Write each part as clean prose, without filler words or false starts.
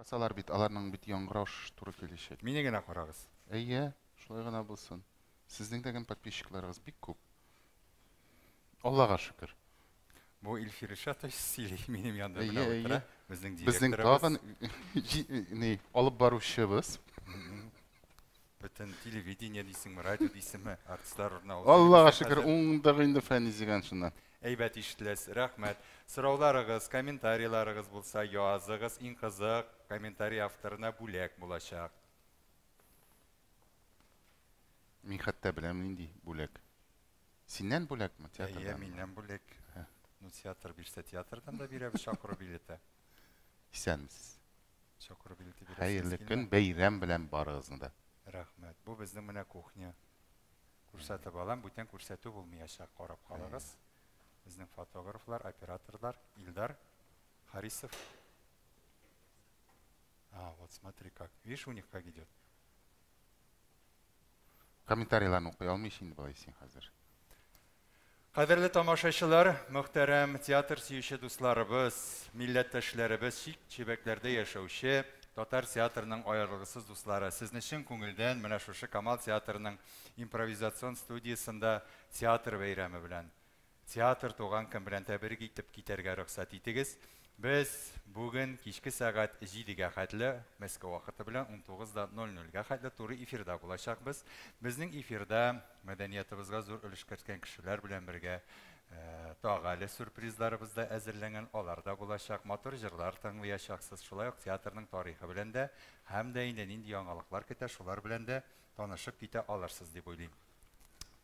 Басалар бит, аларның бит яңгыраш туры киләчәк. Мине генә карагыз. Әйе, шулай гына булсын. Сезнең дә подписчикларыгыз бик күп. Аллага шөкер. Бу Илфир Илшатович сөйли, минем янда менә утыра. Безнең Безнең директорыбыз. тагын ни, алып баручыбыз. Бөтен телевидение дисеңме, радио дисеңме, артистлар урынына ул Аллага шөкер, уңдык инде Фәнис Зиганшиннан. Әйбәт ишетеләсез, рәхмәт. Сорауларыгыз, комментарийларыгыз булса языгыз, иң кызык комментарий авторына бүләк булачак. Мин хәтта беләм нинди бүләк. Синнән бүләкме, театрдан? Әйе, миннән бүләк. Ну, театр бирсә, театрдан да бирәбез чакыру билеты. Исәнмесез. Чакыру билеты бирәсегез Хәерле килә? көн, бәйрәм белән барыгызны да. Рәхмәт. Бу безнең менә кухня. Күрсәтеп алам, бүтән күрсәтү булмаячак, карап калыгыз. Безнең фотографлар, операторлар Илдар Харисов. А, вот смотри как. Видишь, у них как идет. Комментарийларны укый алмыйсың инде болай син хәзер. Кадерле тамашачылар, мөхтәрәм театр сөюче дусларыбыз, милләттәшләребез, чит төбәкләрдә яшәүче татар театрының аерылгысыз дуслары, сезне чын күңелдән менә шушы Камал театрының импровизацион студиясендә театр бәйрәме белән, театр туган көн белән тәбрик итеп китәргә рөхсәт итегез. Без бүген кичке сәгать 7-гә хәтле, Мәскәү вакыты белән 19:00-гә хәтле туры эфирда булачакбыз. Безнең эфирда мәдәниятыбызга зур өлеш керткән кешеләр белән бергә тагы әле сюрпризларыбыз да әзерләнгән, алар да булачак, матур җырлар тыңлаячаксыз. Шулай ук театрның тарихы белән дә һәм дә инде нинди яңалыклар көтә, шулар белән дә танышып китә алырсыз дип уйлыйм.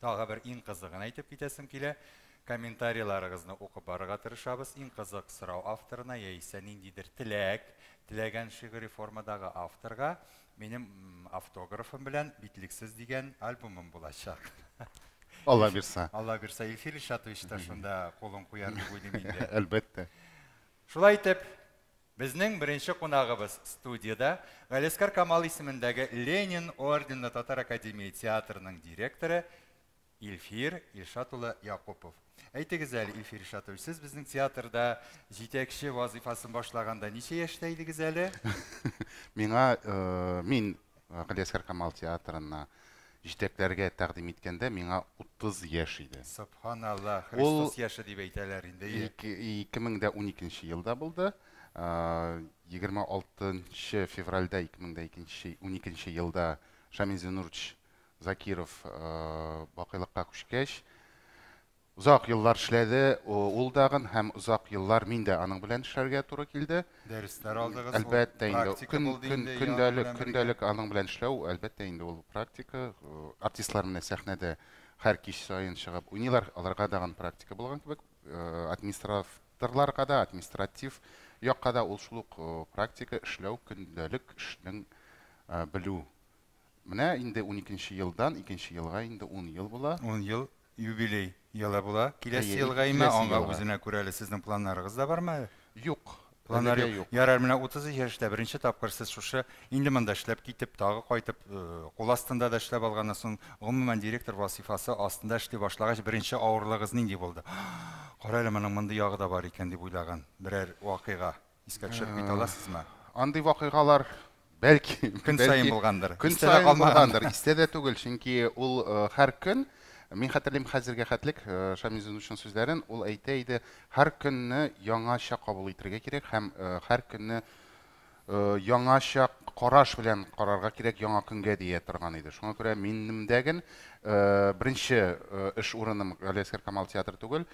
Тагы бер иң кызыгын әйтеп китәсем килә. Комментарийларыгызны укып барырга тырышабыз. Иң кызык сорау авторына яисә ниндидер теләк, теләгән шигъри формадагы авторга минем автографым белән Битлексез дигән альбомым булачак. Алла бирсә. Алла бирсә, Илфир Илшатович та шунда кулын куяр дип уйлыйм инде. Әлбәттә. Шулай итеп, безнең беренче кунагыбыз студияда Галиәсгар Камал исемендәге Ленин орденлы Татар академия театрының директоры Илфир Илшат улы Якупов. Әйтегез әле, Илфир Илшатович, сез безнең театрда җитәкче вазифасын башлаганда ничә яшьтә идегез әле? Миңа, мин Галиәсгар Камал театрына җитәкләргә тәкъдим иткәндә миңа 30 яшь иде. Субханалла, Христос яше дип әйтәләр инде. 2012 елда булды. 26 февральдә 2012 елда Шамил Зиннурович Закиров бакыйлыкка күчкәч, озак еллар эшләде ул дагын һәм озак еллар мин дә аның белән эшләргә туры килде. Дәресләр алдыгыз, Әлбәттә инде, көндәлек аның белән эшләү, әлбәттә инде ул практика. Артистлар менә сәхнәдә һәр кич саен чыгып уйныйлар, аларга дагын практика булган кебек, администраторларга да, административ якка да ул шул ук практика эшләү, көндәлек эшнең белү. Менә инде 12 елдан икенче елга инде 10 ел була. 10 ел юбилей елы була. Киләсе елга име, аңа үзенә күрә әле сезнең планнарыгыз да бармы әле? Юк. Планнар юк. Ярар, менә 30 яшьтә беренче тапкыр сез шушы инде монда эшләп китеп, тагы кайтып, кул астында да эшләп алганнан соң, гомумән директор вазифасы астында эшли башлагач, беренче авырлыгыгыз нинди булды? Кара әле, моның мондый ягы да бар икән дип уйлаган берәр вакыйга искә төшереп китә аласызмы? Андый вакыйгалар бәлки көн саен булгандыр. Көн саен булгандыр, истә дә түгел, чөнки ул һәр көн, мин хәтерлим хәзергә хәтлек Шамил Зиннуровичның сүзләрен, ул әйтә иде, һәр көнне яңача кабул итәргә кирәк һәм һәр көнне яңача караш белән карарга кирәк яңа көнгә дия торган иде. Шуңа күрә минемдәген беренче эш урыным Галиәсгар Камал театры түгел.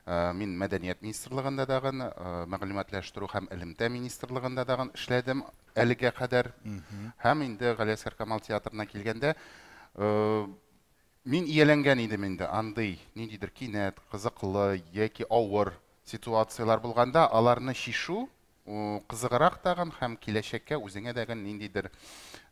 Мин Мәдәният министрлыгында дагын, мәгълүматлаштыру һәм элемтә министрлыгында дагын эшләдем әлегә кадәр. Һәм инде Галиәсгар Камал театрына килгәндә, мин ияләнгән идем инде андый ниндидер кинәт, кызыклы яки авыр ситуацияләр булганда, аларны чишү кызыграк тагын һәм киләчәккә үзеңә дәген ниндидер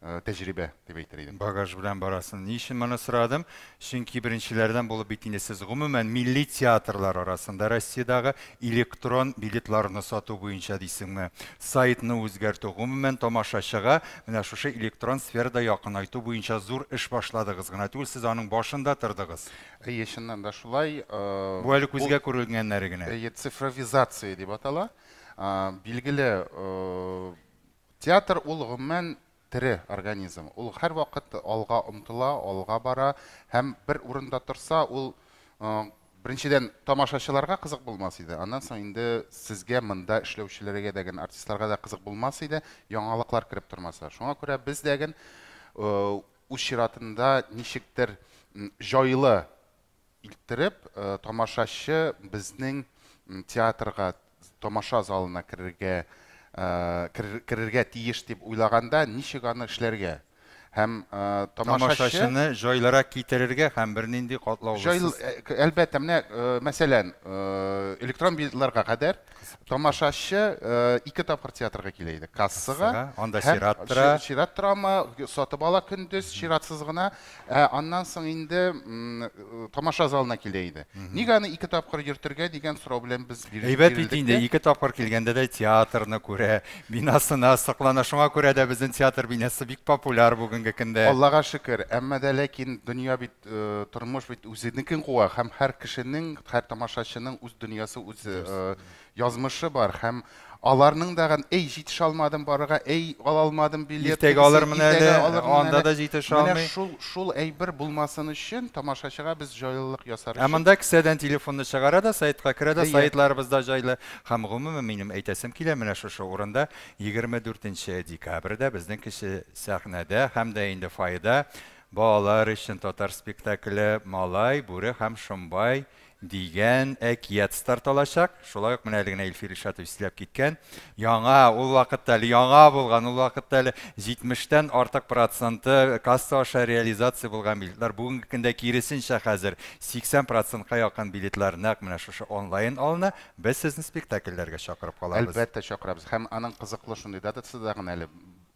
тәҗрибә дип әйтер идем. Багаж белән барасың. Ни өчен моны сорадым? Чөнки беренчеләрдән булып бит инде сез гомумән милли театрлар арасында Россиядәге электрон билетларны сату буенча дисеңме, сайтны үзгәртү, гомумән тамашачыга менә шушы электрон сферада якынайту буенча зур эш башладыгыз гына түгел, сез аның башында тордыгыз. Әйе, чыннан да шулай. Бу әле күзгә күренгәннәре генә. Әйе, цифровизация дип атала. Билгеле, Театр ул гомумән тере организм. Ул һәрвакыт алга омтыла, алга бара һәм бер урында торса, ул беренчедән тамашачыларга кызык булмас иде. Аннан соң инде сезгә монда эшләүчеләргә дә, артистларга да кызык булмас иде, яңалыклар кереп тормаса. Шуңа күрә без дә үз чиратында ничектер җайлы иттереп тамашачы безнең театрга, тамаша залына керергә тиеш дип уйлаганда, ничек аны эшләргә? Һәм тамашачыны җайлырак китерергә һәм бернинди катлаулысыз. Әлбәттә, менә мәсәлән, электрон билетларга кадәр тамашачы 2 тапкыр театрга килә иде. Кассага, анда чират тора. Чират торамы, сатып ала көндез чиратсыз гына, аннан соң инде тамаша залына килә иде. Нигә аны 2 тапкыр йөртергә дигән сорау белән без бирелдек. Әйбәт бит инде, 2 тапкыр килгәндә дә театрны күрә, бинасына соклана. Шуңа күрә дә безнең театр бинасы бик популяр бүгенге көндә. Аллага шөкер, әмма дә ләкин дөнья бит, тормыш бит үзенекен куа, һәм һәр кешенең, һәр тамашачының үз дөньясы, үз язмышы бар, һәм аларның дагын, эй, җитешә алмадым барырга, эй, ала алмадым билет. Иртәгә алырмын әле, анда да җитешә алмый. Менә шул әйбер булмасын өчен тамашачыга без җайлылык ясар өчен. Ә монда кесәдән телефонны чыгара да, сайтка керә дә, сайтларыбыз да җайлы. Һәм гомумән минем әйтәсем килә, менә шушы урында 24 декабрьдә безнең кече сәхнәдә һәм дә инде фойеда балалар өчен татар спектакле Малай, Бүре һәм Шомбай дигән әкият старт алачак. Шулай ук менә әле генә Илфир Илшатович сөйләп киткән. Яңа, ул вакытта әле яңа булган, ул вакытта әле 70-тән артык проценты касса аша реализация булган билетлар. Бүгенге көндә киресенчә хәзер 80%-ка якын билетлар нәкъ менә шушы онлайн алына. Без сезне спектакльләргә чакырып калабыз. Әлбәттә чакырабыз. Һәм аның кызыклы шундый датасы да гына әле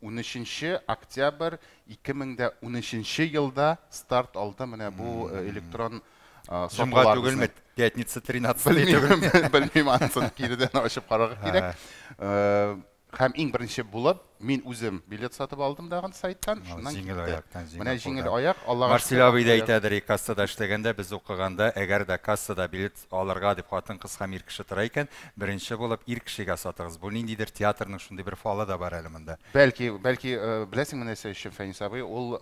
13 октябрь 2013 елда старт алды менә бу электрон Җомга түгелме? Пятница 13 түгелме? Белмим, анысын киредән ачып карарга кирәк. Һәм иң беренче булып, мин үзем билет сатып алдым дагын сайттан. Шуннан җиңел аяктан, җиңел. Менә җиңел аяк, Аллага Марсель абый да әйтәдер, кассада эшләгәндә, без укыганда, әгәр дә кассада билет алырга дип хатын-кыз һәм ир кеше тора икән, беренче булып ир кешегә сатыгыз. Бу ниндидер театрның шундый бер фалы да бар әле монда. Бәлки, бәлки, беләсеңме нәрсә өчен, Фәнис абый, ул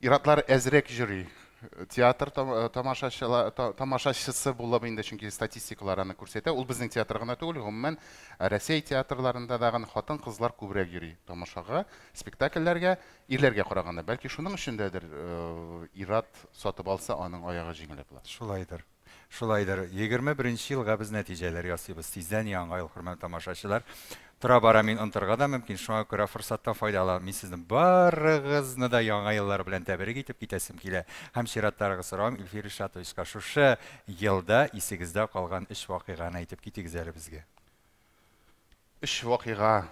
иратлар әзрәк йөри. Театр тамашачысы булып инде, чөнки статистикалар аны күрсәтә. Ул безнең театр гына түгел, гомумән Рәсәй театрларында да хатын-кызлар күбрәк йөри тамашага, спектакльләргә, ирләргә караганда. Бәлки шуның өчен дәдер ират сатып алса, аның аягы җиңелрәк була. Шулайдыр. Шулайдыр. 21 елга без нәтиҗәләр ясыйбыз. Тиздән яңа ел, хөрмәтле тамашачылар. Тора-бара мин онтырга да мөмкин, шуңа күрә форсаттан файдаланып, мин сезне барыгызны да яңа еллар белән тәбрик итеп китәсем килә. Һәм чираттагы соравым Илфир Илшатовичка. Шушы елда исегездә калган 3 вакыйганы әйтеп китегез әле безгә. 3 вакыйга.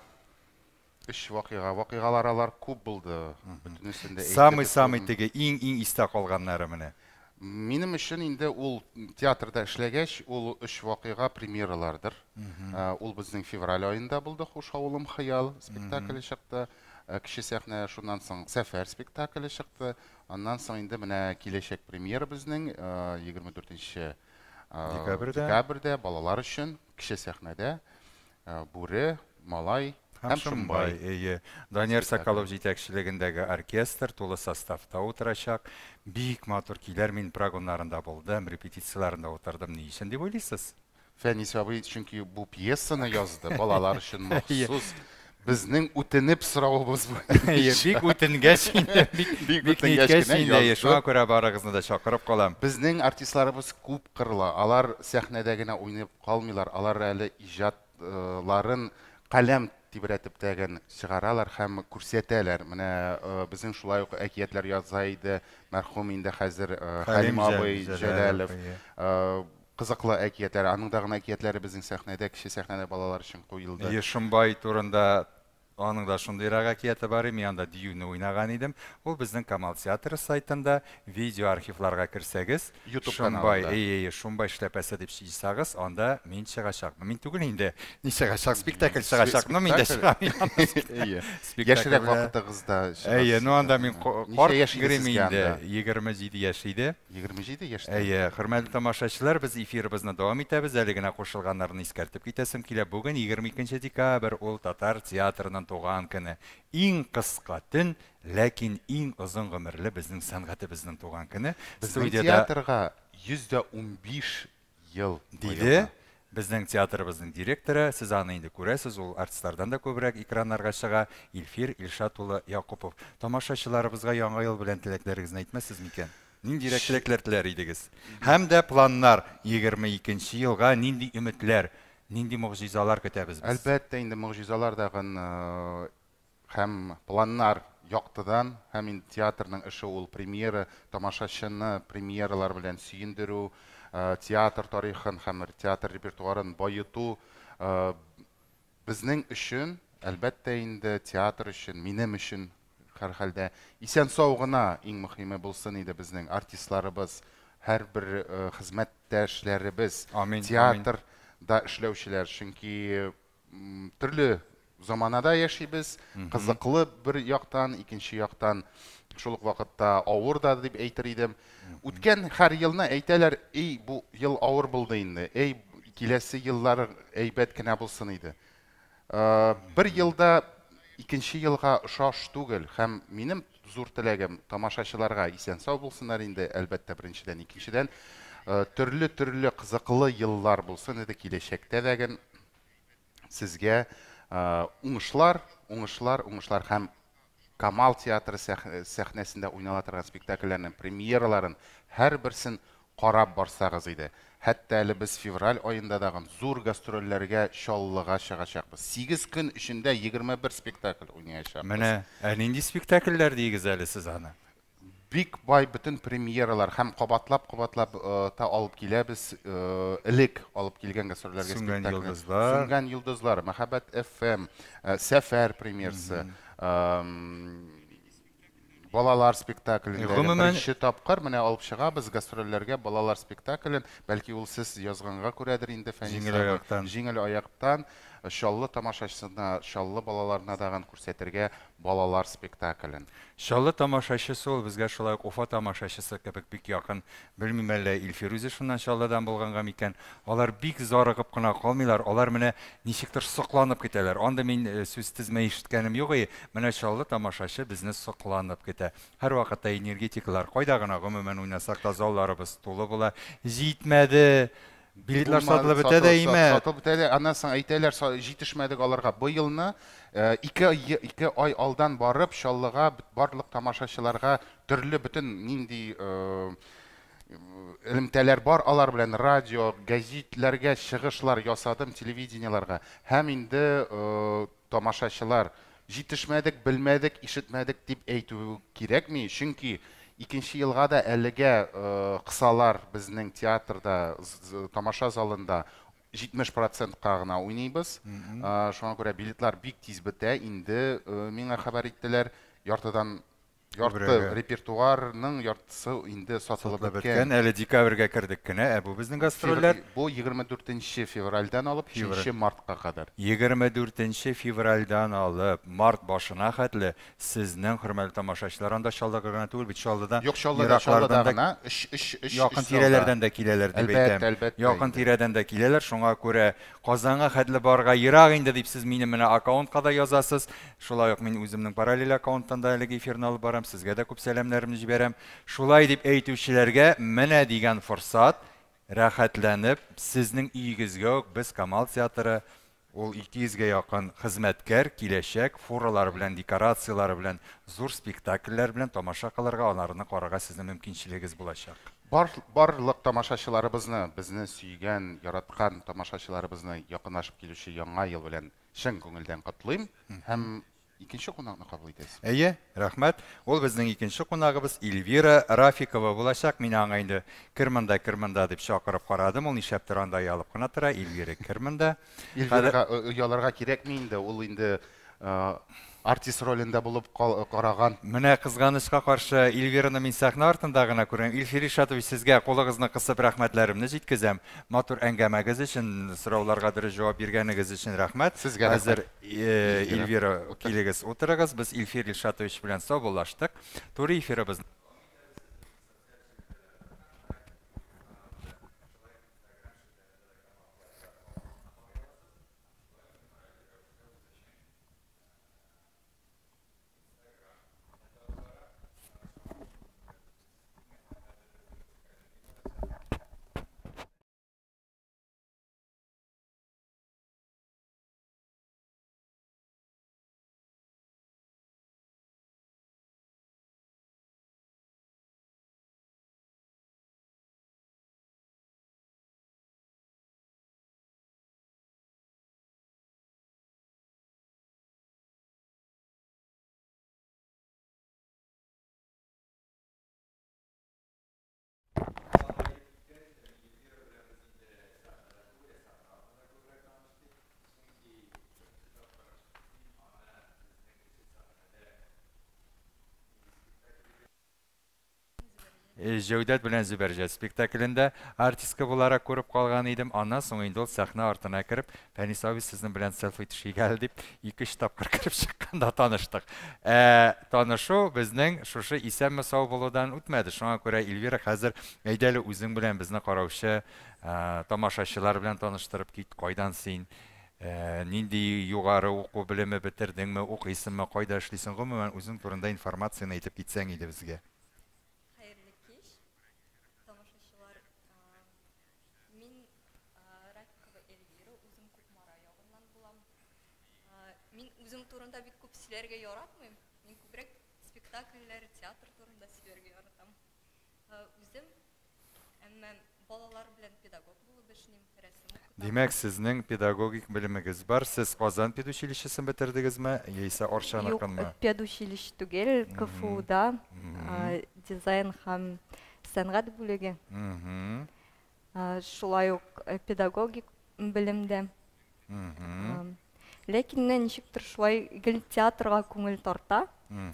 3 вакыйга. Вакыйгалар алар күп булды. Бөтенесен дә әйтеп Самый-самый теге иң-иң истә калганнары менә. Минем өчен инде ул театрда эшләгәч, ул 3 вакыйга премьералардыр. Ул безнең февраль аенда булды, Хуш авылым хыял спектакле чыкты. Кече сәхнә, шуннан соң Сәфәр спектакле чыкты. Аннан соң инде менә киләчәк премьера безнең 24 декабрьдә балалар өчен кече сәхнәдә Бүре, Малай һәм Шомбай. Әйе. Данияр Соколов җитәкчелегендәге оркестр тулы составта утырачак. Бик матур килер, мин прогоннарында булдым, репетицияләрендә утырдым. Ни өчен дип уйлыйсыз? Фәнис абый, чөнки бу пьесаны язды, балалар өчен махсус. Безнең үтенеп соравыбыз бу. Әйе, бик үтенгәч инде, бик үтенгәч кенә язды. Шуңа күрә барыгызны да чакырып калам. Безнең артистларыбыз күп кырлы. Алар сәхнәдә генә уйнап калмыйлар, алар әле иҗатларын каләм тибрәтеп тәген чыгаралар һәм күрсәтәләр. Менә безнең шулай ук әкиятләр яза иде мәрхүм инде хәзер Хәлим абый Җәләлов. Кызыклы әкиятләр, аның да гына әкиятләре безнең сәхнәдә, кече сәхнәдә балалар өчен куелды. Әйе, Шомбай турында аның да шундыйрак әкияте бар, мин анда диюне уйнаган идем. Ул безнең Камал театры сайтында видео архивларга керсәгез, YouTube Шомбай, каналында. әйе, әйе, Шомбай эшләпәсе дип җыйсагыз, анда мин чыгачакмын. Мин түгел инде, ни чыгачак, спектакль чыгачак, но мин дә чыгам. Әйе. Спектакль Яшьрәк белән. вакытыгызда чыгасыз. Әйе, ну анда мин Ничә карт яшь идегез грим сезгә инде, анда? 27 яшь иде. 27 яшьтә. Әйе, хөрмәтле тамашачылар, без эфирыбызны дәвам итәбез. Әле генә кушылганнарны искәртеп китәсем килә. Бүген 22 декабрь, ул татар театрының туган көне. Иң кыска төн, ләкин иң озын гомерле безнең сәнгатебезнең туган көне. Безнең театрга 115 ел диде. Безнең театрыбызның директоры, сез аны инде күрәсез, ул артистлардан да күбрәк экраннарга чыга, Илфир Илшат улы Якупов. Тамашачыларыбызга яңа ел белән теләкләрегезне әйтмәссез микән? Ниндирәк теләкләр теләр идегез? Һәм дә планнар 22 елга нинди өметләр, нинди могҗизалар көтәбез без? Әлбәттә, инде могҗизалар дагын һәм планнар яктыдан, һәм инде театрның эше ул премьера, тамашачыны премьералар белән сөендерү, театр тарихын һәм театр репертуарын баету. Безнең өчен, әлбәттә инде театр өчен, минем өчен һәрхәлдә исән-сау гына иң мөһиме булсын иде безнең артистларыбыз, һәрбер хезмәттәшләребез, театрда эшләүчеләр, чөнки төрле заманада яшибез, кызыклы бер яктан, икенче яктан шул ук вакытта авыр да дип әйтер идем. Үткән һәр елны әйтәләр, эй, бу ел авыр булды инде, эй, киләсе еллар әйбәт кенә булсын иде. Бер елда икенче елга ошаш түгел, һәм минем зур теләгем тамашачыларга исән-сау булсыннар инде, әлбәттә, беренчедән, икенчедән, төрле-төрле кызыклы еллар булсын иде киләчәктә дә сезгә уңышлар, уңышлар, уңышлар һәм Камал театры сәхнәсендә уйнала торган спектакльләрнең премьераларын һәрберсен карап барсагыз иде. Хәтта әле без февраль аенда дагын зур гастрольләргә Чаллыга чыгачакбыз. 8 көн эчендә 21 спектакль уйнаячакбыз. Менә, ә нинди спектакльләр дигез әле сез аны? Бик бай бөтен премьералар һәм кабатлап-кабатлап та алып киләбез, элек алып килгән гастрольләргә спектакль. Сүнгән йолдызлар, Мәхәббәт FM, Сәфәр премьерасы, балалар спектаклендә беренче тапкыр менә алып чыгабыз гастрольләргә балалар спектаклен, бәлки ул сез язганга күрәдер инде, Фәнис. Җиңел аяктан. Җиңел аяктан Чаллы тамашачысына, Чаллы балаларына дагын күрсәтергә балалар спектаклен. Чаллы тамашачысы ул безгә шулай ук Уфа тамашачысы кебек бик якын. Белмим әллә Илфир үзе шуннан Чаллыдан булганга микән. Алар бик зарыгып кына калмыйлар, алар менә ничектер сокланып китәләр. Анда мин сүз тезмә ишеткәнем юк, менә Чаллы тамашачы безне сокланып китә. Һәр вакытта энергетиклар кайда гына гомумән уйнасак та залларыбыз тулы була. Җитмәде. Билетлар сатылып бетә дә име? Сатылып бетә дә, аннан соң әйтәләр, җитешмәдек аларга. Бу елны ике ай алдан барып Чаллыга барлык тамашачыларга төрле бөтен нинди элемтәләр бар, алар белән радио, гәзитләргә чыгышлар ясадым, телевидениеләргә. Һәм инде тамашачылар җитешмәдек, белмәдек, ишетмәдек дип әйтү кирәкми, чөнки икенче елга да әлегә кысалар безнең театрда, тамаша залында 70%-ка гына уйныйбыз. Шуңа күрә билетлар бик тиз бетә. Инде миңа хәбәр иттеләр, яртыдан ярты репертуарның яртысы инде сатылып беткән. Әле декабрьгә кердек кенә, ә бу безнең гастрольләр. Бу 24 февральдән алып 3 мартка кадәр. 24 февральдән алып март башына хәтле сезнең хөрмәтле тамашачылар анда Чаллыга гына түгел, бит Чаллыда. Юк, Чаллыда, Чаллыда гына 3 якын тирәләрдән дә киләләр дип әйтәм. Якын тирәдән дә киләләр, шуңа күрә Казанга хәтле барга ерак инде дип сез минем менә аккаунтка да язасыз. Шулай ук мин үземнең параллель аккаунттан да әлеге эфирны алып барам, сезгә дә күп сәламнәремне җибәрәм. Шулай дип әйтүчеләргә менә дигән форсат, рәхәтләнеп сезнең өегезгә үк без Камал театры ул 200-гә якын хезмәткәр киләчәк фуралар белән, декорацияләр белән, зур спектакльләр белән тамаша кылырга, аларны карарга сезнең мөмкинчелегегез булачак. Барлык тамашачыларыбызны, безне сөйгән, яраткан тамашачыларыбызны якынлашып килүче яңа ел белән чын күңелдән котлыйм һәм икенче кунакны кабул итәсез. Әйе, рәхмәт. Ул безнең икенче кунагыбыз Эльвира Рафикова булачак. Мин аңа инде кер монда, кер монда дип чакырып карадым. Ул нишләптер анда оялып кына тора. Эльвира, кер монда. Эльвирага оялырга кирәкми инде. Ул инде артист ролендә булып караган. Менә кызганычка каршы Эльвираны мин сәхнә артында гына күрәм. Илфир Ишатович, сезгә кулыгызны кысып рәхмәтләремне җиткезәм. Матур әңгәмәгез өчен, сорауларга дөрес җавап биргәнегез өчен рәхмәт. Сезгә рәхмәт. Хәзер Эльвира, килегез, утырыгыз. Без Илфир Ишатович белән саубуллаштык. Туры эфирыбыз Җәүдәт белән Зөбәрҗәт спектаклендә артистка буларак күреп калган идем. Аннан соң инде ул сәхнә артына кереп, Фәнис абый, сезнең белән селфи төшик әле дип, ике-өч тапкыр кереп чыкканда таныштык. Ә танышу безнең шушы исәнме-сау булудан үтмәде. Шуңа күрә, Эльвира, хәзер әйдә әле үзең белән безне караучы тамашачылар белән таныштырып кит. Кайдан син? Нинди югары уку белеме бетердеңме, укыйсыңмы, кайда эшлисең? Гомумән, үзең турында информацияне әйтеп китсәң иде безгә. Хәерле кич, тамашачылар. Мин Рафикова Эльвира, үзем Кукмара ягыннан булам. Мин үзем турында бик күп сөйләргә яратмыйм. Мин күбрәк спектакльләр, театр турында сөйләргә яратам. Үзем әмма балалар белән педагог булып эшлим, рәсем укытам. Димәк, сезнең педагогик белемегез бар. Сез Казан педучилищесын бетердегезме, яисә Арчаныкынмы? Юк, педучилище түгел, КФУда дизайн һәм сәнгать бүлеге. Шулай ук педагогик белемдә. Ләкин менә ничектер шулай гел театрга күңел тарта.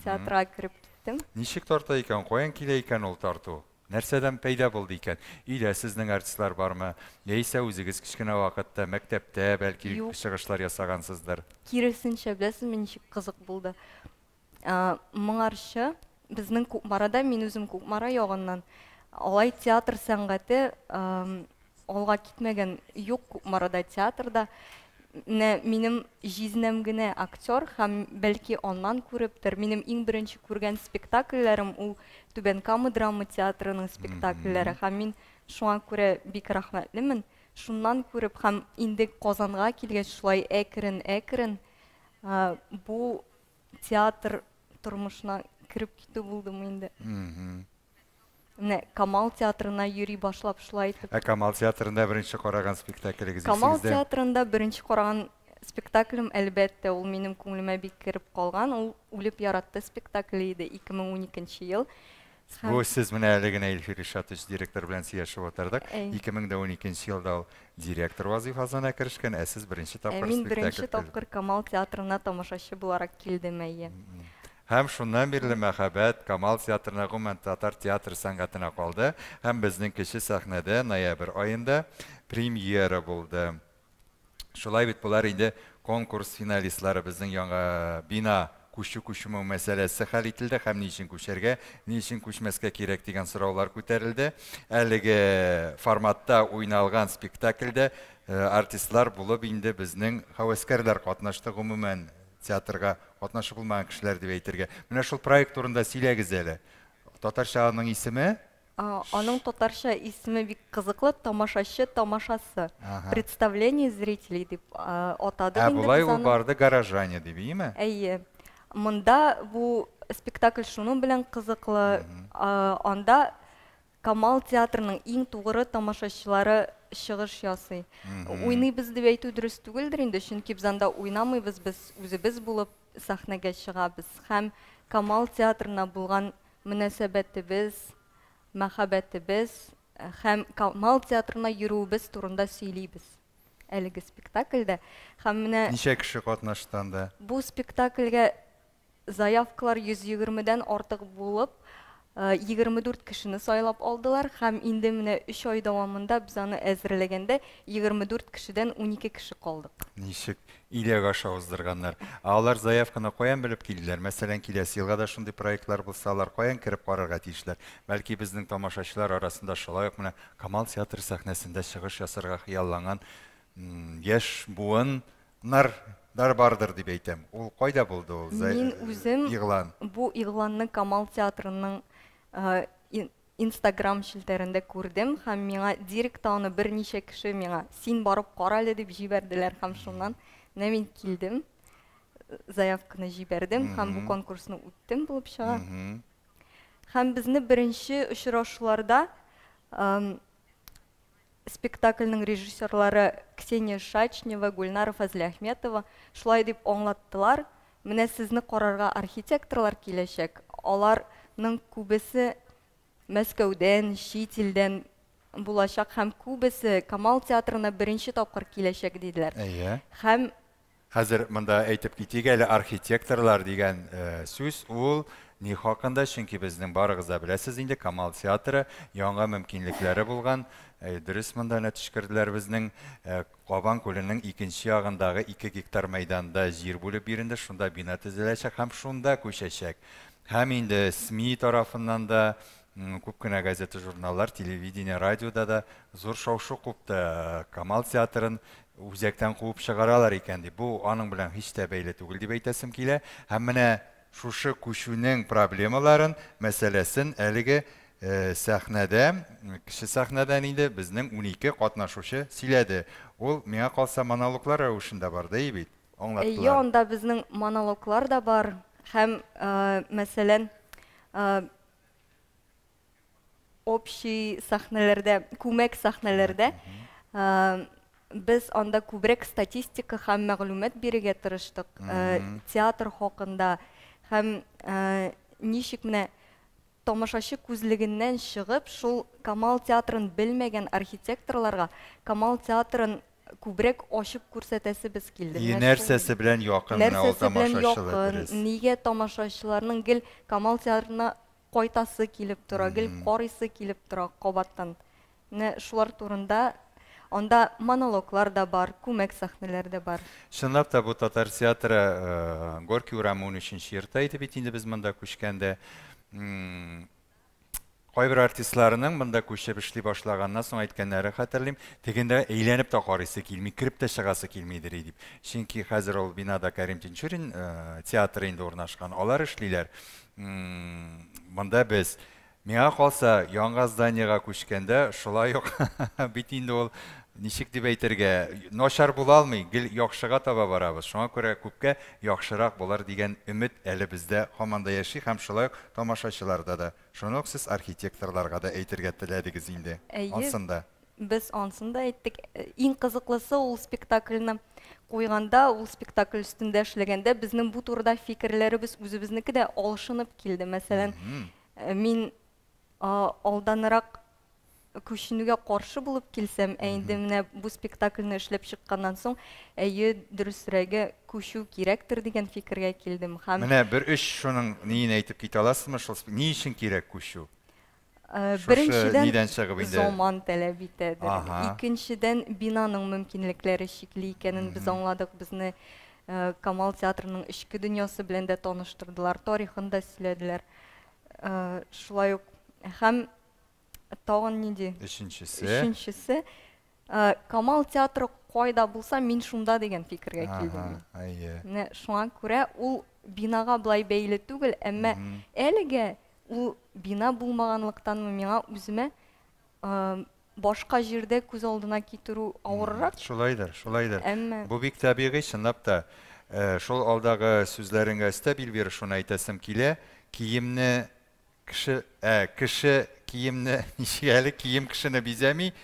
Театрга кереп киттем. Ничек тарта икән? Каян килә икән ул тарту? Нәрсәдән пәйда булды икән? Өйдә сезнең артистлар бармы? Яисә үзегез кечкенә вакытта, мәктәптә, бәлки, Юк. чыгышлар ясагансыздыр? Киресенчә, беләсезме, ничек кызык булды? Моңарчы безнең Кукмарада, мин үзем Кукмара ягыннан, алай театр сәнгате алга китмәгән, юк Кукмарада театрда. Менә минем җизнәм генә актер һәм бәлки аннан күрептер. Минем иң беренче күргән спектакльләрем ул Түбән Кама драма театрының спектакльләре һәм мин шуңа күрә бик рәхмәтлемен. Шуннан күреп һәм инде Казанга килгәч шулай әкрен-әкрен бу театр тормышына кереп китү булдымы инде. Менә Камал театрына йөри башлап шулай итеп. Ә Камал театрында беренче караган спектаклегез Камал исегездә? театрында беренче караган спектаклем, әлбәттә, ул минем күңелемә бик кереп калган. Ул Үлеп яратты спектакле иде, 2012 ел. Һәм Бу сез менә әле генә Илфир Илшатович директор белән сөйләшеп утырдык. Әй. 2012 елда ул директор вазыйфасына керешкән, ә сез беренче Ә тапкыр мин спектакль беренче күрдегез. тапкыр Камал театрына тамашачы буларак килдем, әйе. Һәм шуннан бирле мәхәббәт Камал театрына, гомумән, татар театр сәнгатенә калды. Һәм безнең кече сәхнәдә ноябрь аенда премьера булды. Шулай бит, болар инде конкурс финалистлары. Безнең яңа бина күчү-күчмәү мәсьәләсе хәл ителде һәм ни өчен күчәргә, ни өчен күчмәскә кирәк дигән сораулар күтәрелде. Әлеге форматта уйналган спектакльдә артистлар булып инде безнең һәвәскәрләр катнашты, гомумән, театрга катнашы булмаган кешеләр дип әйтергә. Менә шул проект турында сөйләгез әле. Татарча аның исеме? Аның татарча исеме бик кызыклы, Тамашачы тамашасы. Представление зрителей дип атадык Ә инде болай без ул аны. барды Горожане дип, име? Әйе. Монда бу спектакль шуның белән кызыклы, анда Камал театрының иң тугры тамашачылары чыгыш ясый. Уйныйбыз дип әйтү дөрес түгелдер инде, чөнки без анда уйнамыйбыз, без үзебез булып сәхнәгә чыгабыз. Һәм Камал театрына булган мөнәсәбәтебез, мәхәббәтебез һәм Камал театрына йөрүебез турында сөйлибез әлеге спектакльдә. Һәм менә Ничә кеше катнашты анда? Бу спектакльгә заявкалар 120дән артык булып, 24 кешене сайлап алдылар һәм инде менә 3 ай дәвамында без аны әзерләгәндә 24 кешедән 12 кеше калдык. Ничек иләк аша уздырганнар. Ә алар заявканы каян белеп килделәр? Мәсәлән, киләсе елга да шундый проектлар булса, алар каян кереп карарга тиешләр? Бәлки, безнең тамашачылар арасында шулай ук менә Камал театры сәхнәсендә чыгыш ясарга хыялланган яшь буыннар дар бардыр дип әйтәм. Ул кайда булды ул Мин үзем игълан? бу игъланны Камал театрының Инстаграм челтәрендә күрдем һәм миңа директта аны берничә кеше миңа син барып кара әле дип җибәрделәр һәм шуннан менә мин килдем, заявканы җибәрдем һәм бу конкурсны үттем булып чыга. Һәм безне беренче очрашуларда спектакльнең режиссерлары Ксения Шачнева, Гульнара Фазлиахметова шулай дип аңлаттылар: менә сезне карарга архитекторлар киләчәк, аларның күбесе Мәскәүдән, чит илдән булачак һәм күбесе Камал театрына беренче тапкыр киләчәк диделәр. Әйе. Һәм Хәзер монда әйтеп китик әле, архитекторлар дигән сүз ул ни хакында, чөнки безнең барыгыз да беләсез инде, Камал театры яңа мөмкинлекләре булган, дөрес монда әнә төшкерделәр безнең Кабан күленең икенче ягындагы 2 гектар мәйданда җир бүлеп биренде, шунда бина төзеләчәк һәм шунда күчәчәк. Һәм инде СМИ тарафыннан да, күп кенә газета-журналлар, телевидение, радиода да зур шау-шу купты. Камал театрын үзәктән куып чыгаралар икән дип. Бу аның белән һич тә бәйле түгел дип әйтәсем килә. Һәм менә шушы күчүнең проблемаларын, мәсьәләсен әлеге сәхнәдә, кече сәхнәдән инде безнең 12 катнашучы сөйләде. Ул, миңа калса, монологлар рәвешендә барды, әйе бит? Әйе, Аңлаттылар. анда безнең монологлар да бар һәм, мәсәлән, общий сәхнәләрдә, күмәк сәхнәләрдә без анда күбрәк статистика һәм мәгълүмат бирергә тырыштык театр хакында һәм ничек менә тамашачы күзлегеннән чыгып, шул Камал театрын белмәгән архитекторларга Камал театрын күбрәк ачып күрсәтәсебез килде. И нәрсәсе белән якын менә ул Нәрсәсе белән тамашачылар, якын, дөрес. нигә тамашачыларның гел Камал театрына кайтасы килеп тора, гел карыйсы килеп тора кабаттан. Менә шулар турында анда монологлар да бар, күмәк сәхнәләр дә бар. Чынлап та бу татар театры Горький урамы 13 йортта иде бит инде без монда күчкәндә. Кайбер артистларының монда күчеп эшли башлаганнан соң әйткәннәре хәтерлим, тегендә әйләнеп тә карыйсы килми, кереп тә чыгасы килмидер дип. Чөнки хәзер ул бинада Кәрим Тинчурин театры инде урнашкан, алар эшлиләр. Монда без, миңа калса, яңа зданиега күчкәндә шулай ук бит инде ул ничек дип әйтергә, начар була алмый, гел яхшыга таба барабыз. Шуңа күрә күпкә яхшырак булыр дигән өмет әле бездә һаман да яши һәм шулай ук тамашачыларда да. Шуны ук сез архитекторларга да әйтергә теләдегез инде. Әйе. Ансын да. Без ансын да әйттек. Иң кызыклысы ул спектакльне куйганда, ул спектакль өстендә эшләгәндә безнең бу турыда фикерләребез үзебезнеке дә алышынып килде. Мәсәлән, мин алданрак күченүгә каршы булып килсәм, ә инде менә бу спектакльне эшләп чыкканнан соң, әйе, дөресрәге күчү кирәктер дигән фикергә килдем. Һәм Менә бер өч шуның ниен әйтеп китә аласызмы? Шул ни өчен кирәк күчү? Шушы Беренчедән, нидән чыгып инде? Заман таләп итәдер. Икенчедән, бинаның мөмкинлекләре чикле икәнен без аңладык. Безне Камал театрының эчке дөньясы белән дә таныштырдылар, тарихын да сөйләделәр. Шулай ук һәм тагын нинди? Өченчесе. Өченчесе, Камал театры кайда булса, мин шунда дигән фикергә килдем. Әйе. Менә шуңа күрә ул бинага былай бәйле түгел, әмма әлегә ул бина булмаганлыктанмы миңа үземә башка җирдә күз алдына китерү авыррак. Шулайдыр, шулайдыр. Әмма Бу бик табигый, чынлап та. Шул алдагы сүзләреңә өстәп, Эльвира, шуны әйтәсем килә. Киемне кеше, кеше киемне ничек әле, кием кешене бизәми?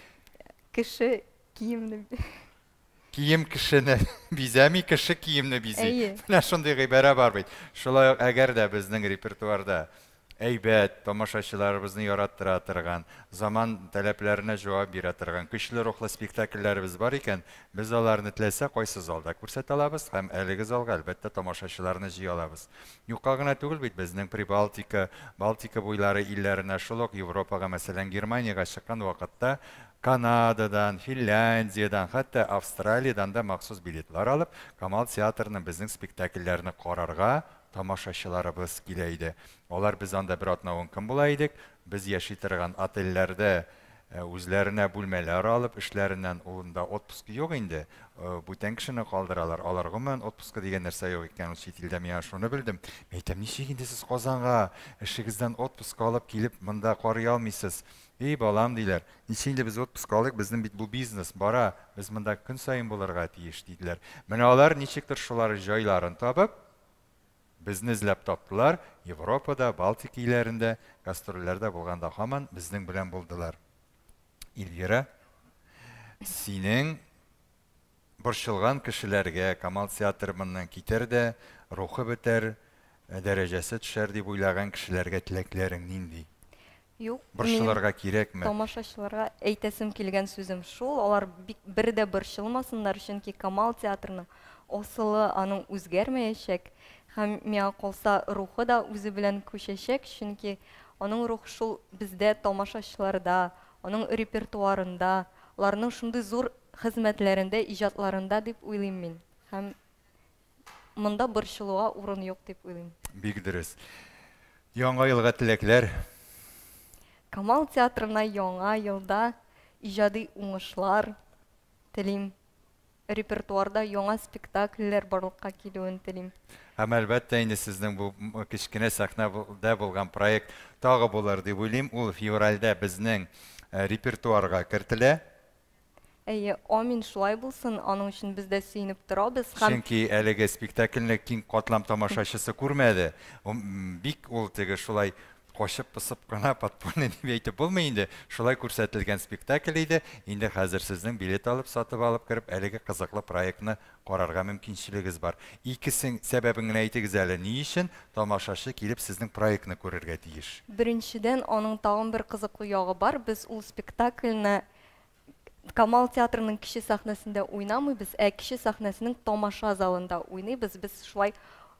Кеше киемне Кием кешене бизәми, кеше киемне бизи. Әйе. Менә шундый гыйбарә бар бит. Шулай ук әгәр дә безнең репертуарда әйбәт, тамашачыларыбызны яраттыра торган, заман таләпләренә җавап бирә торган көчле рухлы спектакльләребез бар икән, без аларны теләсә кайсы залда күрсәтә алабыз һәм әлеге залга әлбәттә тамашачыларны җыя алабыз. Юкка гына түгел бит безнең Прибалтика, Балтика буйлары илләренә, шул ук Европага, мәсәлән, Германиягә чыккан вакытта Канададан, Финляндиядан, хәтта Австралиядан да махсус билетлар алып, Камал театрының безнең спектакльләрне карарга тамашачыларыбыз килә иде. Алар без анда бер атна ун көн була идек. Без яши торган отельләрдә үзләренә бүлмәләр алып, эшләреннән унда отпуск юк инде. Бүтән кешене калдыралар. Алар гомумән отпуска дигән нәрсә юк икән. Ул чит илдә мин шуны белдем. Мин әйтәм, ничек инде сез Казанга эшегездән отпуск алып килеп монда карый алмыйсыз? Эй, балам, диләр. Ничек инде без отпуск алыйк, безнең бит бу бизнес бара, без монда көн саен булырга тиеш, диделәр. Менә алар ничектер шулар җайларын табып, безне эзләп таптылар. Европада, Балтика илләрендә гастрольләрдә булганда һаман безнең белән булдылар. Эльвира, синең борчылган кешеләргә Камал театры моннан китәр дә, рухы бетәр, дәрәҗәсе төшәр дип уйлаган кешеләргә теләкләрең нинди? Юк, Борчылырга кирәкме? Тамашачыларга әйтәсем килгән сүзем шул, алар бик бер дә борчылмасыннар, чөнки Камал театрының Асылы аның үзгәрмәячәк һәм, миңа калса, рухы да үзе белән күчәчәк, чөнки аның рухы шул бездә, тамашачыларда, аның репертуарында, аларның шундый зур хезмәтләрендә, иҗатларында дип уйлыйм мин. Һәм монда борчылуга урын юк дип уйлыйм. Бик дөрес. Яңа елга теләкләр. Камал театрына яңа елда иҗади уңышлар телим. Репертуарда яңа спектакльләр барлыкка килүен телим. Һәм әлбәттә инде сезнең бу кечкенә сәхнәдә булган проект тагы булыр дип уйлыйм. Ул февральдә безнең репертуарга кертелә. Әйе, амин, шулай булсын. Аның өчен без дә сөенеп торабыз һәм Чөнки әлеге спектакльне киң катлам тамашачысы күрмәде. Бик ул теге шулай качып-посып кына, подпольный дип әйтеп булмый инде, шулай күрсәтелгән спектакль иде. Инде хәзер сезнең билет алып, сатып алып кереп, әлеге кызыклы проектны карарга мөмкинчелегегез бар. Икесен сәбәбен генә әйтегез әле, ни өчен тамашачы килеп сезнең проектны күрергә тиеш? Беренчедән, аның тагын бер кызыклы ягы бар. Без ул спектакльне Камал театрының кече сәхнәсендә уйнамыйбыз, ә кече сәхнәсенең тамаша залында уйныйбыз. Без шулай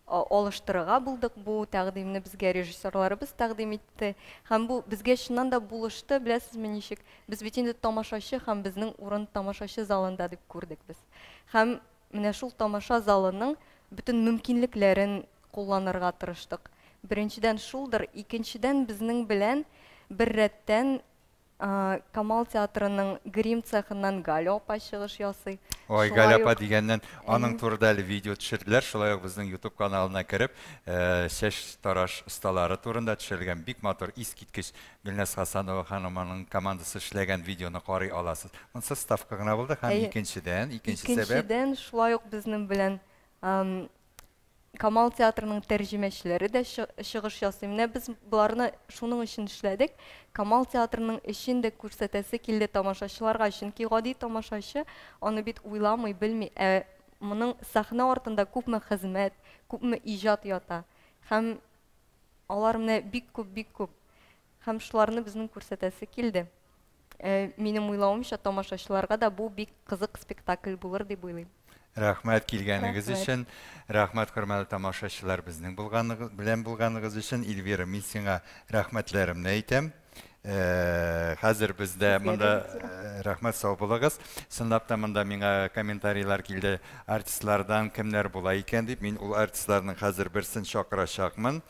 алыштырырга булдык. Бу тәкъдимне безгә режиссерларыбыз тәкъдим итте. Һәм бу безгә чыннан да булышты, беләсезме ничек? Без бит инде тамашачы һәм безнең урын тамашачы залында дип күрдек без. Һәм менә шул тамаша залының бөтен мөмкинлекләрен кулланырга тырыштык. Беренчедән шулдыр, икенчедән безнең белән бер рәттән Камал театрының грим цехыннан Галя апа чыгыш ясый. Ой, Галя апа дигәннән, аның турында әле видео төшерделәр. Шулай ук безнең YouTube каналына кереп, чәч тараш осталары турында төшерелгән бик матур, искиткеч Гөлназ Хасанова ханым аның командасы эшләгән видеоны карый аласыз. Монысы ставка гына булды һәм икенчедән, икенче сәбәп. Икенчедән, шулай ук безнең белән Камал театрының тәрҗемәчеләре дә чыгыш ясый. Менә без боларны шуның өчен эшләдек. Камал театрының эшен дә күрсәтәсе килде тамашачыларга, чөнки гади тамашачы аны бит уйламый, белми. Ә моның сәхнә артында күпме хезмәт, күпме иҗат ята. Һәм алар менә бик күп, бик күп. Һәм шуларны безнең күрсәтәсе килде. Минем уйлавымча, тамашачыларга да бу бик кызык спектакль булыр дип уйлыйм. Рәхмәт килгәнегез өчен. Рәхмәт, хөрмәтле тамашачылар, безнең булганыгыз белән булганыгыз өчен. Эльвира, мин сиңа рәхмәтләремне әйтәм. Хәзер бездә монда рәхмәт, сау булыгыз. Чынлап та монда миңа комментарийлар килде артистлардан кемнәр була икән дип. Мин ул артистларның хәзер берсен чакырачакмын.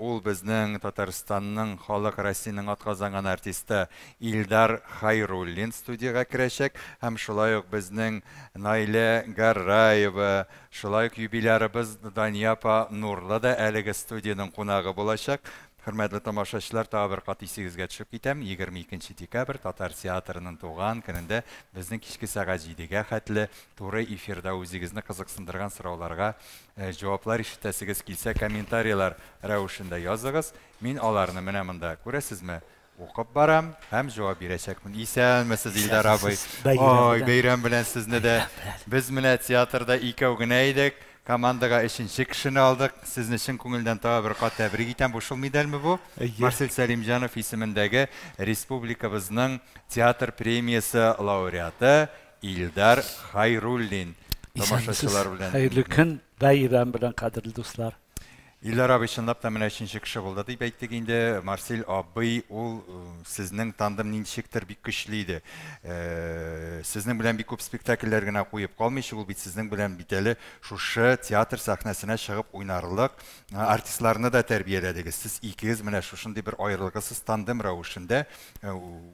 Ул безнең Татарстанның халык, Россиянең атказанган артисты Илдар Хайруллин студиягә керәчәк һәм шулай ук безнең Наилә Гарраева, шулай ук юбилярыбыз Дания апа Нурлы да әлеге студиянең кунагы булачак. Хөрмәтле тамашачылар, тагы бер кат исегезгә төшеп китәм, 22 декабрь Татар театрының туган көнендә безнең кичке сәгать 7-гә хәтле туры эфирда үзегезне кызыксындырган сорауларга җаваплар ишетәсегез килсә, комментарийлар рәвешендә языгыз. Мин аларны менә монда күрәсезме, укып барам һәм җавап бирәчәкмен. Исәнмесез, Илдар абый. Ой, бәйрәм белән сезне дә. Без менә театрда икәү генә идек. Командага өченче кешене алдык. Сезне чын күңелдән тагы бер кат тәбрик итәм. Бу шул медальме бу? Марсель Сәлимҗанов исемендәге республикабызның театр премиясе лауреаты Илдар Хайруллин. Тамашачылар белән. Хәерле көн, бәйрәм белән, кадерле дуслар. Илдар абый, чынлап та менә өченче кеше булды дип әйттек инде. Марсель абый, ул сезнең тандем ничектер бик көчле иде. Сезнең белән бик күп спектакльләр генә куеп калмыйча, ул бит сезнең белән бит әле шушы театр сәхнәсенә чыгып уйнарлык артистларны да тәрбияләдегез. Сез икегез менә шушындый бер аерылгысыз тандем рәвешендә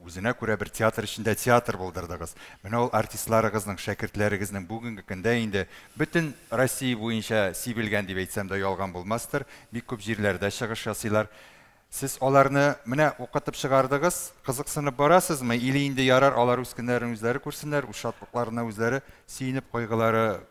үзенә күрә бер театр эчендә театр булдырдыгыз. Менә ул артистларыгызның, шәкертләрегезнең бүгенге көндә инде бөтен Россия буенча сибелгән дип әйтсәм дә ялган булмастыр. Бик күп җирләрдә чыгыш ясыйлар. Сез аларны менә укытып чыгардыгыз, кызыксынып барасызмы? Или инде ярар, алар үз көннәрен үзләре күрсеннәр, үз шатлыкларына үзләре сөенеп, кайгылары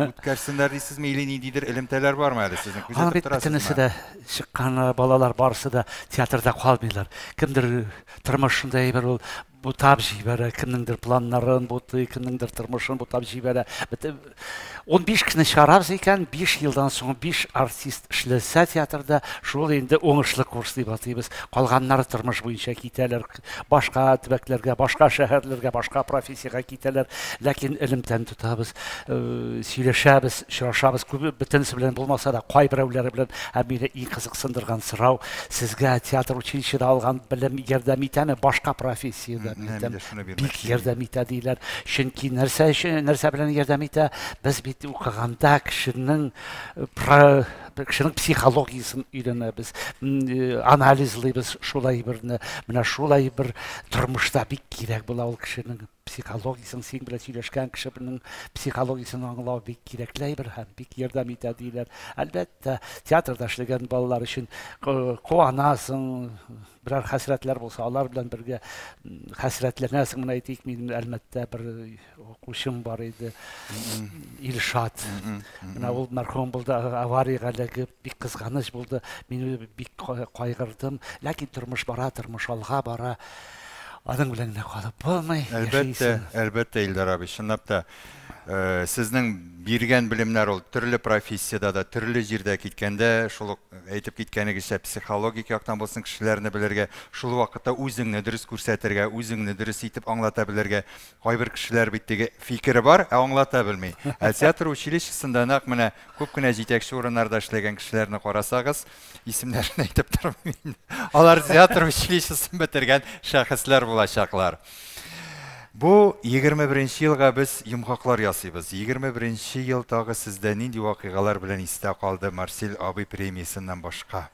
үткәрсеннәр дисезме? Или ниндидер элемтәләр бармы әле сезнең? Күзәтеп торасызмы? Бөтенесе дә Чыккан балалар барысы да театрда калмыйлар. Кемдер тормыш шундай бер ул бутап җибәрә, кемнеңдер планнарын бутый, кемнеңдер тормышын бутап җибәрә. 15 кешене чыгарабыз икән, 5 елдан соң 5 артист эшләсә театрда, шул инде уңышлы курс дип атыйбыз. Калганнары тормыш буенча китәләр, башка төбәкләргә, башка шәһәрләргә, башка профессиягә китәләр. Ләкин элемтәне тотабыз, сөйләшәбез, очрашабыз. Күбе бөтенесе белән булмаса да, кайберәүләре белән. Һәм мине иң кызыксындырган сорау, сезгә театр училищеда алган белем ярдәм итәме башка профессиядә? Бик ярдәм итә диләр. Чөнки нәрсә өчен, нәрсә белән ярдәм итә? Без бит укыганда кешенең кешенең психологиясен өйрәнәбез, анализлыйбыз шулай берне. Менә шулай бер тормышта бик кирәк була ул кешенең психологиясен, син белән сөйләшкән кешенең психологиясен аңлау бик кирәкле бер һәм бик ярдәм итә диләр. Әлбәттә, театрда эшләгән балалар өчен куанасың, берәр хәсрәтләр булса, алар белән бергә хәсрәтләнәсең. Менә әйтик, минем Әлмәттә бер укучым бар иде, Илшат. Менә ул мәрхүм булды, авариягә эләгеп, бик кызганыч булды. Мин бик кайгырдым. Ләкин тормыш бара, тормыш алга бара. Аның белән генә калып булмый. Әлбәттә, әлбәттә, Илдар абый, чынлап та сезнең биргән белемнәр ул төрле профессиядә дә, төрле җирдә киткәндә, шул ук әйтеп киткәнегезчә, психологик яктан булсын кешеләрне белергә, шул вакытта үзеңне дөрес күрсәтергә, үзеңне дөрес итеп аңлата белергә. Кайбер кешеләр бит теге фикере бар, ә аңлата белми. Ә театр училищесында нәкъ менә күп кенә җитәкче урыннарда эшләгән кешеләрне карасагыз, исемнәрен әйтеп тормыйм инде. Алар театр училищесын бетергән шәхесләр булачаклар. Бу 21 елга без йомгаклар ясыйбыз. 21 ел тагы сездә нинди вакыйгалар белән истә калды Марсель абый премиясеннән башка?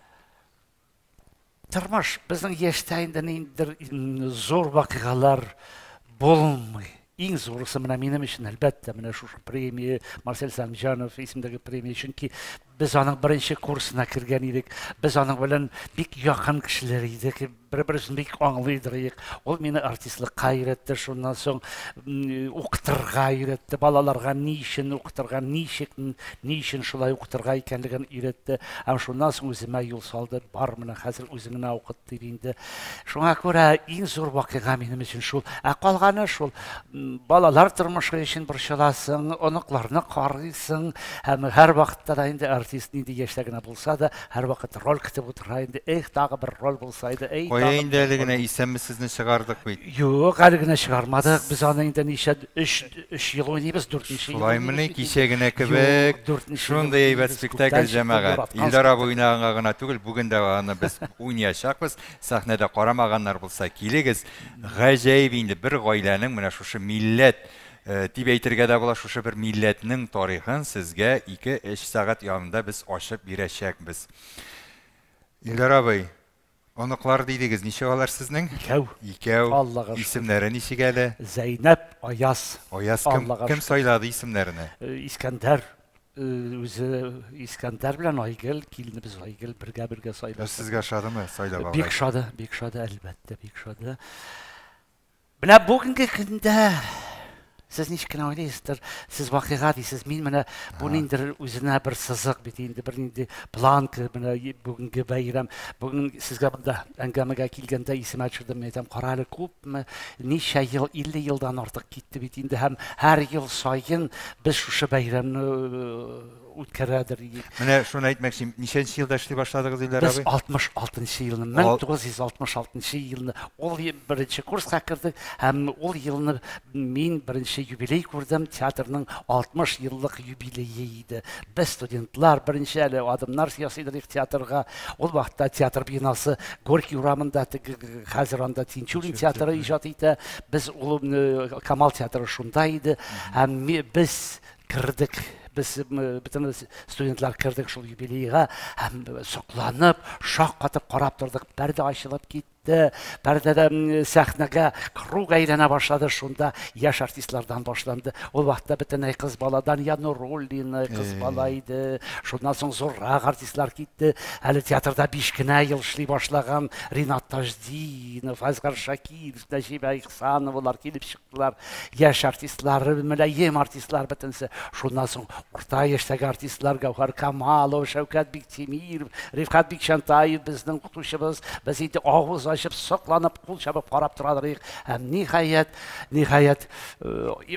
Тормыш безнең яшьтә инде ниндидер зур вакыйгалар булмый. Иң зурысы менә минем өчен әлбәттә менә шушы премия, Марсель Сәлимҗанов исемендәге премия, чөнки без аның беренче курсына кергән идек. Без аның белән бик якын кешеләр идек, бер-беребезне бик аңлый идек. Ул мине артистлыкка өйрәтте, шуннан соң укытырга өйрәтте, балаларга ни өчен укытырга, ничек, ни өчен шулай укытырга икәнлеген өйрәтте. Һәм шуннан соң үземә юл салды, бар менә хәзер үзең генә укыт дип инде. Шуңа күрә иң зур вакыйга минем өчен шул. Ә калганы шул балалар тормышы өчен борчыласың, оныкларны карыйсың, һәм һәр вакытта да инде артист нинди яшьтә генә булса да, һәрвакыт роль көтеп утыра инде. Эх, тагы бер роль булса иде. Эй, Кая инде әле генә исәнмесезне чыгардык бит. Юк, әле генә чыгармадык. Без аны инде ничә 3 ел уйныйбыз, 4 ел. Шулаймыни, кичә генә кебек. Шундый әйбәт спектакль, җәмәгать. Илдар абый уйнаганга гына түгел, бүген дә аны без уйнаячакбыз. Сәхнәдә карамаганнар булса, килегез. Гаҗәеп инде бер гаиләнең менә шушы милләт дип әйтергә дә була, шушы бер милләтнең тарихын сезгә 2-3 сәгать янында без ачып бирәчәкбез. Илдар абый, оныклар дидегез, ничә алар сезнең? Икәү. Икәү. Аллага шөкер. Исемнәре ничек әле? Зәйнәп, Аяз. Аяз кем, кем сайлады исемнәрне? Искәндәр. Үзе Искәндәр белән Айгөл, киленебез Айгөл бергә-бергә сайлады. Сезгә ошадымы сайлап алгач? Бик ошады, бик ошады, әлбәттә, бик ошады. Менә бүгенге көндә сез ничек кенә уйлыйсыздыр, сез вакыйга дисез, мин менә бу ниндидер үзенә бер сызык бит инде, бер нинди планка, менә бүгенге бәйрәм. Бүген сезгә монда әңгәмәгә килгәндә исемә төшердем, мин әйтәм, кара әле күпме, ничә ел, 50 елдан артык китте бит инде, һәм һәр ел саен без шушы бәйрәмне үткәрәдер идек. Менә шуны әйтмәкче, ничәнче елда эшли башладыгыз, Илдар Без абый? 66 елны, 1966 елны ул беренче курска кердек, һәм ул елны мин беренче юбилей күрдем, театрның 60 еллык юбилее иде. Без студентлар беренче әле адымнар ясый идек театрга. Ул вакытта театр бинасы Горький урамында, хәзер анда Тинчурин театры иҗат итә. Без ул Камал театры шунда иде, һәм без кердек. Без бөтен студентлар кердек шул юбилейга һәм сокланып, шаккатып карап тордык. Пәрдә ачылып китте. Пәрдәдә сәхнәгә круг әйләнә башлады. Шунда яшь артистлардан башланды. Ул вакытта бөтенләй кыз бала, Дания Нуруллина кыз бала иде. Шуннан соң зуррак артистлар китте. Әле театрда 5 кенә ел эшли башлаган Ринат Таҗдинов, Әсгар Шакиров, Нәҗибә Ихсановалар килеп чыктылар. Яшь артистлар, мөлаем артистлар бөтенесе. Шуннан соң Урта яшьтәге артистлар Гәүһәр Камалов, Шәүкәт Биктимиров, Рифкать Бикчәнтаев безнең укытучыбыз. Без инде авыз ачып, сокланып, кул чабып карап торадыр идек. Һәм ниһаять, ниһаять,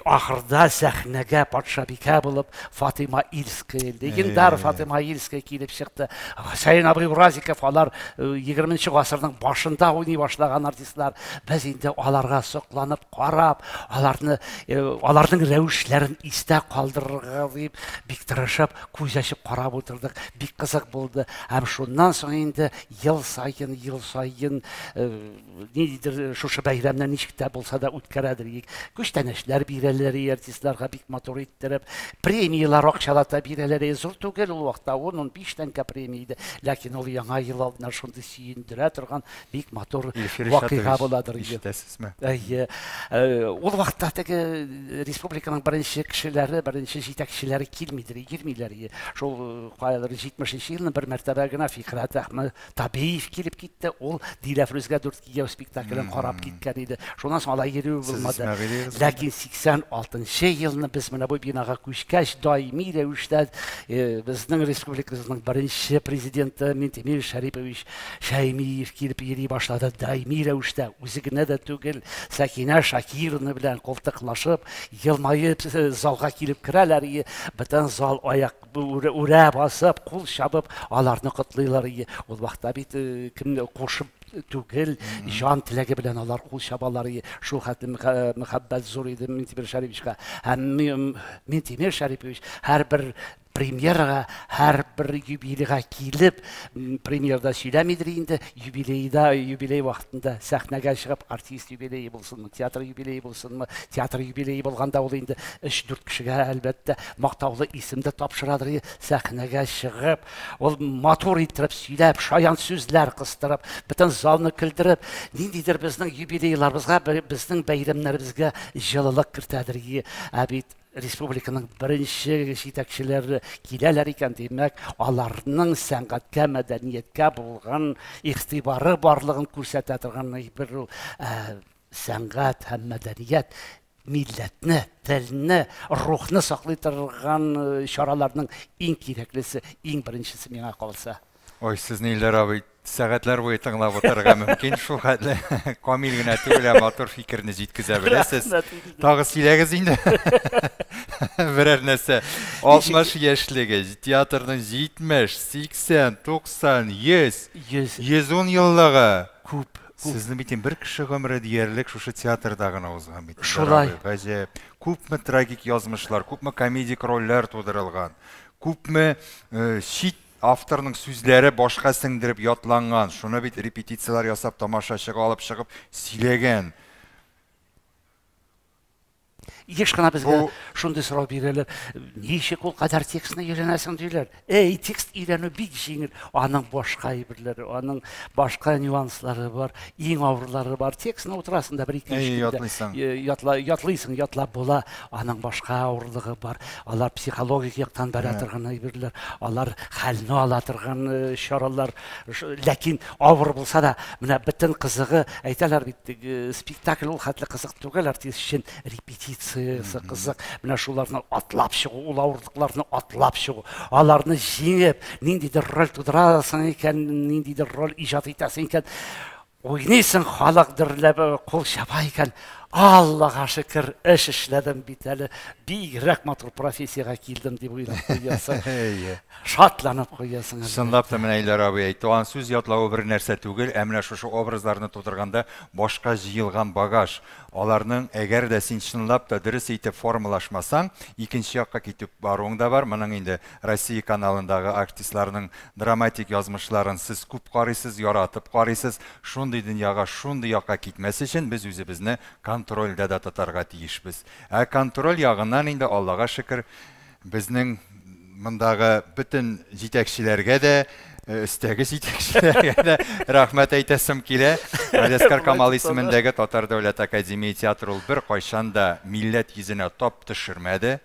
ахырда сәхнәгә патшабикә булып Фатыйма Ильская, легендар Фатыйма Ильская килеп чыкты. Хөсәен абый Уразиков, алар 20 гасырның башында уйный башлаган артистлар. Без инде аларга сокланып карап, аларны аларның рәвешләрен истә калдырырга дип бик тырышып, күз ачып карап утырдык. Бик кызык булды. Һәм шуннан соң инде ел саен, ел саен ниндидер шушы бәйрәмне ничек тә булса да үткәрәдер идек. Күчтәнәчләр бирәләр артистларга бик матур иттереп, премияләр акчалата бирәләр. Зур түгел ул вакытта 10-15 тәңкә премия иде. Ләкин ул яңа ел алдыннан шундый сөендерә торган бик матур вакыйга буладыр иде. Ишетәсезме? Әйе. Ул вакытта теге республиканың беренче кешеләре, беренче җитәкчеләре килмидер, йөрмиләр. Шул каядыр 70 елны бер мәртәбә генә Фикрәт Әхмәт Табиев килеп китте. Ул Диләфрүзгә дүрт кияү спектаклен карап киткән иде. Шуннан соң алай йөрүе булмады. Ләкин 86 елны без менә бу бинага күчкәч, даими рәвештә безнең республикабызның беренче президенты Минтимер Шәрипович Шәймиев килеп йөри башлады. Даими рәвештә, үзе генә дә түгел, Сәкинә Шакировна белән култыклашып, елмаеп залга килеп керәләр. Бөтен зал аяк үрә басып, кул чабып, аларны котлыйлар. Ул вакытта бит кемне кушып түгел, җан теләге белән алар кул чабалар. Шул хәтле мәхәббәт зур иде Минтимер Шәриповичка. Һәм Минтимер Шәрипович һәрбер премьерага, һәрбер юбилейга килеп, премьерда сөйләмидер инде, юбилейда, юбилей вакытында сәхнәгә чыгып, артист юбилее булсынмы, театр юбилее булсынмы, театр юбилее булганда ул инде 3-4 кешегә әлбәттә мактаулы исем дә тапшырадыр. Сәхнәгә чыгып, ул матур иттереп сөйләп, шаян сүзләр кыстырып, бөтен залны көлдереп, ниндидер безнең юбилейларыбызга, безнең бәйрәмнәребезгә җылылык кертәдер. Ә бит республиканың беренче җитәкчеләре киләләр икән, димәк, аларның сәнгатькә, мәдәнияткә булган игътибары барлыгын күрсәтә торган бер ул сәнгать һәм мәдәният милләтне, телне, рухны саклый торган чараларның иң кирәклесе, иң беренчесе миңа калса. Ой, сезне, Илдар абый, сәгатьләр буе тыңлап утырырга мөмкин, шул хәтле камил генә түгел, ә матур фикерне җиткезә беләсез. Тагы сөйләгез инде. Берәр нәрсә. 60 яшьлеге, театрның 70, 80, 90, 100, 110 еллыгы. Күп. Сезнең бит бер кеше гомере диярлек шушы театрда гына узган бит. Шулай. Гаҗәп. Күпме трагик язмышлар, күпме комедик рольләр тудырылган, күпме чит авторның сүзләре башка сеңдереп ятланган. Шуны бит репетицияләр ясап тамашачыга алып чыгып сөйләгән. Еш кына безгә шундый сорау бирәләр. Ничек ул кадәр текстны өйрәнәсең диләр. Эй, текст өйрәнү бик җиңел. Аның башка әйберләре, аның башка нюанслары бар, иң авырлары бар. Текстны утырасың да бер-ике өч көндә ятлыйсың, ятлап була. Аның башка авырлыгы бар. Алар психологик яктан бара торган әйберләр, алар хәлне ала торган чаралар. Ләкин авыр булса да, менә бөтен кызыгы әйтәләр бит, спектакль ул хәтле кызык түгел, артист өчен репетиция кызык. Менә шуларны атлап чыгу, ул авырлыкларны атлап чыгу, аларны җиңеп, ниндидер роль тудырасың икән, ниндидер роль иҗат итәсең икән, уйныйсың, халык дөрләп кул чаба икән. Аллага шөкер, эш эшләдем бит әле, бигрәк матур профессиягә килдем дип уйлап куясың. Шатланып куясың. Чынлап та менә Илдар абый әйтте, ан сүз ятлавы бер нәрсә түгел, ә менә шушы образларны тудырганда башка җыелган багаж, аларның әгәр дә син чынлап та дөрес итеп формалашмасаң, икенче якка китеп баруың да бар. Моның инде Россия каналындагы артистларның драматик язмышларын сез күп карыйсыз, яратып карыйсыз. Шундый дөньяга, шундый якка китмәс өчен без үзебезне контрольдә дә тотарга тиешбез. Ә контроль ягыннан инде Аллага шөкер, безнең мондагы бөтен җитәкчеләргә дә, өстәге җитәкчеләргә дә рәхмәт әйтәсем килә. Галиәсгар Камал исемендәге Татар дәүләт академия театры ул бер кайчан да милләт йөзенә тап төшермәде,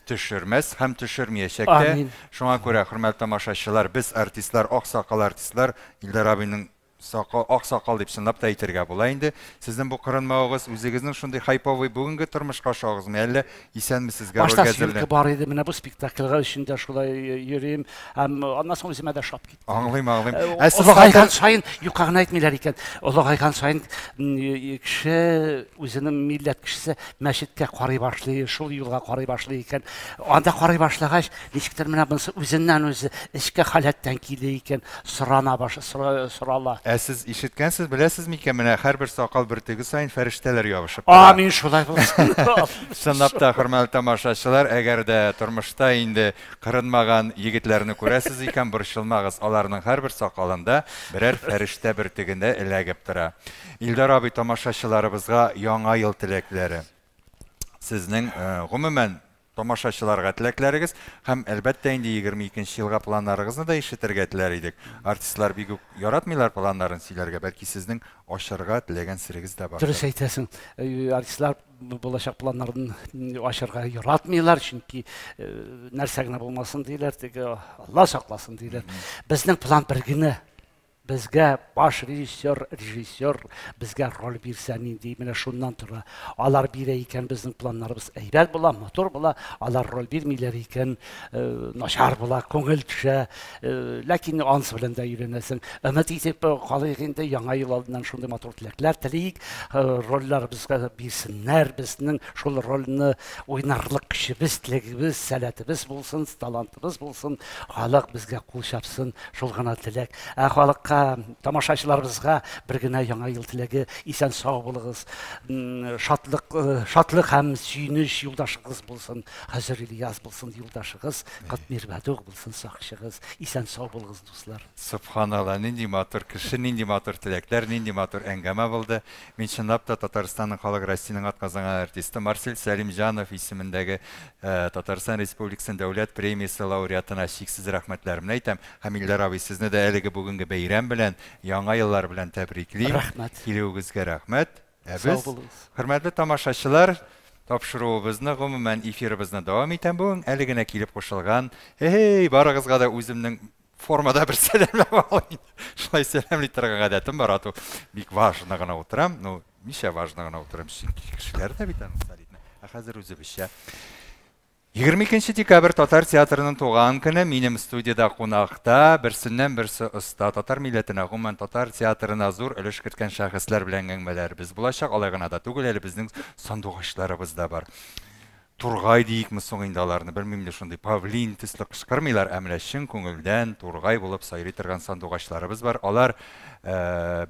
төшермәс һәм төшермәячәк тә. Шуңа күрә, хөрмәтле тамашачылар, без артистлар, аксакал артистлар, Илдар абыйның Сакал, ак сакал дип чынлап та әйтергә була инде. Сезнең бу кырынмавыгыз үзегезнең шундый хайповый бүгенге тормышка ошагызмы, әллә исәнмесезгә Башта рольгә съемка әзерлән? бар иде, менә бу спектакльгә өчен дә шулай йөрим. Һәм аннан соң үземә дә ошап китте. Аңлыйм, аңлыйм. Ә сез Олыгайган саен, юкка гына әйтмиләр икән. Олыгайган саен кеше үзенең милләт кешесе мәчеткә карый башлый, шул юлга карый башлый икән. Анда карый башлагач, ничектер менә монысы үзеннән үзе эчке халәттән килә икән, сорана баш, сорала. Ә сез ишеткәнсез, беләсез микән, менә һәрбер сакал бөртеге саен фәрештәләр ябышып тора. Амин, шулай булсын. Чынлап та, хөрмәтле тамашачылар, әгәр дә тормышта инде кырынмаган егетләрне күрәсез икән, борчылмагыз, аларның һәрбер сакалында берәр фәрештә бөртегендә эләгеп тора. Илдар абый, тамашачыларыбызга яңа ел теләкләре. Сезнең, гомумән, тамашачыларга теләкләрегез һәм, әлбәттә инде, 22 елга планнарыгызны да ишетергә теләр идек. Артистлар бик үк яратмыйлар планнарын сөйләргә, бәлки сезнең ачарга теләгән серегез дә бардыр. Дөрес әйтәсең. Артистлар булачак планнарын ачарга яратмыйлар, чөнки нәрсә генә булмасын диләр, теге Алла сакласын диләр. Безнең план бер генә. Безгә баш режиссер, режиссер безгә роль бирсә нинди, менә шуннан тора. Алар бирә икән, безнең планнарыбыз әйбәт була, матур була. Алар роль бирмиләр икән, начар була, күңел төшә. Ләкин анысы белән дә өйрәнәсең. Өмет итеп калыйк инде, яңа ел алдыннан шундый матур теләкләр телик. Рольләр безгә бирсеннәр, безнең шул рольне уйнарлык көчебез, теләгебез, сәләтебез булсын, талантыбыз булсын. Халык безгә кул чапсын, шул гына теләк. Ә халыкка, тамашачыларыбызга бер генә яңа ел теләге: исән сау булыгыз, шатлык, шатлык һәм сөенеч юлдашыгыз булсын, Хәзер Ильяс булсын юлдашыгыз, Кытмир Бәдуг булсын сакчыгыз. Исән сау булыгыз, дуслар. Сөбханалла, нинди матур кеше, нинди матур теләкләр, нинди матур әңгәмә булды. Мин чынлап та Татарстанның халык, Россиянең атказанган артисты Марсель Сәлимҗанов исемендәге Татарстан Республикасының дәүләт премиясе лауреатына чиксез рәхмәтләремне әйтәм. Һәм Илдар абый, сезне дә әлеге бүгенге бәйрәм белән, Яңа еллар белән тәбриклим. Рәхмәт. Килүегезгә рәхмәт. Ә Сау без, булыгыз. хөрмәтле тамашачылар, тапшыруыбызны, гомумән, эфирыбызны дәвам итәм. Бүген әле генә килеп кушылган, эй, барыгызга да үземнең формада бер сәламләп алыйм. Шулай сәламли торган гадәтем бар, ату бик важно гына утырам. Ну, ничә важно гына утырам, чөнки кешеләр дә бит аны солидно. Ә хәзер үзебезчә. 22 декабрь татар театрының туган көне. Минем студияда кунакта берсеннән берсе оста татар милләтенә, гомумән татар театрына зур өлеш керткән шәхесләр белән әңгәмәләребез булачак. Алай гына да түгел, әле безнең сандугачларыбыз да бар. Тургай диикме соң инде аларны, белмим дә, шундый павлин төсле кычкырмыйлар, ә менә чын күңелдән тургай булып сайрый торган сандугачларыбыз бар. Алар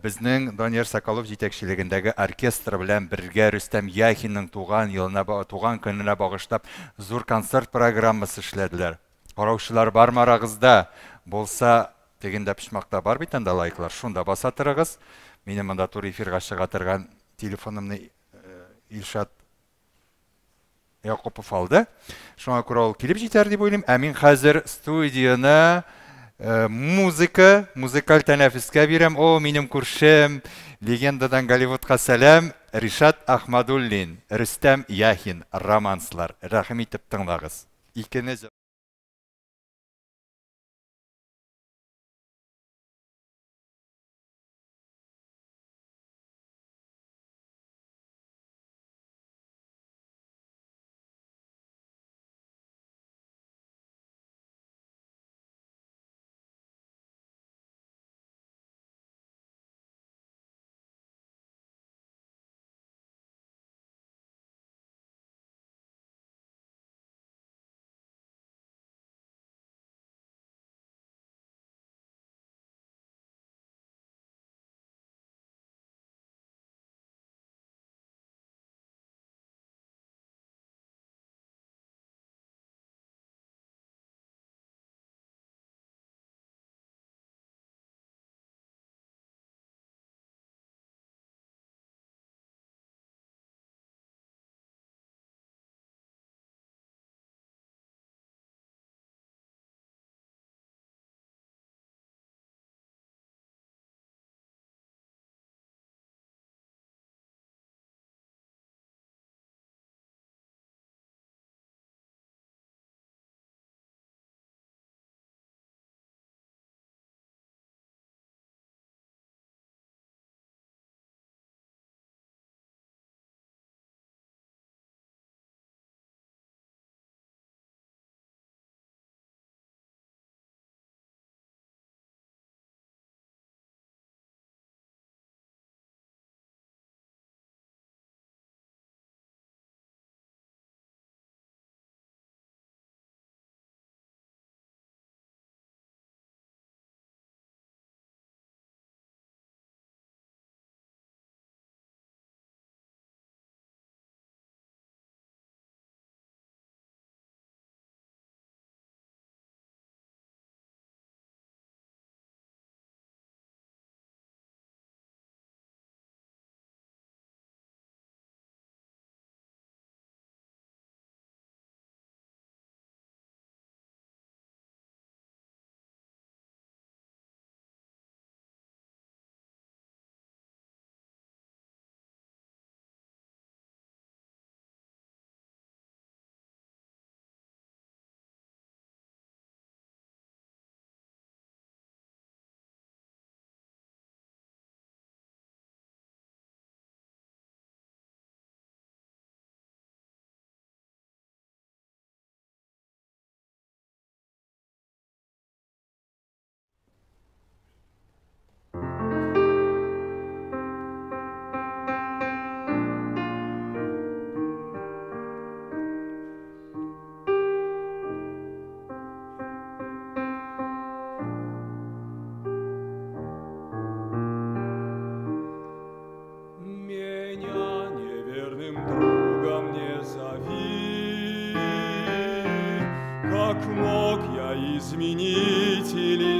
безнең Данияр Соколов җитәкчелегендәге оркестр белән бергә Рөстәм Яхинның туган елына, туган көненә багышлап зур концерт программасы эшләделәр. Караучылар бармы арагызда? Булса, тегендә почмакта бар бит анда лайклар, шунда баса торыгыз. Минем монда туры эфирга чыга торган телефонымны Илшат Якупов алды. Шуңа күрә ул килеп җитәр дип уйлыйм. Ә мин хәзер студияне музыка, музыкаль тәнәфескә бирәм. О, минем күршем, легендадан Голливудка сәлам, Ришат Ахмадуллин, Рөстәм Яхин, романслар. Рәхим итеп тыңлагыз. Икене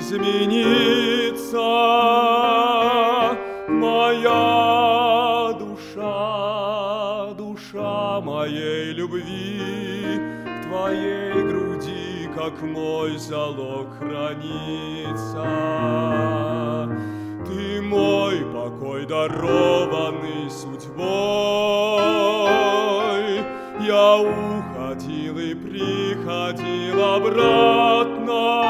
измениться. Моя душа, душа моей любви, в твоей груди, как мой залог, хранится. Ты мой покой, дарованный судьбой. Я уходил и приходил обратно,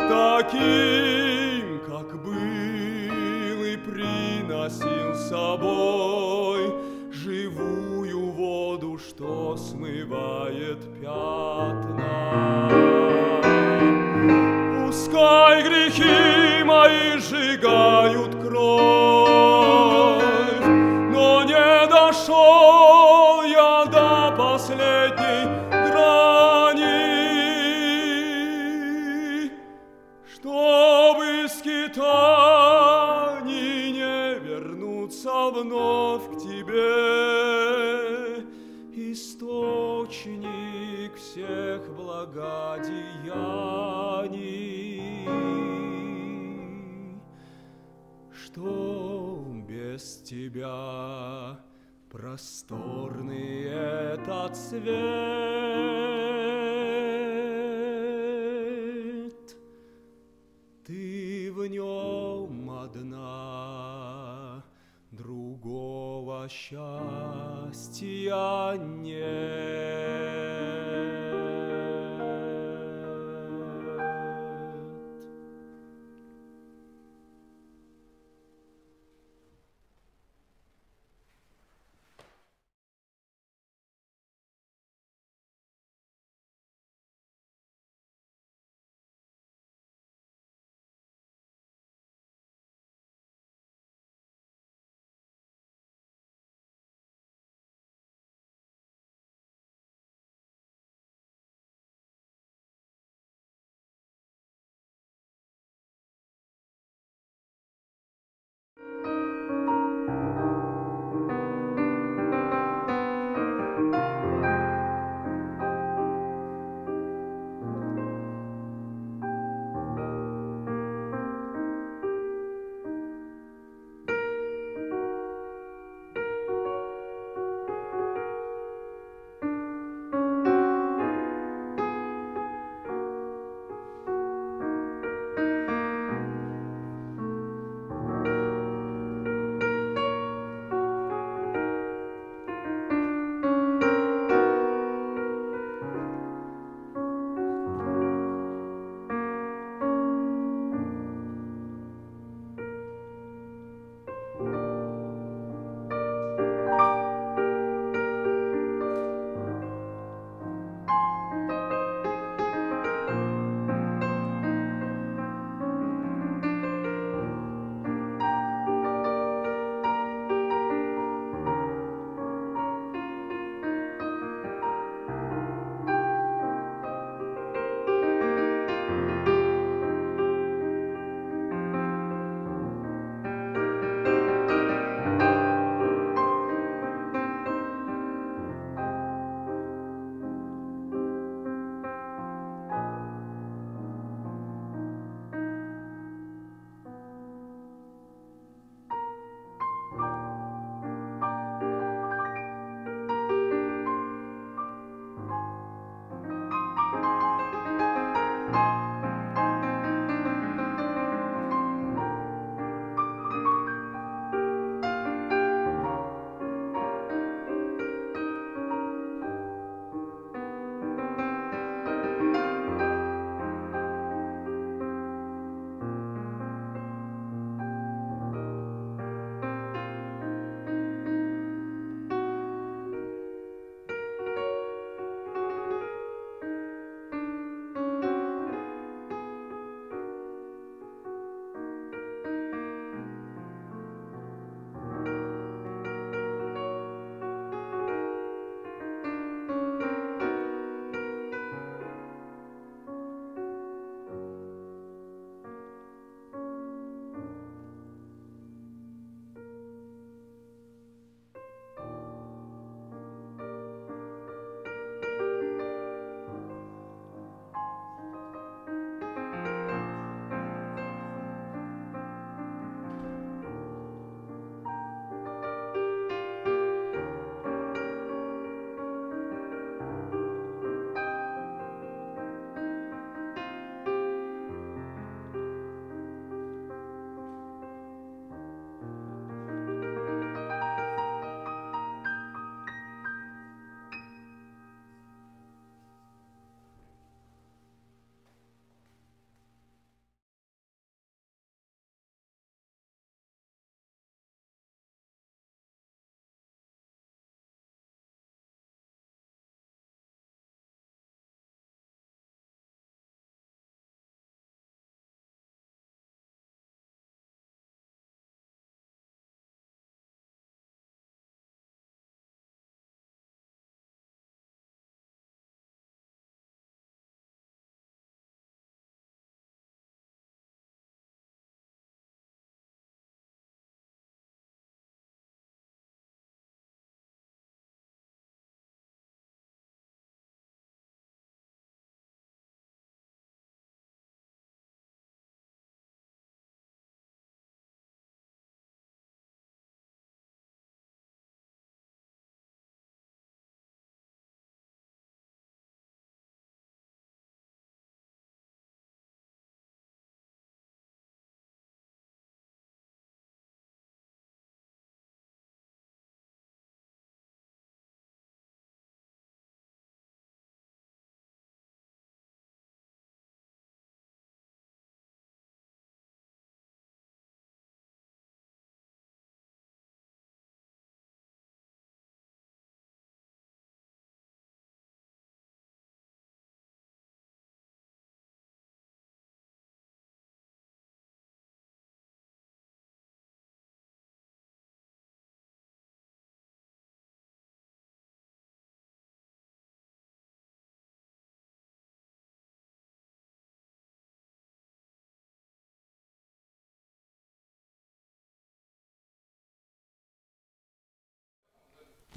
таким, как был, и приносил с собой живую воду, что смывает пятна. Пускай грехи мои сжигают кровь, но не дошел я до последней грани, чтобы скитаний не вернуться вновь к тебе, источник всех благодеяний, что без тебя просторный этот свет, ты в нем одна, другого счастья нет.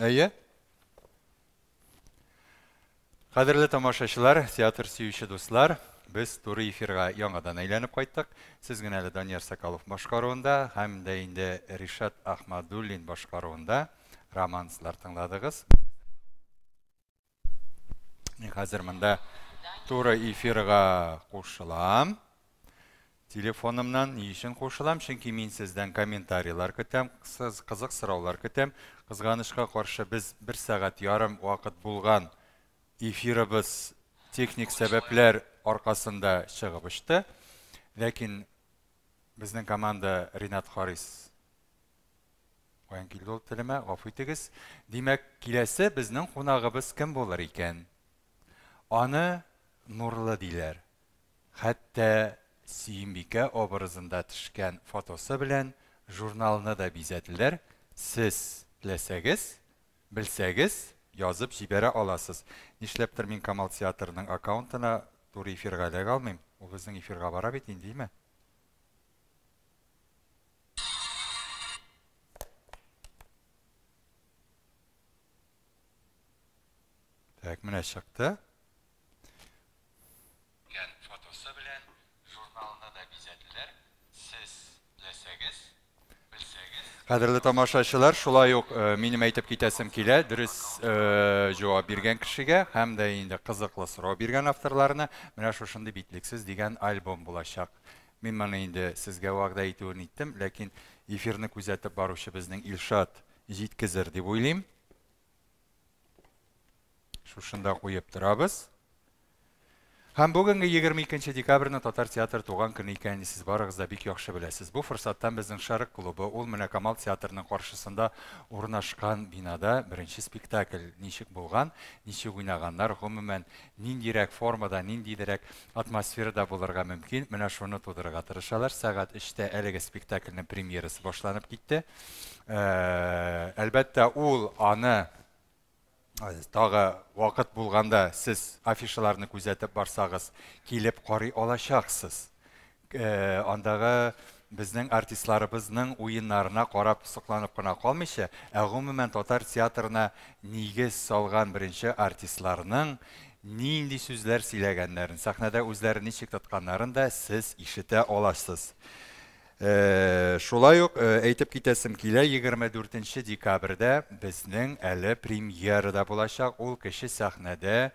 Әйе. Кадерле тамашачылар, театр сөюче дуслар, без туры эфирга яңадан әйләнеп кайттык. Сез генә әле Данияр Соколов башкаруында һәм дә инде Ришат Ахмадуллин башкаруында романслар тыңладыгыз. Мин хәзер монда туры эфирга кушылам. Телефонымнан ни өчен кушылам? Чөнки мин сездән комментарийлар көтәм, кызык сораулар көтәм. Кызганычка каршы без 1 сәгать ярым вакыт булган эфирыбыз техник сәбәпләр аркасында чыгып очты. Ләкин безнең команда Ринат Харис каян килде ул телемә, гафу итегез. Димәк, киләсе безнең кунагыбыз кем булыр икән? Аны Нурлы диләр. Хәтта Сөембикә образында төшкән фотосы белән журналны да бизәделәр. Сез теләсәгез, белсәгез, язып җибәрә аласыз. Нишләптер мин Камал театрының аккаунтына туры эфирга эләгә алмыйм. Ул безнең эфирга бара бит инде, димә? Так, менә чыкты. Фотосы белән журналны да бизәделәр. Сез теләсәгез, белсәгез. Кадерле тамашачылар, шулай ук минем әйтеп китәсем килә, дөрес җавап биргән кешегә һәм дә инде кызыклы сорау биргән авторларына менә шушындый битлексез дигән альбом булачак. Мин моны инде сезгә вәгъдә итүен иттем, ләкин эфирны күзәтеп баручы безнең Илшат җиткезер дип уйлыйм. Шушында куеп торабыз. Һәм бүгенге 22 декабрьне Татар театры туган көне икәнен сез барыгыз да бик яхшы беләсез. Бу форсаттан безнең Шәрык клубы, ул менә Камал театрының каршысында урнашкан бинада беренче спектакль ничек булган, ничек уйнаганнар, гомумән ниндирәк формада, ниндидерәк атмосферада булырга мөмкин, менә шуны тудырырга тырышалар. Сәгать 3-тә әлеге спектакльнең премьерасы башланып китте. Әлбәттә, ул аны тагы вакыт булганда сез афишаларны күзәтеп барсагыз, килеп карый алачаксыз. Андагы безнең артистларыбызның уеннарына карап сокланып кына калмыйча, ә гомумән татар театрына нигез салган беренче артистларның нинди сүзләр сөйләгәннәрен, сәхнәдә үзләрен ничек тотканнарын да сез ишетә аласыз. Шулай ук әйтеп китәсем килә, 24 декабрьдә безнең әле премьера да булачак. Ул кече сәхнәдә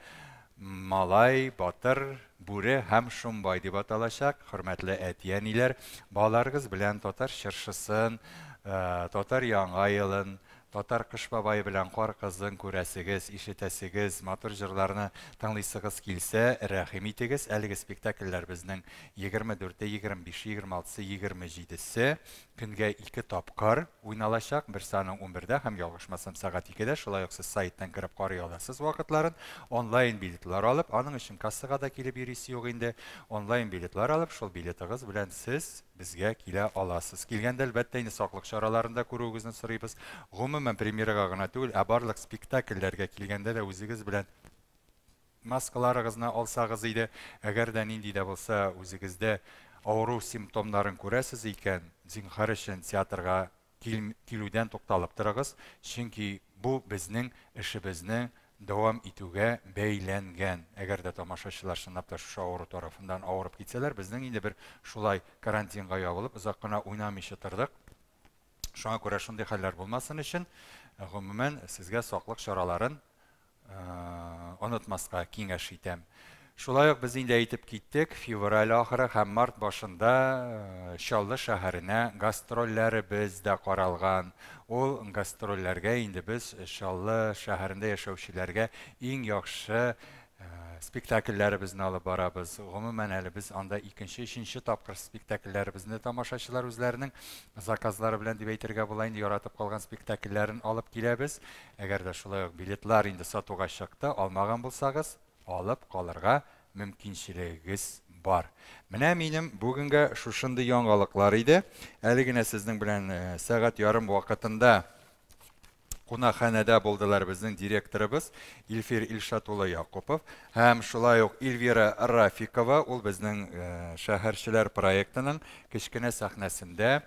Малай, Батыр, Бүре һәм Шомбай дип аталачак. Хөрмәтле әти-әниләр, балаларыгыз белән татар чыршысын, татар яңа елын, татар Кыш бабае белән Кар кызын күрәсегез, ишетәсегез, матур җырларны тыңлыйсыгыз килсә, рәхим итегез. Әлеге спектакльләр безнең 24-е, 25-е, 26-сы, 27-се көнгә 2 тапкыр уйналачак. Берсе аның 11-дә һәм ялгышмасам сәгать 2-дә. Шулай ук сез сайттан кереп карый аласыз вакытларын. Онлайн билетлар алып, аның өчен кассага да килеп йөрисе юк инде. Онлайн билетлар алып, шул билетыгыз белән сез безгә килә аласыз. Килгәндә әлбәттә инде саклык чараларын да күрүегезне сорыйбыз. Гомумән премьерага гына түгел, ә барлык спектакльләргә килгәндә дә үзегез белән маскаларыгызны алсагыз иде. Әгәр дә нинди дә булса үзегездә авыру симптомнарын күрәсез икән, зинһар өчен театрга килүдән тукталып торыгыз, чөнки бу безнең эшебезне дәвам итүгә бәйләнгән. Әгәр дә тамашачылар чынлап та шушы авыру тарафыннан авырып китсәләр, безнең инде бер шулай карантинга ябылып озак кына уйнамыйча тордык. Шуңа күрә шундый хәлләр булмасын өчен, гомумән сезгә саклык чараларын онытмаска киңәш итәм. Шулай ук без инде әйтеп киттек, февраль ахыры һәм март башында Чаллы шәһәренә гастрольләребез дә каралган. Ул гастрольләргә инде без Чаллы шәһәрендә яшәүчеләргә иң яхшы спектакльләребезне алып барабыз. Гомумән әле без анда икенче, өченче тапкыр спектакльләребезне тамашачылар үзләренең заказлары белән дип әйтергә була инде яратып калган спектакльләрен алып киләбез. Әгәр дә шулай ук билетлар инде сатуга чыкты, алмаган булсагыз, алып калырга мөмкинчелегегез бар. Менә минем бүгенгә шушындый яңалыклар иде. Әле генә сезнең белән сәгать ярым вакытында кунакханәдә булдылар безнең директорыбыз Илфир Илшат улы Якупов һәм шулай ук Эльвира Рафикова, ул безнең шәһәрчеләр проектының кечкенә сәхнәсендә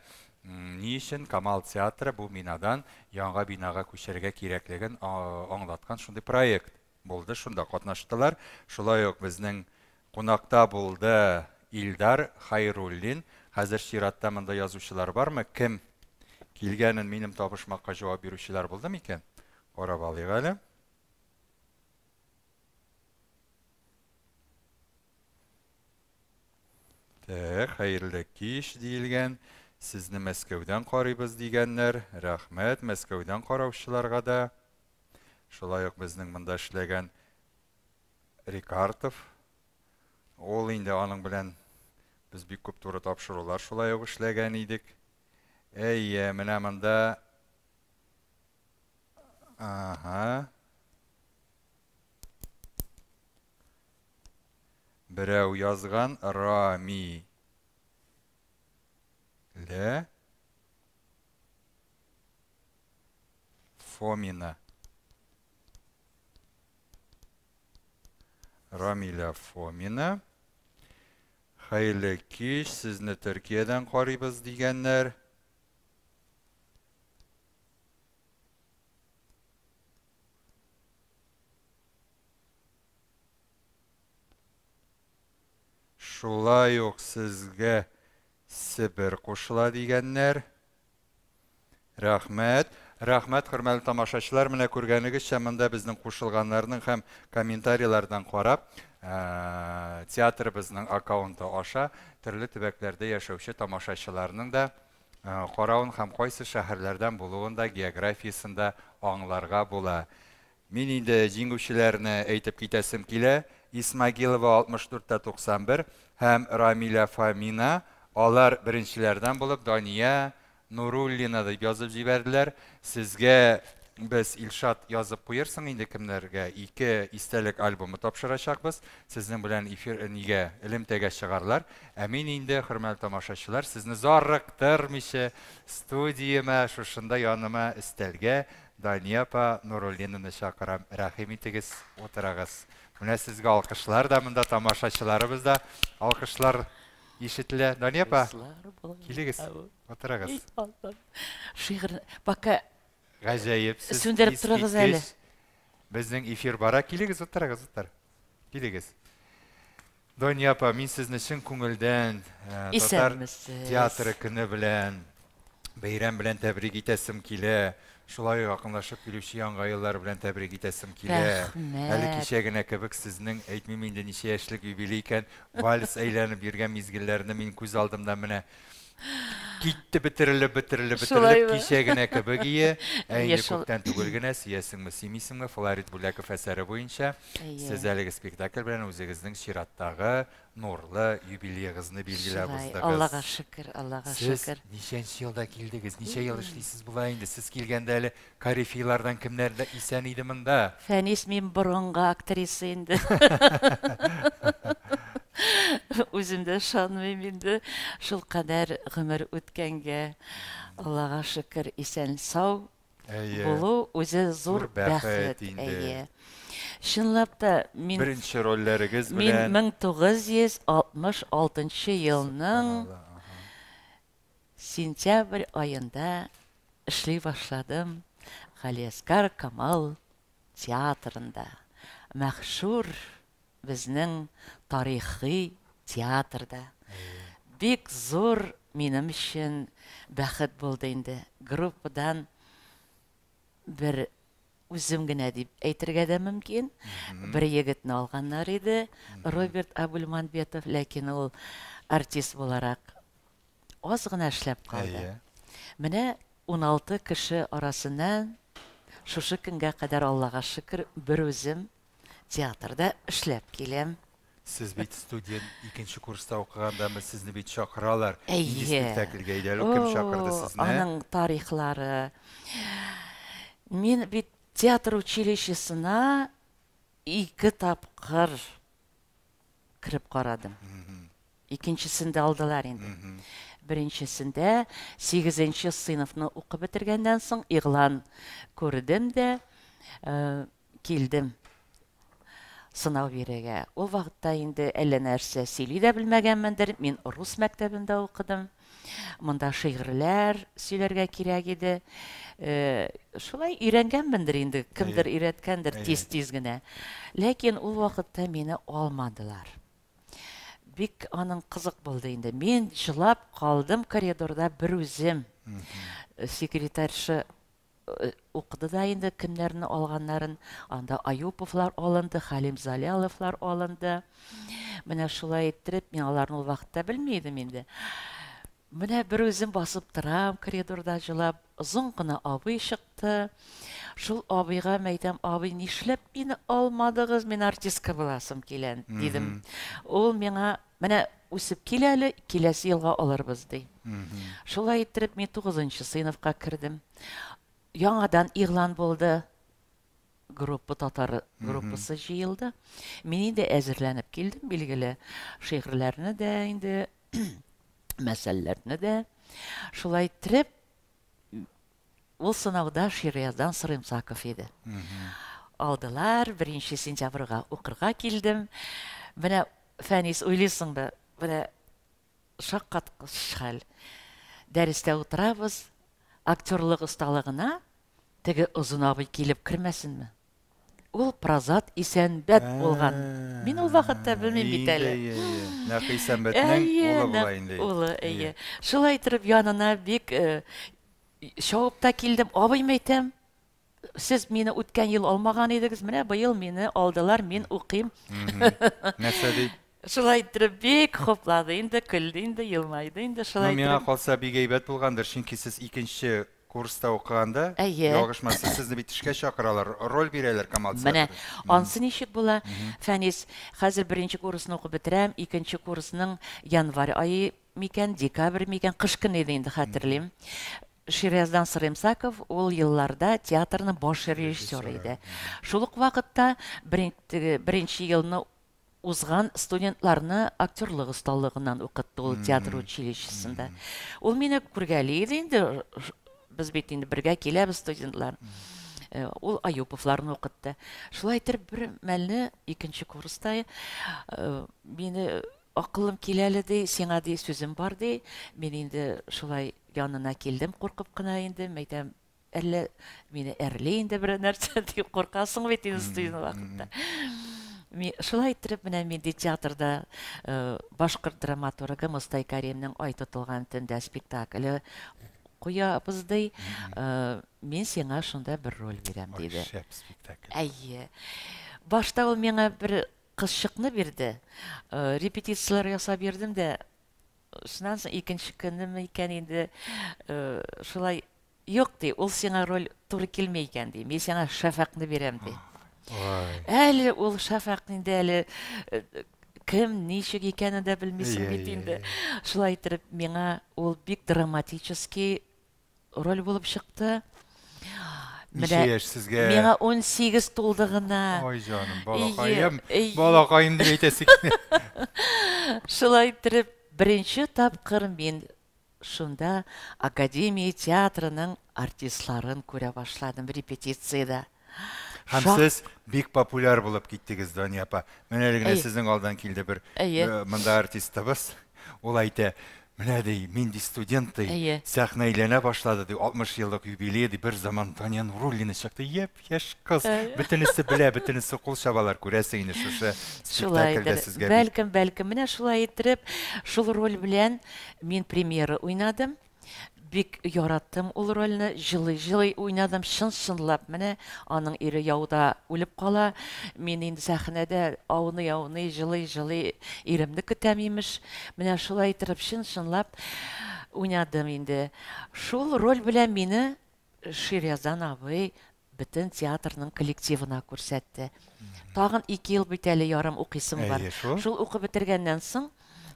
Ни өчен Камал театры бу бинадан яңа бинага күчәргә кирәклеген аңлаткан шундый проект булды, шунда катнаштылар. Шулай ук безнең кунакта булды Илдар Хайруллин. Хәзер чиратта монда язучылар бармы? Кем килгәнен минем табышмакка җавап бирүчеләр булды микән? Карап алыйк әле. Так, хәерле кич диелгән. Сезне Мәскәүдән карыйбыз дигәннәр. Рәхмәт Мәскәүдән караучыларга да. Шулай ук безнең монда эшләгән Рикартов. Ул инде аның белән без бик күп туры тапшырулар шулай ук эшләгән идек. Әйе, менә монда. Ага. Берәү язган Рамилә Фомина. Рамилә Фомина. Хәерле кич, сезне Төркиядән карыйбыз дигәннәр. Шулай ук сезгә Себер кушыла дигәннәр. Рәхмәт. Рәхмәт, хөрмәтле тамашачылар. Менә күргәнегезчә, монда безнең кушылганнарның һәм комментарийлардан карап, театрыбызның аккаунты аша төрле төбәкләрдә яшәүче тамашачыларның да каравын һәм кайсы шәһәрләрдән булуын да, географиясен дә аңларга була. Мин инде җиңүчеләрне әйтеп китәсем килә. Исмагилова 64-91 һәм Рамиля Фомина, алар беренчеләрдән булып Дания Нуруллина дип язып җибәрделәр. Сезгә без, Илшат, язып куерсың инде кемнәргә, ике истәлек альбомы тапшырачакбыз. Сезнең белән эфир нигә элемтәгә чыгарлар. Ә мин инде, хөрмәтле тамашачылар, сезне зарыктырмыйча студиямә, шушында яныма өстәлгә Дания апа Нуруллинаны чакырам. Рәхим итегез, утырыгыз. Менә сезгә алкышлар да монда, тамашачыларыбыз да алкышлар ишетелә. Дания апа, килегез, утырыгыз. Шигырь пока Гаҗәеп, сез сүндереп торыгыз әле. Безнең эфир бара. Килегез, утырыгыз, утыр. Килегез. Дания апа, мин сезне чын күңелдән татар театры көне белән, бәйрәм белән тәбрик итәсем килә. Шулай ук якынлашып килүче яңа еллар белән тәбрик итәсем килә. Әле кичә генә кебек сезнең, әйтмим инде ничә яшьлек юбилей икән, вальс әйләнеп йөргән мизгелләрне мин күз алдымда менә китте бетерелеп, бетерелеп, бетерелеп, кичә генә кебек ие. Ә инде күптән түгел генә, сөясеңме, сөймисеңме, Флорид Бүләков әсәре буенча сез әлеге спектакль белән үзегезнең чираттагы нурлы юбилеегызны билгеләп уздыгыз. Аллага шөкер, Аллага шөкер. Сез ничәнче елда килдегез? Ничә ел эшлисез була инде? Сез килгәндә әле корифейлардан кемнәр дә исән иде монда? Фәнис, мин борынгы актриса инде. Үзем дә ышанмыйм инде. Шул кадәр гомер үткәнгә, Аллага шөкер, исән-сау булу үзе зур бәхет инде. Чынлап та, мин беренче рольләрегез белән мин 1966 елның сентябрь аенда эшли башладым Галиәсгар Камал театрында. Мәхшүр безнең тарихи театрда. Бик зур минем өчен бәхет булды инде. Группадан бер үзем генә дип әйтергә дә мөмкин. Бер егетне алганнар иде, Роберт Абульманбетов, ләкин ул артист буларак аз гына эшләп калды. Менә 16 кеше арасыннан шушы көнгә кадәр, Аллага шөкер, бер үзем театрда эшләп киләм. Сез бит студент, икенче курста укыганда сезне бит чакыралар. Нинди спектакльгә иде әле, кем чакырды сезне? Аның тарихлары. Мин бит театр училищесына 2 тапкыр кереп карадым. Икенчесендә алдылар инде. Беренчесендә 8нче сыйныфны укып бетергәннән соң игълан күрдем дә килдем сынау бирергә. Ул вакытта инде әллә нәрсә сөйли дә белмәгәнмендер. Мин рус мәктәбендә укыдым. Монда шигырьләр сөйләргә кирәк иде. Шулай өйрәнгәнмендер инде, кемдер өйрәткәндер тиз-тиз генә. Ләкин ул вакытта мине алмадылар. Бик аның кызык булды инде. Мин җылап калдым коридорда бер үзем. Секретарша укыды да инде кемнәрне алганнарын. Анда Аюповлар алынды, Хәлим Заляловлар алынды. Менә шулай иттереп, мин аларны ул вакытта белми идем инде. Менә бер үзем басып торам коридорда җылап. Озын гына абый чыкты. Шул абыйга мәйтәм, абый, нишләп мине алмадыгыз, мин артистка буласым килә, дидем. Ул миңа, менә үсеп кил әле, киләсе елга алырбыз, ди. Шулай иттереп, мин 9 сыйныфка кердем. Яңадан игълан булды. Группа татар группасы җыелды. Мин инде әзерләнеп килдем, билгеле, шигырьләрне дә инде, мәсьәләләрне дә. Шулай иттереп, ул сынауда Ширияздан Сырымсаков иде. Алдылар, 1 сентябрьгә укырга килдем. Менә, Фәнис, уйлыйсыңбы, менә шаккаткыч хәл. Дәрестә утырабыз, актерлык осталыгына теге озын абый килеп кермәсенме? Ул Празат Исәнбәт булган. Мин ул вакытта белмим бит әле. Нәкъ Исәнбәтнең улы була инде. Улы, әйе. Шулай итеп янына бик чабып та килдем. Абый, мәйтәм, сез мине үткән ел алмаган идегез, менә быел мине алдылар, мин укыйм. Нәрсә ди? Шулай иттереп бик хуплады инде, көлде инде, елмайды инде шулай иттереп. Миңа калса бик әйбәт булгандыр, чөнки сез икенче курста укыганда, ялгышмасам, сезне бит эшкә чакыралар, роль бирәләр Камал театры. Менә ансы ничек була, Фәнис, хәзер беренче курсны укып бетерәм, икенче курсның январь ае микән, декабрь микән, кыш көне иде инде, хәтерлим. Ширияздан Сырымсаков ул елларда театрның баш режиссеры иде. Шул ук вакытта беренче елны узган студентларны актерлык осталыгыннан укытты ул театр училищесында. Ул мине күргәли иде инде, без бит инде бергә киләбез студентлар. Ул Аюповларны укытты. Шулай итеп бер мәлне икенче курста мине акылым килә әле ди, сиңа ди сүзем бар ди. Мин инде шулай янына килдем, куркып кына инде, мәйтәм, әллә мине әрли инде бер нәрсә дип куркасың бит инде студент вакытта. Шулай иттереп менә мин ди театрда башкорт драматургы Мостай Кәримнең Ай тотылган төндә спектакле куябыз ди. Мин сиңа шунда бер роль бирәм диде. Шәп спектакль. Әйе. Башта ул миңа бер кызчыкны бирде. Репетицияләр ясап йөрдем дә, шуннан соң икенче көнеме икән инде, шулай юк ди, ул сиңа роль туры килми икән ди. Мин сиңа Шәфәкъне бирәм ди. Әле ул Шәфәкъ инде әле кем ничек икәнен дә белмисең бит инде. Шулай иттереп миңа ул бик драматический роль булып чыкты. Ничә яшь сезгә? Миңа 18 тулды гына. Ой, җаным, балакаем, балакаем дип әйтәсе килә. Шулай иттереп беренче тапкыр мин шунда Академия театрының артистларын күрә башладым репетициядә. Һәм сез бик популяр булып киттегез, Дания апа. Менә әле генә сезнең алдан килде бер монда артистыбыз. Ул әйтә, менә ди, мин ди студент ди, сәхнә әйләнә башлады ди, 60 еллык юбилей ди, бер заман Дания Нуруллина чыкты, япь-яшь кыз. Бөтенесе белә, бөтенесе кул чабалар, күрәсең инде шушы спектакльдә сезгә. Бәлкем, бәлкем, менә шулай иттереп, шул роль белән мин премьера уйнадым. Бик яраттым ул рольне, җылый-җылый уйнадым, чын-чынлап. Менә аның ире яуда үлеп кала. Мин инде сәхнәдә ауный-ауный, җылый-җылый иремне көтәм имеш. Менә шулай иттереп чын-чынлап уйнадым инде. Шул роль белән мине Ширияздан абый бөтен театрның коллективына күрсәтте. Тагын 2 ел бит әле ярым укыйсым бар. Шул укып бетергәннән соң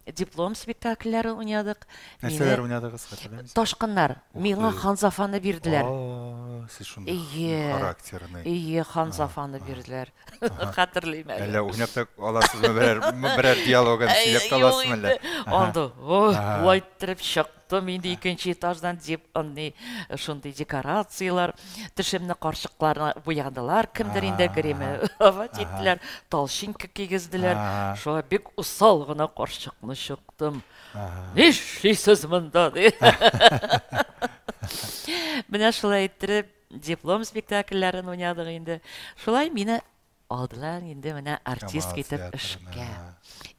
диплом спектакльләре уйнадык. Нәрсәләр уйнадыгыз, хәтерләмисез? Ташкыннар. Миңа Ханзафаны бирделәр. О, сез шундый Ие. характерный. Ие, Хан Сафаны бирделәр. Хәтерлим әле. Әллә уйнап та аласызмы берәр берәр диалогын сөйләп тә аласызмы әллә? Анда, ой, болай иттереп чыктым инде икенче этаждан дип, андый шундый декорацияләр, төшемне карчыкларны буядылар, кемдер инде гримировать иттеләр, толщинка кигезделәр. Шулай бик усал гына карчыкны чыктым. Нишлисез монда? ди. Менә шулай иттереп диплом спектакльләрен уйнадык инде. Шулай мине алдылар инде менә артист итеп эшкә.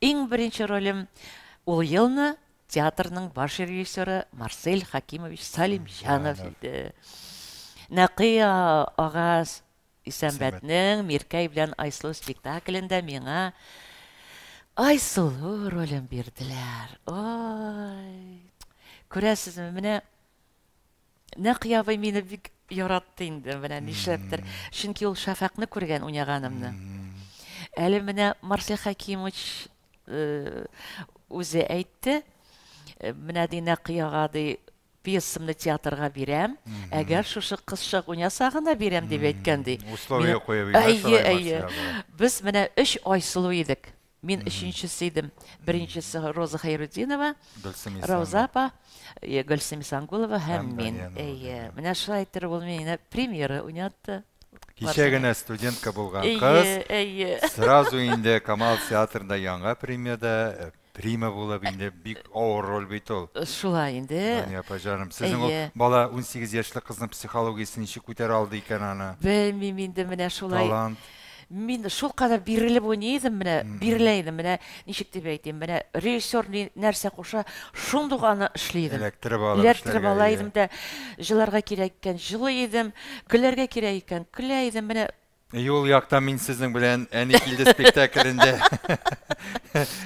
Иң беренче ролем ул елны театрның баш режиссеры Марсель Хакимович Салимҗанов иде. Нәкый ага Исәнбәтнең Миркәй белән Айсылу спектаклендә миңа Айсылу ролен бирделәр. Ой! Күрәсезме, менә Нәкый абый мине бик яратты инде, менә нишләптер. Чөнки ул Шәфәкъне күргән уйнаганымны. Әле менә Марсель Хәкимович үзе әйтте, менә ди Нәкый ага ди, пьесамны театрга бирәм, әгәр шушы кызчык уйнаса гына бирәм дип әйткән ди. Условие куеп, әйе, әйе. Без менә өч Айсылу идек. Мин өченчесе идем. Беренчесе Роза Хәйрутдинова, Рауза апа, Гөлсем Исангулова һәм мин. Әйе. Менә шулай иттереп ул мине премьера уйнатты. Кичә генә студентка булган кыз, сразу инде Камал театрында яңа премьерда прима булып инде, бик авыр роль бит ул. Шулай инде. Дания апа җаным, сезнең ул бала 18 яшьлек кызның психологиясе ничек күтәрә алды икән аны? Белмим инде, менә шулай. Талант. Мин шулкадәр бирелеп уйный идем, менә бирелә идем, менә ничек дип әйтим, менә режиссер нәрсә куша, шундук аны эшли идем. Эләктереп алып Эләктереп ала идем дә, җыларга кирәк икән, җылый идем, көләргә кирәк икән, көлә идем, менә. Юл якта мин сезнең белән Әни килде спектаклендә.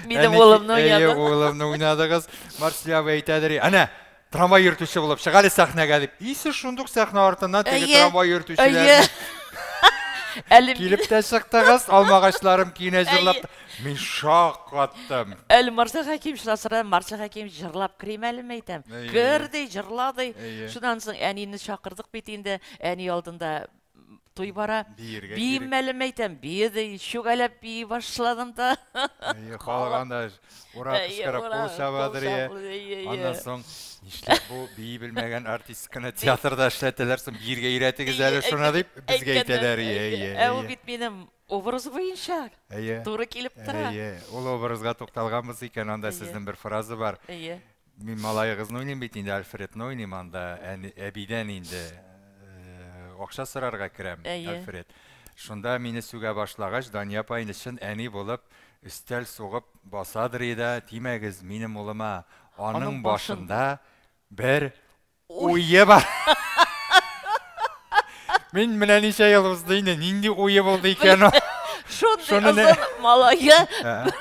Минем улымны уйнадым. Әйе, улымны уйнадыгыз. Марсель абый әйтәдер, әнә, трамвай йөртүче булып чык әле сәхнәгә дип. И сез шундук сәхнә артыннан теге трамвай йөртүчеләрне. Әле килеп тә чыктыгыз, алмагачларым көенә җырлап. Мин шаккаттым. Әле Марсель Хәкимович сорады, Марсель Хәкимович җырлап керим әле, әйтәм. Кер ди, җырла ди. Шуннан соң әнине чакырдык бит инде. Әни алдында туй бара. Биим әле, әйтәм, бие ди, чүгәләп бии башладым да. Әйе, халык анда ура кычкырып кул чабадыр. Аннан соң нишләп бу бии белмәгән артистканы театрда эшләтәләр соң, биергә өйрәтегез әле шуны дип безгә әйтәләр. Ә ул бит минем образ буенча туры килеп тора. Әйе, ул образга тукталганбыз икән, анда сезнең бер фраза бар. Мин малаегызны уйныйм бит инде, Альфредны уйныйм анда, әбидән инде акча сорарга керәм, Альфред. Шунда мине сүгә башлагач, Дания апа инде чын әни булып, өстәл сугып басадыр иде, тимәгез минем улыма, аның башында бер уе бар. Мин менә ничә ел узды инде, нинди уе булды икән ул? Шундый озын малае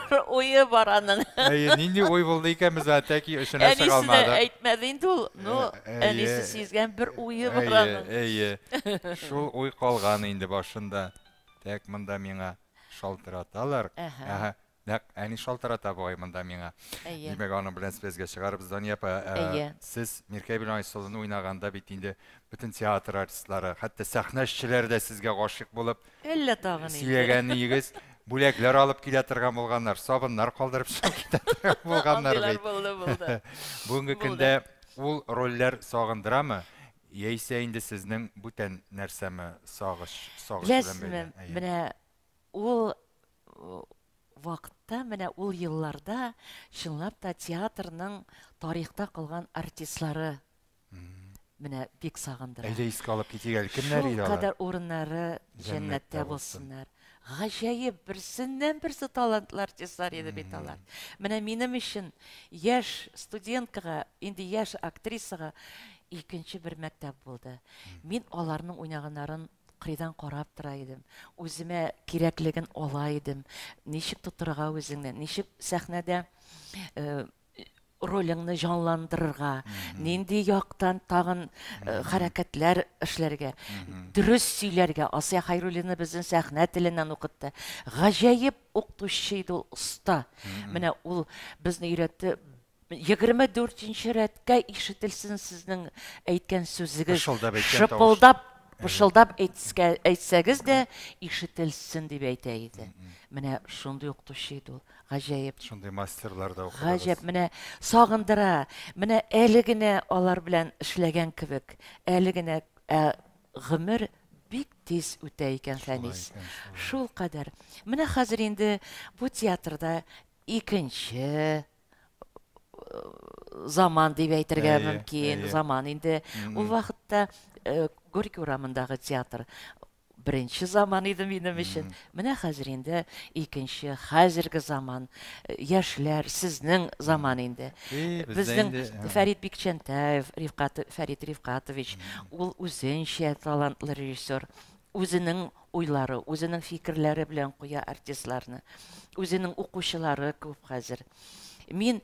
бер уе бар аның. Әйе, нинди уй булды икән, без аны тәки очына чыга алмадык. Әнисенә әйтмәде инде ул, но әнисе сизгән бер уе бар аның. Әйе, шул уй калган инде башында. Тәк, монда миңа шалтыраталар. Әһә. Нәкъ әни шалтырата бугай монда миңа. Димәк, аның белән связьгә чыгарбыз. Дания апа, сез Миркәй белән Айсылуны уйнаганда бит инде бөтен театр артистлары, хәтта сәхнә эшчеләре дә сезгә гашыйк булып, Әллә тагын инде. Сөйләгән егез бүләкләр алып килә торган булганнар, сабыннар калдырып чыгып китә торган булганнар бит. Булды, булды. Бүгенге көндә ул рольләр сагындырамы? Яисә инде сезнең бүтән нәрсәме сагыш, сагыш белән бәйле? Беләсезме, менә ул вакытта, менә ул елларда чынлап та театрның тарихта калган артистлары менә бик сагындыра. Әйдә искә алып китик әле. Кемнәр иде алар? Шулкадәр урыннары җәннәттә булсыннар. Гаҗәеп, берсеннән берсе талантлы артистлар иде бит алар. Менә минем өчен яшь студенткага, инде яшь актрисага икенче бер мәктәп булды. Мин аларның уйнаганнарын кырыйдан карап тора идем. Үземә кирәклеген ала идем. Ничек тотырга үзеңне, ничек сәхнәдә ролеңне җанландырырга, нинди яктан тагын хәрәкәтләр эшләргә, дөрес сөйләргә. Асия Хайруллина безнең сәхнә теленнән укытты. Гаҗәеп укытучы иде ул, оста. Менә ул безне өйрәтте. 24 рәткә ишетелсен сезнең әйткән сүзегез. Шыпылдап әйткән тавыш. Шыпылдап Пышылдап әйтскә, әйтсәгез дә ишетелсен дип әйтә иде. Менә шундый укытучы иде ул. Гаҗәеп. Шундый мастерлар да укыдыгыз. Гаҗәп, менә сагындыра. Менә әле генә алар белән эшләгән кебек. Әле генә, ә гомер бик тиз үтә икән, Фәнис. Шул кадәр. Менә хәзер инде бу театрда икенче заман дип әйтергә мөмкин. Заман инде. Ул вакытта Горький урамындагы театр беренче заман иде минем өчен. Менә хәзер инде икенче, хәзерге заман, яшьләр, сезнең заман инде. Безнең Фәрит Бикчәнтәев, Рифкат, Фәрит Рифкатович, ул үзенчә талантлы режиссер. Үзенең уйлары, үзенең фикерләре белән куя артистларны. Үзенең укучылары күп хәзер. Мин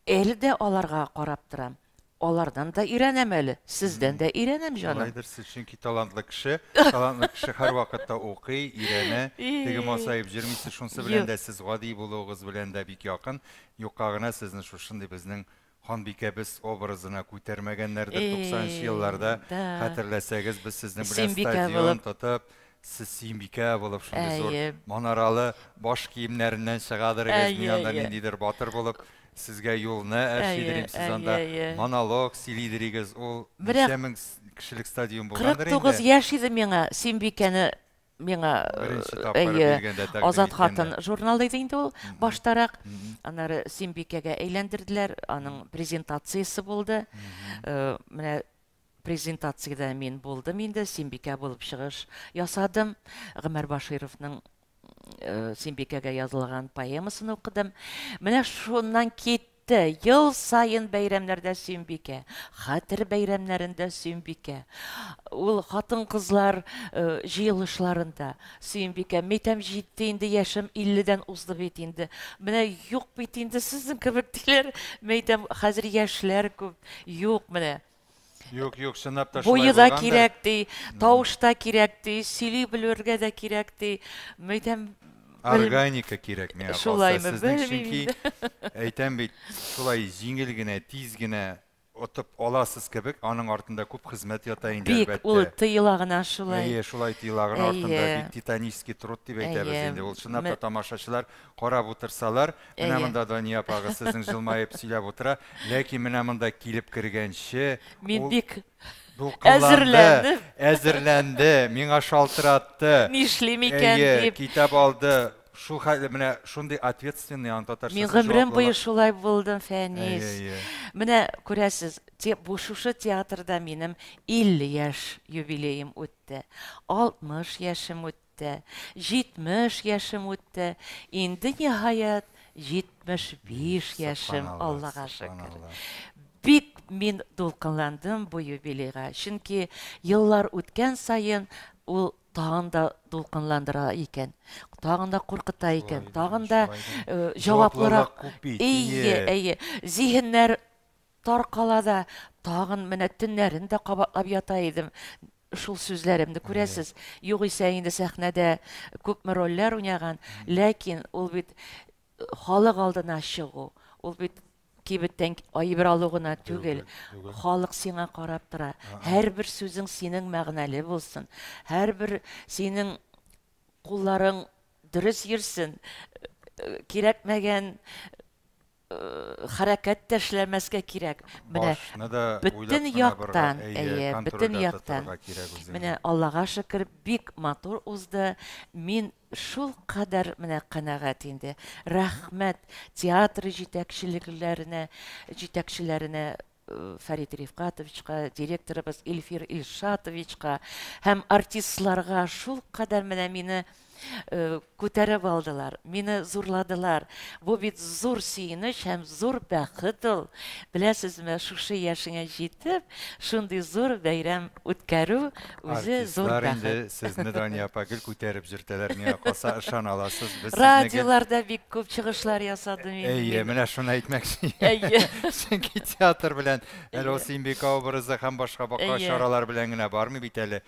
әле дә аларга карап торам. Алардан да өйрәнәм әле, сездән дә өйрәнәм, җаным. Шулайдыр, сез чөнки талантлы кеше. Талантлы кеше һәрвакытта укый, өйрәнә. Теге масаеп йөрмисез, шунысы белән дә сез гади булуыгыз белән дә бик якын. Юкка гына сезне шушындый безнең ханбикәбез образына күтәрмәгәннәрдер 90 нчы елларда. Хәтерләсәгез, без сезнең белән стадион тотып, сез Сөембикә булып шундый зур манаралы баш киемнәреннән чыгадыр идегез, мин анда ниндидер батыр булып сезгә юлны әрчидер идем, сез анда монолог сөйлидер идегез, ул ничә мең кешелек стадион булгандыр инде. 49 яшь иде миңа Сөембикәне миңа әйе, Азат хатын журналы иде инде ул баштарак. Аннары Сөембикәгә әйләндерделәр, аның презентациясе булды. Менә презентациядә мин булдым инде, Сөембикә булып чыгыш ясадым. Гомәр Башировның Сөембикәгә язылган поэмасын укыдым. Менә шуннан китте. Ел саен бәйрәмнәрдә Сөембикә, хәтер бәйрәмнәрендә Сөембикә. Ул хатын-кызлар җыелышларында Сөембикә. Мәйтәм, җитте инде, яшем 50-дән узды бит инде. Менә юк бит инде сезнең кебек диләр. Мәйтәм, хәзер яшьләр күп. Юк менә. Юк, юк, чынлап та шулай Буе да булгандыр. кирәк ди, тавыш та кирәк ди, сөйли белергә дә кирәк ди. Мәйтәм, бел... Органика кирәк миңа калса. Шулаймы, Сезнең белмим чөнки, инде. әйтәм бит, шулай җиңел генә, тиз генә отып аласыз кебек, аның артында күп хезмәт ята инде, Бик, ул әлбәттә. тыела гына шулай. Әйе, шулай тыела гына артында Әйе. бик титанический труд дип әйтәбез Әйе. инде. Ул чынлап Ме- та тамашачылар карап утырсалар, менә Әйе. монда Дания апагыз сезнең җылмаеп сөйләп утыра, ләкин менә монда килеп кергәнче, Мин ул бик дулкынланды, әзерләндем. әзерләнде, миңа шалтыратты. Нишлим икән Әйе, дип. китап алды. Шул хәтле менә шундый ответственный аны татарчасы Мин гомерем буе җаваплылык. шулай булдым, Әйе, Фәнис. әйе. Менә күрәсез, те, бу шушы театрда минем 50 яшь юбилеем үтте. 60 яшем үтте. Үтте, 70 яшем үтте, инде, ниһаять, 75 яшем, Аллага шөкер. Бик мин дулкынландым бу юбилейга, чөнки еллар үткән саен ул тагын да дулкынландыра икән, тагын да куркыта икән, тагын да җаваплырак. Әйе, әйе, зиһеннәр таркала да, тагын менә төннәрен дә кабатлап ята идем. Шул сүзләремне күрәсез. Югыйсә инде сәхнәдә күпме рольләр уйнаган, ләкин ул бит халык алдына чыгу, ул бит кибеттән әйбер алу гына түгел. Халык сиңа карап тора. Һәрбер сүзең синең мәгънәле булсын. Һәрбер синең кулларың дөрес йөрсен. Кирәкмәгән хәрәкәт тә эшләмәскә кирәк. Менә бөтен яктан, әйе, бөтен яктан. Менә Аллага шөкер, бик матур узды. Мин шул кадәр менә канәгать инде. Рәхмәт театр җитәкчелекләренә, җитәкчеләренә, Фәрит Рифкатовичка, директорыбыз Илфир Илшатовичка һәм артистларга шул кадәр менә мине күтәреп алдылар, мине зурладылар. Бу бит зур сөенеч һәм зур бәхет ул. Беләсезме, шушы яшеңә җитеп, шундый зур бәйрәм үткәрү үзе зур Артистлар бәхет. инде сезне, Дания апа, гел күтәреп йөртәләр, миңа калса, ышана аласыз. Без сезне гел Радиоларда бик күп чыгышлар ясадым инде. Әйе, менә шуны әйтмәкче. Әйе. Чөнки театр белән әле ул Сөембикә образы һәм башка башка чаралар белән генә бармый бит әле.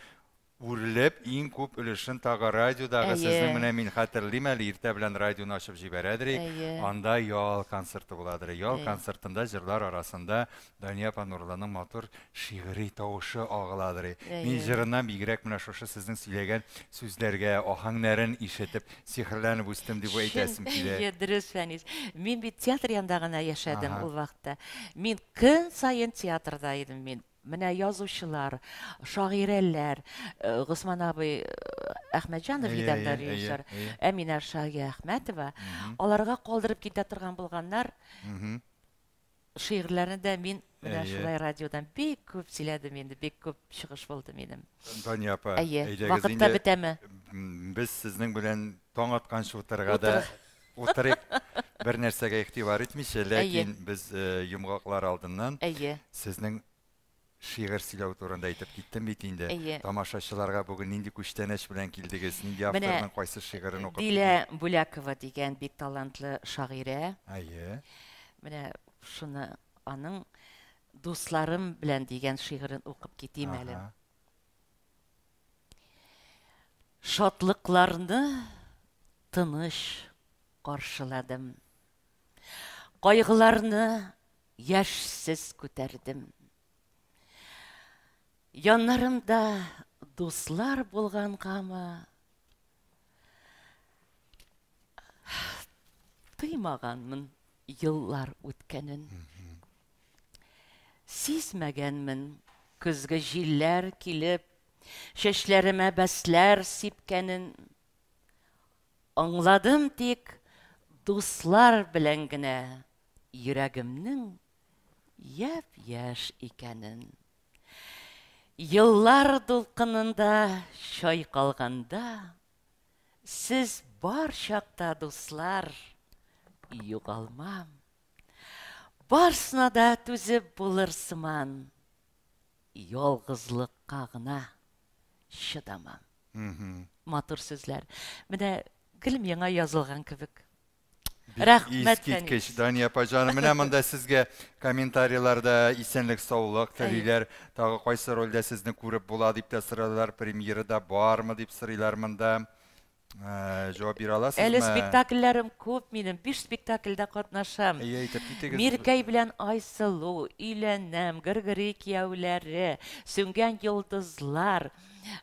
Үрелеп, иң күп өлешен тагы радиодагы Әйе. сезнең менә мин хәтерлим әле, иртә белән радионы ачып җибәрәдер идек. Әйе. Анда ял концерты буладыр. Ял Әйе. концертында җырлар арасында Дания апа Нурлының матур шигъри тавышы агыладыр. Мин Әйе. җырыннан бигрәк менә шушы сезнең сөйләгән сүзләргә, аһәңнәрен ишетеп, сихерләнеп үстем дип әйтәсем килә. Әйе, дөрес, Фәнис. Мин бит театр янында гына яшәдем Ага. ул вакытта. Мин көн саен театрда идем мин. Менә язучылар, шагыйрәләр, э, Госман абый э, Әхмәтҗанов Әйе, идәндә әйе, әйе, режиссер, әйе. Әминә Шаһиәхмәтова, аларга калдырып китә торган булганнар. Мгм. Шигырьләрне дә мин менә Әйе. шулай радиодан бик күп сөйләдем инде, бик күп чыгыш булды минем. Дания апа, Әйе, әйдәгез вакытта инде, бетәме? Без сезнең белән таң атканчы утырырга да Утыр. утырыйк. Бер нәрсәгә игътибар итмичә, ләкин без э, йомгаклар алдыннан Әйе. сезнең шигырь сөйләү турында әйтеп киттем бит инде. Әйе. Тамашачыларга бүген нинди күчтәнәч белән килдегез? Нинди Менә авторның кайсы шигырен укып? Дилә Бүләкова дигән бик талантлы шагыйрә. Әйе. Менә шуны аның Дусларым белән дигән шигырен укып китим әле. Ага. Шатлыкларны тыныч каршыладым. Кайгыларны яшьсез күтәрдем. Яннарымда дуслар булгангамы, тоймаганмын еллар үткәнен. Сизмәгәнмен көзге җилләр килеп, чәчләремә бәсләр сипкәнен. Аңладым тик дуслар белән генә йөрәгемнең япь-яшь икәнен. Еллар дулкынында чайкалганда, сез бар чакта, дуслар, югалмам. Барсына да түзеп булыр сыман, ялгызлыкка гына чыдамам. Матур сүзләр. Менә гел миңа язылган кебек. Бик Рәхмәт, искиткеч, Фәнис. Дания апа җаным. Менә монда сезгә комментарийларда исәнлек, саулык телиләр. Тагы кайсы рольдә сезне күреп була дип тә сорыйлар. Премьерада бармы дип сорыйлар монда. Э, Җавап бирә аласызмы? Әле спектакльләрем күп минем. 5 спектакльдә катнашам. Әйе, әйтеп китегез. Миркәй белән Айсылу, Өйләнәм, Гөргөри кияүләре, Сүнгән йолдызлар,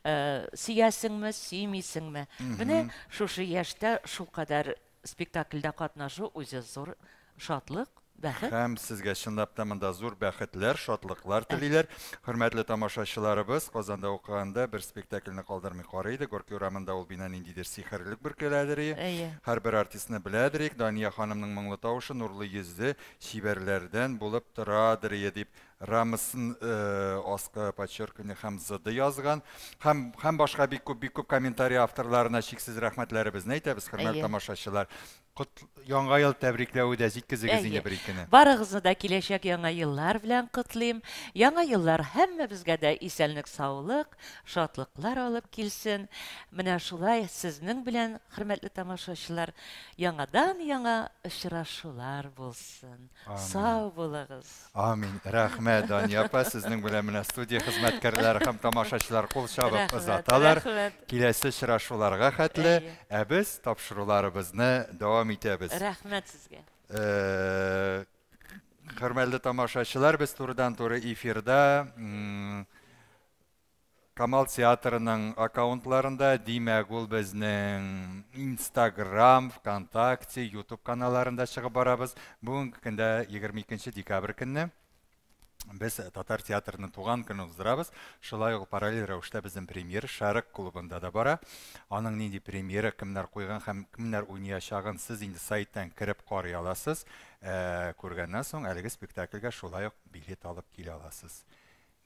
э, Сөясеңме, сөймисеңме? Менә шушы яшьтә шулкадәр спектакльдә катнашу үзе зур шатлык, бәхет. Һәм сезгә чынлап та монда зур бәхетләр, шатлыклар телиләр. Хөрмәтле тамашачыларыбыз, Казанда укыганда бер спектакльне калдырмый карый идек. Горький урамында ул бина ниндидер сихерлек бөркеләдер. Әйе. Һәрбер артистны беләдер. Дания ханымның моңлы тавышы, нурлы йөзе чибәрләрдән булып торадыр дип Рамысын э, аскы подчеркивание һәм зыды язган. Һәм һәм башка бик күп бик күп комментарий авторларына чиксез рәхмәтләребезне әйтәбез, хөрмәтле Әйе. тамашачылар. Кот Яңа ел тәбрикләве дә җиткезегез инде Әйе. бер икене. Барыгызны да киләчәк яңа еллар белән котлыйм. Яңа еллар һәммәбезгә дә исәнлек, саулык, шатлыклар алып килсен. Менә шулай сезнең белән, хөрмәтле тамашачылар, яңадан яңа очрашулар булсын. Амин. Сау булыгыз. Амин. Рәхмәт, Дания апа. Сезнең белән менә студия хезмәткәрләре һәм тамашачылар кул чабып Рәхмәт, озаталар. рәхмәт. Киләсе очрашуларга хәтле, Әйе. ә без тапшыруларыбызны дәвам итәбез. Рәхмәт сезгә. Э, Хөрмәтле тамашачылар, без турыдан-туры эфирда Камал театрының аккаунтларында, димәк, ул безнең Instagram, ВКонтакте, YouTube каналларында чыгып барабыз. Бүгенге көндә 22 декабрь көнне без Татар театрының туган көнен уздырабыз. Шулай ук параллель рәвештә безнең премьера Шәрык клубында да бара. Аның нинди премьера, кемнәр куйган һәм кемнәр уйнаячагын сез инде сайттан кереп карый аласыз. Э, Күргәннән соң әлеге спектакльгә шулай ук билет алып килә аласыз.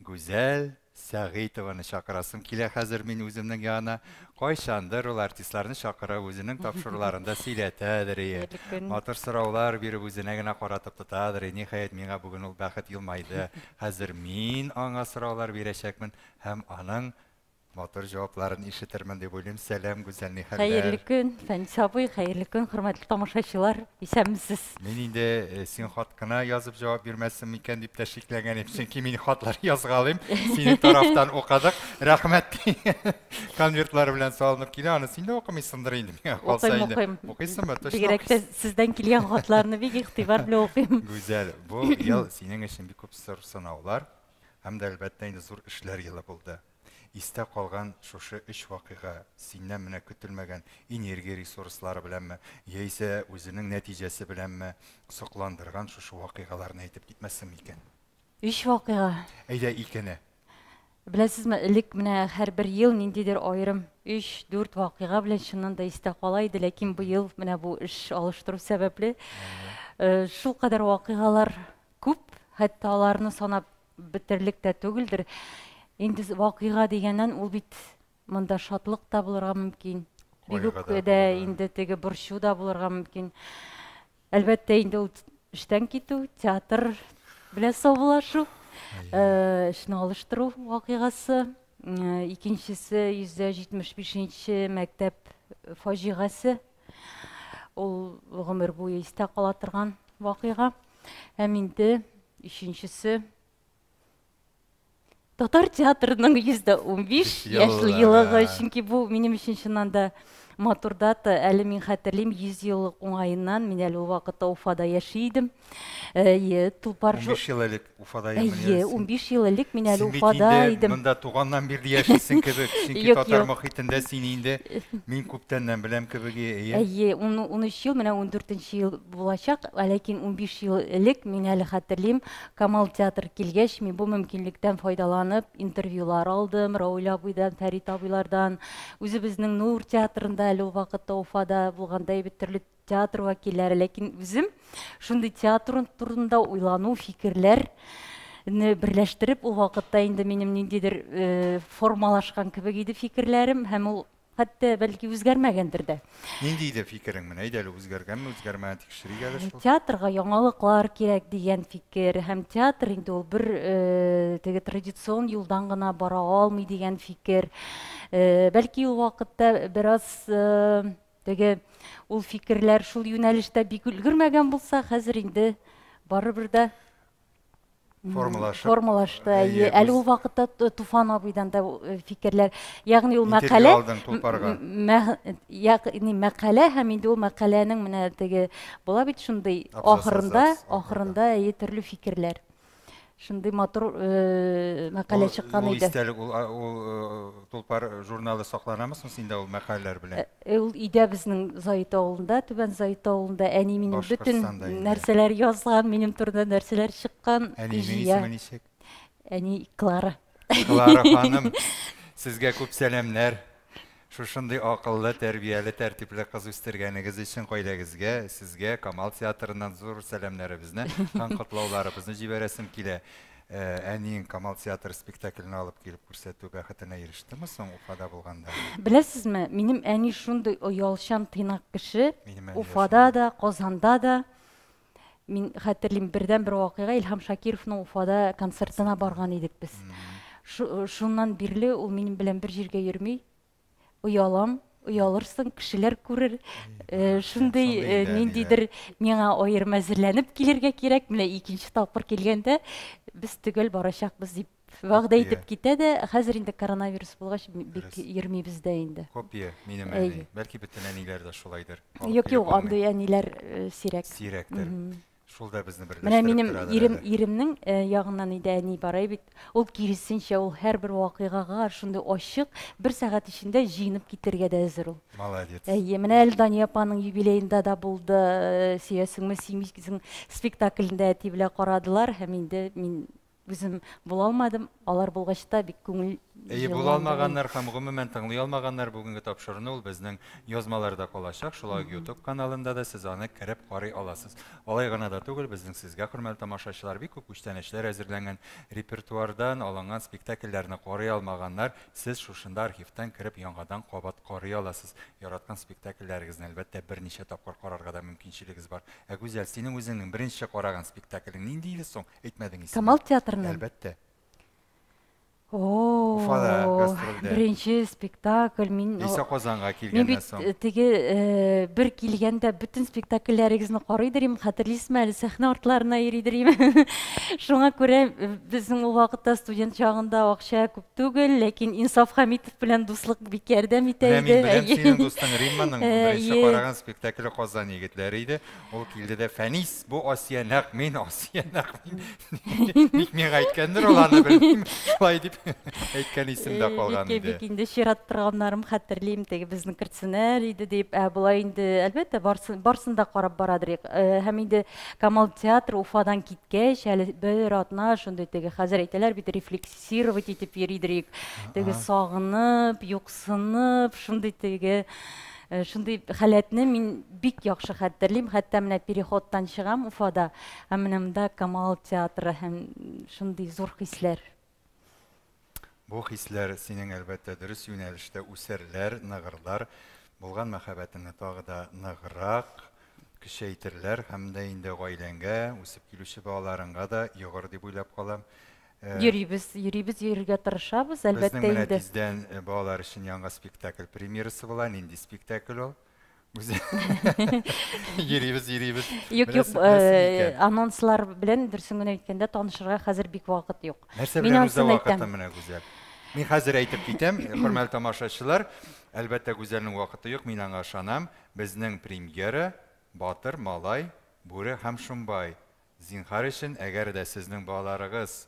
Гүзәл Сәгыйтованы чакырасым килә хәзер мин үземнең янына. Кайчандыр ул артистларны чакырып үзенең тапшыруларында сөйләтәдер. ие. Хәерле көн. Матур сораулар биреп үзенә генә каратып тотадыр. Ниһаять, миңа бүген ул бәхет елмайды. Хәзер мин аңа сораулар бирәчәкмен һәм аның Матур җавапларын ишетермен дип уйлыйм. Сәлам, Гүзәл, ни Хәерле хәлләр? көн, Фәнис абый, хәерле көн, хөрмәтле тамашачылар, исәнмесез. Мин инде син хат кына язып җавап бирмәссең микән дип тә шикләнгән идем, чөнки мин хатлар язгалыйм, синең тарафтан укыдык. Рәхмәт. Конвертлар белән салынып килә, аны син дә укымыйсыңдыр инде, миңа калса Укыйм, инде. укыйм. Укыйсыңмы? Точно Бигрәк тә сездән килгән хатларны бик игътибар белән укыйм. Гүзәл, бу ел синең өчен бик күп зур сынаулар һәм дә әлбәттә инде зур эшләр елы булды. Истә калган шушы өч вакыйга синнән менә көтелмәгән энергия ресурслары беләнме, яисә үзенең нәтиҗәсе беләнме сокландырган шушы вакыйгаларны әйтеп китмәссең микән? Өч вакыйга. Әйдә икене. Беләсезме, элек менә һәрбер ел ниндидер аерым 3-4 вакыйга белән чыннан да истә кала иде, ләкин быел менә бу эш алыштыру сәбәпле шул кадәр вакыйгалар күп, хәтта аларны санап бетерлек тә түгелдер. Инде вакыйга дигәннән ул бит монда шатлык та булырга мөмкин, бик үк дә инде теге борчу да булырга мөмкин. Әлбәттә инде ул эштән китү, театр белән саубуллашу, эшне алыштыру вакыйгасы, икенчесе 175 мәктәп фаҗигасе. Ул гомер буе истә кала торган вакыйга. Һәм инде өченчесе Татар театрының 115 яшьле еллыгы, чөнки бу минем өчен чыннан да матур дата. Әле мин хәтерлим, 100 еллык уңаеннан мин әле ул вакытта Уфада яши идем. Әйе, Тулпар 15 ел элек Уфада идем. Әйе, 15 ел элек мин әле Уфада идем. Монда туганнан бирле яшисең кебек, чөнки татар мохитендә син инде мин күптәннән беләм кебек. Әйе. Әйе, 13 ел, менә 14 ел булачак, ләкин 15 ел элек мин әле хәтерлим, Камал театр килгәч, мин бу мөмкинлектән файдаланып, интервьюлар алдым Рауль абыйдан, Фәрит абыйлардан. Үзебезнең Нур театрында әле ул вакытта Уфада булганда бит төрле театр вәкилләре, ләкин үзем шундый театр турында уйлану, фикерләр берләштереп, ул вакытта инде минем ниндидер формалашкан кебек иде фикерләрем, һәм ул хәтта бәлки үзгәрмәгәндер дә. Нинди иде фикерең менә? Әйдә әле үзгәргәнме, үзгәрмәгән тикшерик әле шул. Театрга яңалыклар кирәк дигән фикер, һәм театр инде ул бер теге традицион юлдан гына бара алмый дигән фикер. Бәлки ул вакытта бераз теге ул фикерләр шул юнәлештә бик өлгермәгән булса, хәзер инде барыбер дә формалашып формалашты. Әле ул вакытта Туфан абыйдан да фикерләр, ягъни ул мәкалә, ягъни мәкалә һәм инде ул мәкаләнең менә теге була бит шундый ахырында, ахырында төрле фикерләр. Шундый матур мәкалә чыккан иде. Ул истәлек, ул Тулпар журналы сакланамы соң синдә ул мәкаләләр белән? Ул өйдә безнең Заит авылында, Түбән Заит авылында әни минем бөтен нәрсәләр язган, минем турында нәрсәләр чыккан. Әнинең исеме ничек? Әни Клара. Клара ханым, сезгә күп сәламнәр. Шушындый акыллы, тәрбияле, тәртипле кыз үстергәнегез өчен гаиләгезгә, сезгә Камал театрыннан зур сәламнәребезне һәм котлауларыбызны җибәрәсем килә. Әниең Камал театры спектаклен алып килеп күрсәтү бәхетенә ирештеме соң Уфада булганда? Беләсезме, минем әни шундый оялчан, тыйнак кеше. Уфада да, Казанда да. Мин хәтерлим, бердән-бер вакыйга Илһам Шакировның Уфада концертына барган идек без. Шуннан бирле ул минем белән бер җиргә йөрми. Оялам, оялырсың, кешеләр күрер. Шундый ниндидер миңа аерым әзерләнеп килергә кирәк. Менә икенче тапкыр килгәндә без төгәл барачакбыз дип вәгъдә итеп китә дә, хәзер инде коронавирус булгач бик йөрмибез дә инде. Копия минем әни. Бәлки бөтен әниләр дә шулайдыр. Юк, юк, андый әниләр сирәк. Сирәктер. Шул да безне берләштереп Менә минем ирем, иремнең ягыннан иде әни бара бит. Ул киресенчә, ул һәрбер вакыйгага шундый ачык, бер сәгать эчендә җыенып китергә дә әзер ул. Молодец. Әйе, менә әле Дания апаның юбилеенда да булды, Сөясеңме, сөймисең спектаклендә әти белән карадылар һәм инде мин үзем була алмадым. Алар булгач та бик күңел Әйе, була алмаганнар һәм гомумән тыңлый алмаганнар бүгенге тапшыруны ул безнең язмаларда калачак. Шулай ук YouTube каналында да сез аны кереп карый аласыз. Алай гына да түгел, безнең сезгә, хөрмәтле тамашачылар, бик күп күчтәнәчләр әзерләнгән. Репертуардан алынган спектакльләрне карый алмаганнар, сез шушында архивтан кереп яңадан кабат карый аласыз. Яраткан спектакльләрегезне әлбәттә берничә тапкыр карарга да мөмкинчелегегез бар. Ә Гүзәл, синең үзеңнең беренче караган спектаклең нинди иде соң? Әйтмәдең исемен. Камал театрының? Әлбәттә. О. Уфада гастрольдә. Беренче спектакль мин Яисә Казанга Мин килгәннән бит соң. теге бер килгәндә бөтен спектакльләрегезне карыйдыр идем, хәтерлисезме әле, сәхнә артларына йөридер идем. Шуңа күрә безнең ул вакытта студент чагында акча күп түгел, ләкин Инсаф Хәмитов белән дуслык бик ярдәм итә Менә иде. мин беләм, синең дустың Римманың беренче караган спектакле Казан егетләре иде. Ул килде дә, Фәнис, бу Асия нәкъ мин, Асия нәкъ мин. Ник миңа әйткәндер ул аны белмим. Шулай дип әйткән исемдә калган Бик иде. бик инде чират торганнарым хәтерлим, теге безне кертсеннәр иде дип. Ә болай инде, әлбәттә, барсын, барсын да карап барадыр. Һәм инде Камал театры Уфадан киткәч, әле бер атна шундый теге хәзер әйтәләр бит, рефлексировать итеп йөридер. Теге сагынып, юксынып, шундый теге шундый халәтне мин бик яхшы хәтерлим. Хәтта менә переходтан чыгам Уфада, һәм менә монда Камал театры һәм шундый зур хисләр. Бу хисләр синең, әлбәттә, дөрес юнәлештә үсәрләр, ныгырлар, булган мәхәббәтеңне тагы да ныграк көчәйтерләр һәм дә инде гаиләңгә, үсеп килүче балаларыңга да йогыр дип уйлап калам. Йөрибез, йөрибез, йөрергә тырышабыз, әлбәттә Безнең менә инде. тиздән балалар өчен яңа спектакль премьерасы була. Нинди спектакль ул? Үзе йөрибез, йөрибез. Юк, юк, Беләсең икән. анонслар белән дөресен генә әйткәндә танышырга хәзер бик вакыт юк. Нәрсә Мин белән уза анысын вакыты әйтәм. менә, Гүзәл? Мин хәзер әйтеп китәм, хөрмәтле тамашачылар, әлбәттә, Гүзәлнең вакыты юк, мин аңа ышанам. Безнең премьера Батыр, Малай, Бүре һәм Шомбай. Зинһар өчен, әгәр дә сезнең балаларыгыз,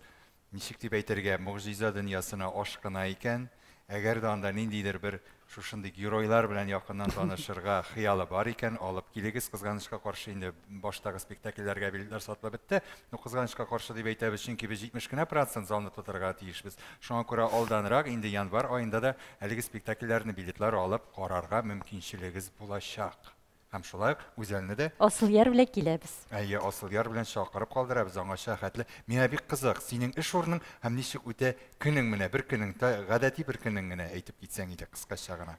ничек дип әйтергә, могҗиза дөньясына ашкына икән, әгәр дә анда ниндидер бер шушындый геройлар белән якыннан танышырга хыялы бар икән, алып килегез. Кызганычка каршы, инде баштагы спектакльләргә билетлар сатылып бетте. Но кызганычка каршы дип әйтәбез, чөнки без 70 кенә процент залны тутырырга тиешбез. Шуңа күрә алданрак, инде январь аенда да әлеге спектакльләрне билетлар алып карарга мөмкинчелегегез булачак. Һәм шулай ук Гүзәлне дә Асылъяр белән киләбез. Әйе, Асылъяр белән чакырып калдырабыз аңача хәтле. Миңа бик кызык, синең эш урының һәм ничек үтә көнең менә, бер көнең, гадәти бер көнең генә әйтеп китсәң иде кыскача гына.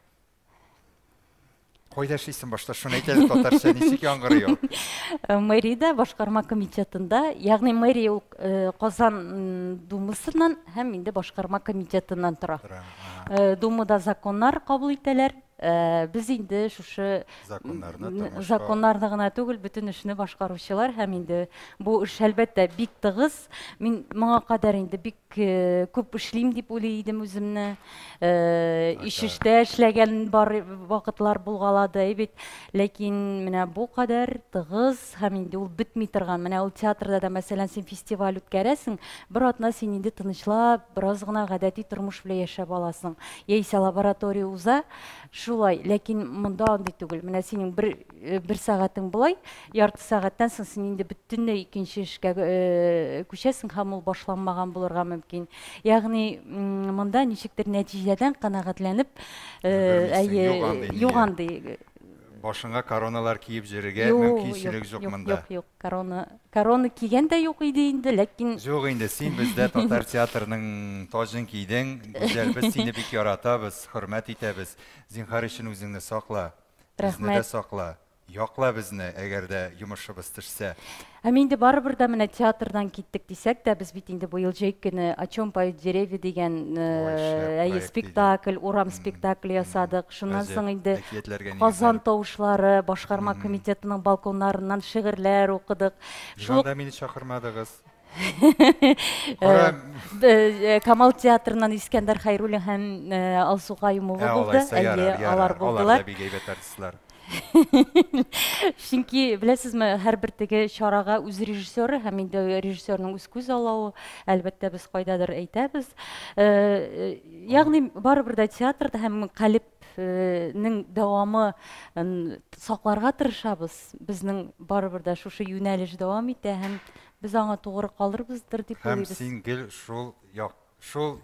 Кайда эшлисең башта, шуны әйт әле, татарча ничек яңгырый ул? Мэриядә, башкарма комитетында, ягъни мэрия ул Казан Думасыннан һәм инде башкарма комитетыннан тора. Тора, ага. Думада законнар кабул итәләр. Без инде шушы законнарны тормышка законнарны гына түгел, бөтен эшне башкаручылар һәм инде бу эш әлбәттә бик тыгыз. Мин моңа кадәр инде бик күп эшлим дип уйлый идем үземне. Ишештә эшләгән бар вакытлар булгалады, әй бит. Ләкин менә бу кадәр тыгыз һәм инде ул бетми торган. Менә ул театрда да, мәсәлән, син фестиваль үткәрәсең, бер атна син инде тынычлап, бераз гына гадәти тормыш белән яшәп аласың. Яисә лаборатория уза, шулай, ләкин монда андый түгел. Менә синең бер сәгатең болай, ярты сәгатьтән соң син инде бөтенләй икенче эшкә күчәсең һәм ул башланмаган булырга мөмкин. Ягъни монда ничектер нәтиҗәдән канәгатьләнеп, Өлгермисең, әйе, юк андый юк нигә. андый. Башыңа короналар киеп йөрергә Юк, мөмкинчелек юк, юк юк, монда. юк, юк, корона, корона кигән дә юк иде инде, ләкин Юк инде, син бездә татар театрының таҗын кидең, Гүзәл, без сине бик яратабыз, хөрмәт итәбез. Зинһар өчен үзеңне сакла, безне дә Рәхмәт. сакла. Якла безне, әгәр дә йомышыбыз төшсә. Һәм инде барыбер дә менә театрдан киттек дисәк тә, без бит инде быел җәй көне О чем поют деревья дигән Ой, шәп әйе, проект иде. спектакль, урам спектакле ясадык. Шуннан Гаҗәп, соң инде әкиятләргә Казан нигезләнеп. тавышлары, башкарма комитетының балконнарыннан шигырьләр укыдык. Шул Анда мине чакырмадыгыз. Кара, Камал театрыннан Искәндәр Хәйруллин һәм Алсу Каюмова булды. Алайса, Әйе, ярар, алар ярар. Алар булдылар. да бик әйбәт артистлар. Чөнки беләсезме, һәрбер теге чарага үз режиссеры һәм инде режиссерның үз күз аллавы, әлбәттә, без кайдадыр әйтәбез. Ягъни барыбер дә театрда һәм калебнең дәвамы сакларга тырышабыз. Безнең барыбер дә шушы юнәлеш дәвам итә һәм без аңа тугры калырбыздыр дип Һәм уйлыйбыз. син гел шул як, шул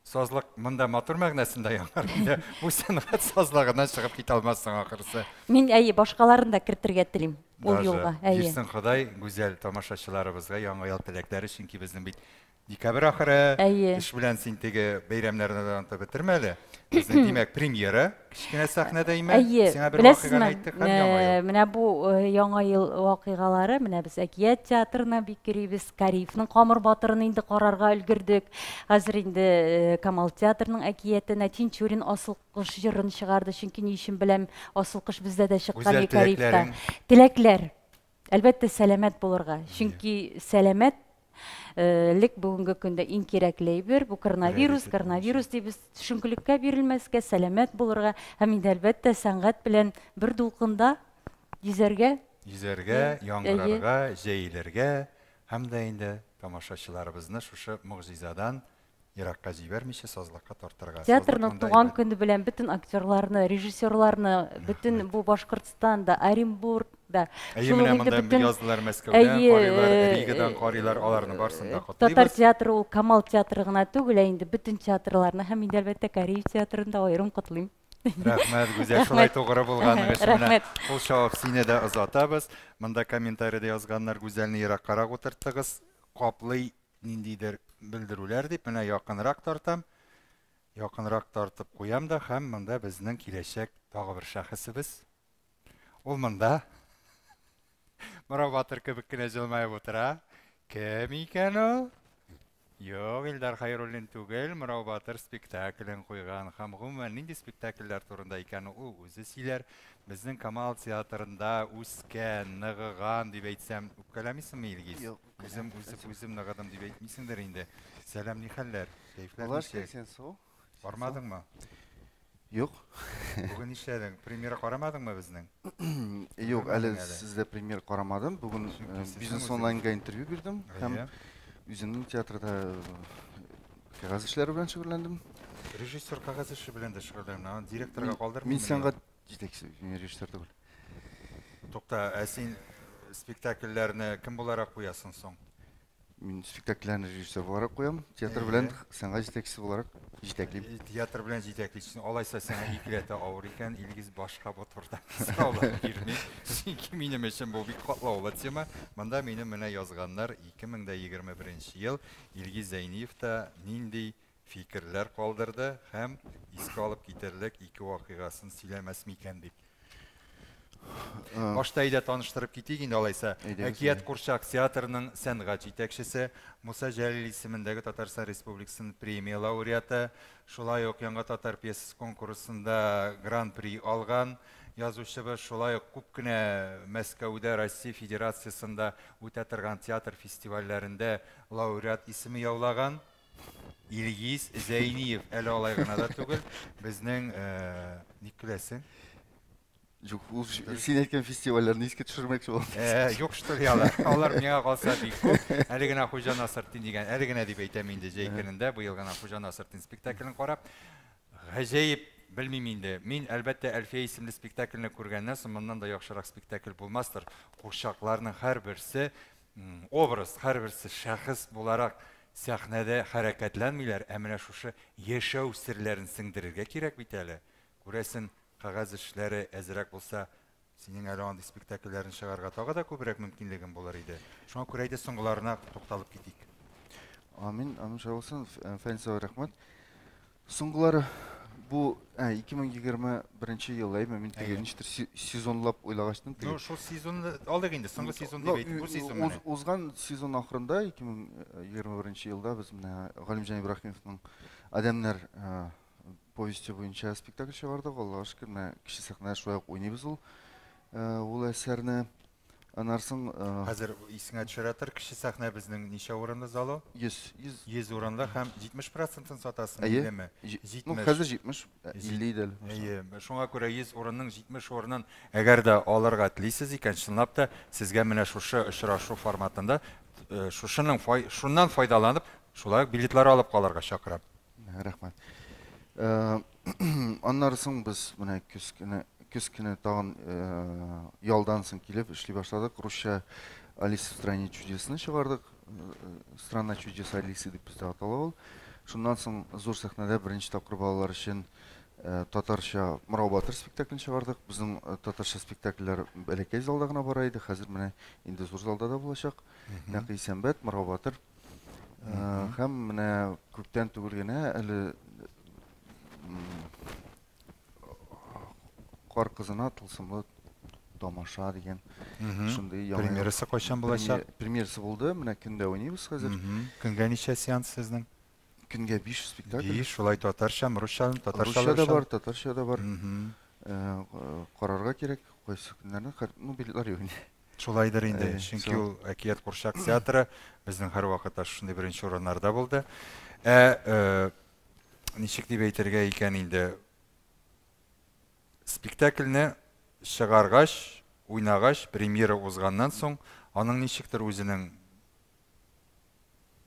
сазлык монда матур мәгънәсендә яңгырый инде. Бу сәнгать сазлыгыннан чыгып китә алмассың ахрысы. Мин әйе, башкаларын да кертергә телим ул Даже юлга. Әйе. Бирсен Ходай гүзәл тамашачыларыбызга яңа ел теләкләре, чөнки безнең бит Декабрь ахыры. Әйе. Эш белән син теге бәйрәмнәрне дә онытып бетермә әле. Безнең, димәк, премьера кечкенә сәхнәдә име? Әйе, Сиңа бер беләсезме, вакыйганы әйттек һәм Яңа ел. Менә бу Яңа ел вакыйгалары, менә без Әкият театрына бик йөрибез, Кариевның Камыр батырын инде карарга өлгердек. Хәзер инде Камал театрының әкиятенә Тинчурин Асыл кош җырын чыгарды, чөнки ни өчен беләм, Асыл кош бездә дә чыккан Гүзәл Кариевта. теләкләрең. Теләкләр. Әлбәттә, сәламәт булырга. Чөнки сәламәт лек бүгенге көндә иң кирәкле әйбер. Бу коронавирус, коронавирус дибез, төшенкелеккә бирелмәскә, сәламәт булырга һәм инде әлбәттә сәнгать белән бер дулкында йөзәргә. Йөзәргә, яңгырарга, җәелергә һәм дә инде тамашачыларыбызны шушы могҗизадан еракка җибәрмичә сазлыкка тартырга. Театрның туган көне белән бөтен актерларны, режиссерларны, бөтен бу Башкортстанда, Оренбургда. Әйе, менә монда яздылар, Мәскәүдән карыйлар, Ригадан карыйлар, аларны барысын да котлыйбыз. Татар театры ул Камал театры гына түгел, ә инде бөтен театрларны һәм инде әлбәттә Кариев театрын да аерым котлыйм. Рәхмәт, Гүзәл, шулай тугры булганың өчен. Менә кул чабып сине дә озатабыз. Монда комментариядә язганнар, Гүзәлне ераккарак утырттыгыз, каплый ниндидер белдерүләр дип, менә якынрак тартам. Якынрак тартып куям да һәм монда безнең киләчәк тагы бер шәхесебез. Ул монда Морау батыр кебек кенә җылмаеп утыра. Кем икән ул? Юк, Илдар Хәйруллин түгел, Морау батыр спектаклен куйган һәм гомумән нинди спектакльләр турында икән ул үзе сөйләр. Безнең Камал театрында үскән, ныгыган дип әйтсәм, үпкәләмисеңме, Илгиз? Юк. Үзем үсеп, үзем ныгыдым дип әйтмисеңдер инде. Сәлам, ни хәлләр? Кәефләр Аллаһ ничек? шөкер, син сау. Бармадыңмы? Юк. Бүген нишләдең? Премьера карамадыңмы безнең? Юк, әле Күрмәдең әле. сездә премьер карамадым. Бүген Чөнки сезнең Бизнес үзегез- онлайнга интервью бирдем һәм Әйе. үземнең театрда кәгазь эшләре белән шөгыльләндем. Режиссер кәгазь эше белән дә шөгыльләнә. Аны директорга Мин калдырмыйм. сәнгать җитәкчесе, мин режиссер түгел. Тукта, ә син спектакльләрне кем буларак куясың соң? Мин спектакльләрне режиссер буларак куям, театр белән сәнгать җитәкчесе буларак җитәклим. Театр белән җитәклисең. Алайса сиңа икеләтә авыр икән, Илгиз, башка бу турыда сораулар бирми. Чөнки минем өчен бу бик катлаулы тема. Монда минем менә язганнар 2021 ел Илгиз Зәйниев та нинди фикерләр калдырды һәм искә алып китерлек ике вакыйгасын сөйләмәс микән дип. Башта әйдә таныштырып китик инде алайса. Әйдәгез, Әкият әйдә. курчак театрының сәнгать җитәкчесе, Муса Җәлил исемендәге Татарстан Республикасының премия лауреаты, шулай ук Яңа татар пьесасы конкурсында гран-при алган язучыбыз, шулай ук күп кенә Мәскәүдә, Россия Федерациясендә үтә торган театр фестивальләрендә лауреат исеме яулаган Илгиз Зәйниев. Әле алай гына да түгел, безнең ник көләсең? Юк, ул син әйткән фестивальләрне искә төшермәкче булдым. Юк, что ли, алар. Алар миңа калса бик күп. Әле генә Хуҗа Насретдин дигән, әле генә дип әйтәм инде, җәй көнендә, быел гына Хуҗа Насретдин спектаклен карап, гаҗәеп, белмим инде. Мин, әлбәттә, Әлфия исемле спектакльне күргәннән соң, моннан да яхшырак спектакль булмастыр. Курчакларның һәрберсе образ, һәрберсе шәхес буларак сәхнәдә хәрәкәтләнмиләр, ә менә шушы яшәү серләрен сеңдерергә кирәк бит әле. Күрәсең, кәгазь эшләре әзрәк булса, синең әле андый спектакльләрен чыгарга тагы да күбрәк мөмкинлегең булыр иде. Шуңа күрә әйдә соңгыларына тукталып китик. Амин, амин, шулай булсын. Фәнис абый, рәхмәт. Соңгылары бу 2021 ел, әйме, мин теге ничектер сезонлап уйлагачтым теге. Ну, шул сезонны алдык инде, соңгы сезон дип әйтик, бу сезон менә. Узган сезон ахырында 2021 елда без менә Галимҗан Ибраһимовның Адәмнәр повести буенча спектакль чыгардык. Аллаһка шөкер, менә кече сәхнәдә шулай ук уйныйбыз ул әсәрне. Аннан соң Хәзер исеңә төшерә тор, кече сәхнә безнең ничә урынлы залы? 100, 100. 100 урынлы һәм 70 процентын сатасың, Әйе. илеме? Ну, 70. хәзер 70, 50 иде әле. Әйе, шуңа күрә 100 урынның 70 урынын әгәр дә алырга телисез икән, чынлап та сезгә менә шушы очрашу форматында шушының шуннан файдаланып, шулай ук билетлар алып калырга чакырам. Рәхмәт. Аннары соң без менә көз көне тагын ялдан соң килеп эшли башладык. Русча Алиса в стране чудесны чыгардык. Страна чудес Алисы дип бездә атала ул. Шуннан соң зур сәхнәдә беренче тапкыр балалар өчен татарча Мырау батыр спектаклен чыгардык. Безнең татарча спектакльләр бәләкәй залда гына бара иде. Хәзер менә инде зур залда да булачак. Нәкый Исәнбәт, Мырау батыр. Һәм менә күптән түгел генә әле Кар кызына тылсымлы тамаша дигән шундый яңа Премьерасы кайчан булачак? Премьерасы булды. Менә көндә уйныйбыз хәзер. Көнгә ничә сеанс сезнең? Көнгә 5 спектакль. 5, шулай татарча, русча, татарча. Русча да бар, татарча да бар. Карарга кирәк, кайсы көннәрне, ну, билетлар юк инде. Шулайдыр инде, чөнки ул Әкият курчак театры безнең һәрвакытта шушындый беренче урыннарда булды. Ә ничек дип әйтергә икән инде, спектакльне чыгаргач, уйнагач, премьера узганнан соң, аның ничектер үзенең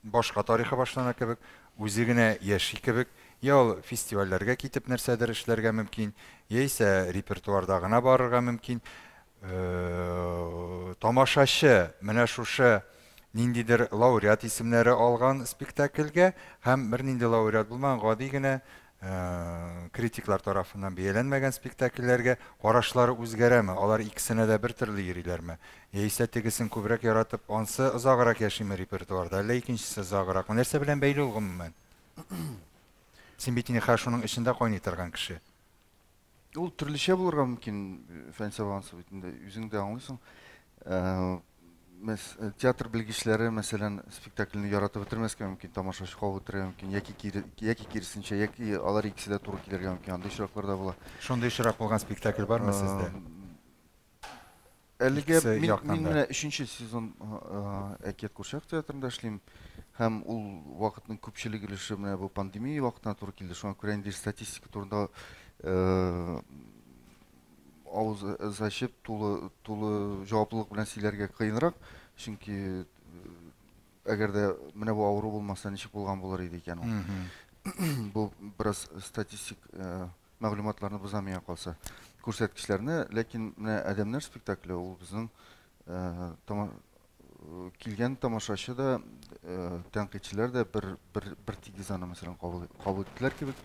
башка тарихы башлана кебек, үзе генә яши кебек, я ул фестивальләргә китеп нәрсәдер эшләргә мөмкин, яисә репертуарда гына барырга мөмкин. Тамашачы менә шушы ниндидер лауреат исемнәре алган спектакльгә һәм бернинди лауреат булмаган гади генә критиклар тарафыннан бәяләнмәгән спектакльләргә карашлары үзгәрәме? Алар икесенә дә бер төрле йөриләрме? Яисә тегесен күбрәк яратып, ансы озаграк яшиме репертуарда, әллә икенчесе озагракмы? Нәрсә белән бәйле ул гомумән? Син бит инде хәзер шуның эчендә кайный торган кеше. Ул төрлечә булырга мөмкин, Фәнис абый, бит инде үзең дә аңлыйсың. Театр белгечләре, мәсәлән, спектакльне яратып бетермәскә мөмкин, тамашачы кабул итәргә мөмкин, яки киресенчә, яки алар икесе дә туры килергә мөмкин. Андый очраклар да була. Шундый очрак булган спектакль бармы сездә? Әлегә мин менә 3нче сезон Әкият курчак театрында эшлим һәм ул вакытның күпчелек өлеше менә бу пандемия вакытына туры килде. Шуңа күрә инде статистика турында авыз ачып тулы тулы җаваплылык белән сөйләргә кыенрак, чөнки әгәр дә менә бу авыру булмаса, ничек булган булыр иде икән ул. Бу бераз статистик мәгълүматларны боза миңа калса күрсәткечләрне, ләкин менә Адәмнәр спектакле ул безнең килгән тамашачы да, тәнкыйтьчеләр дә бер бер бер тигез аны мәсәлән кабул иттеләр кебек.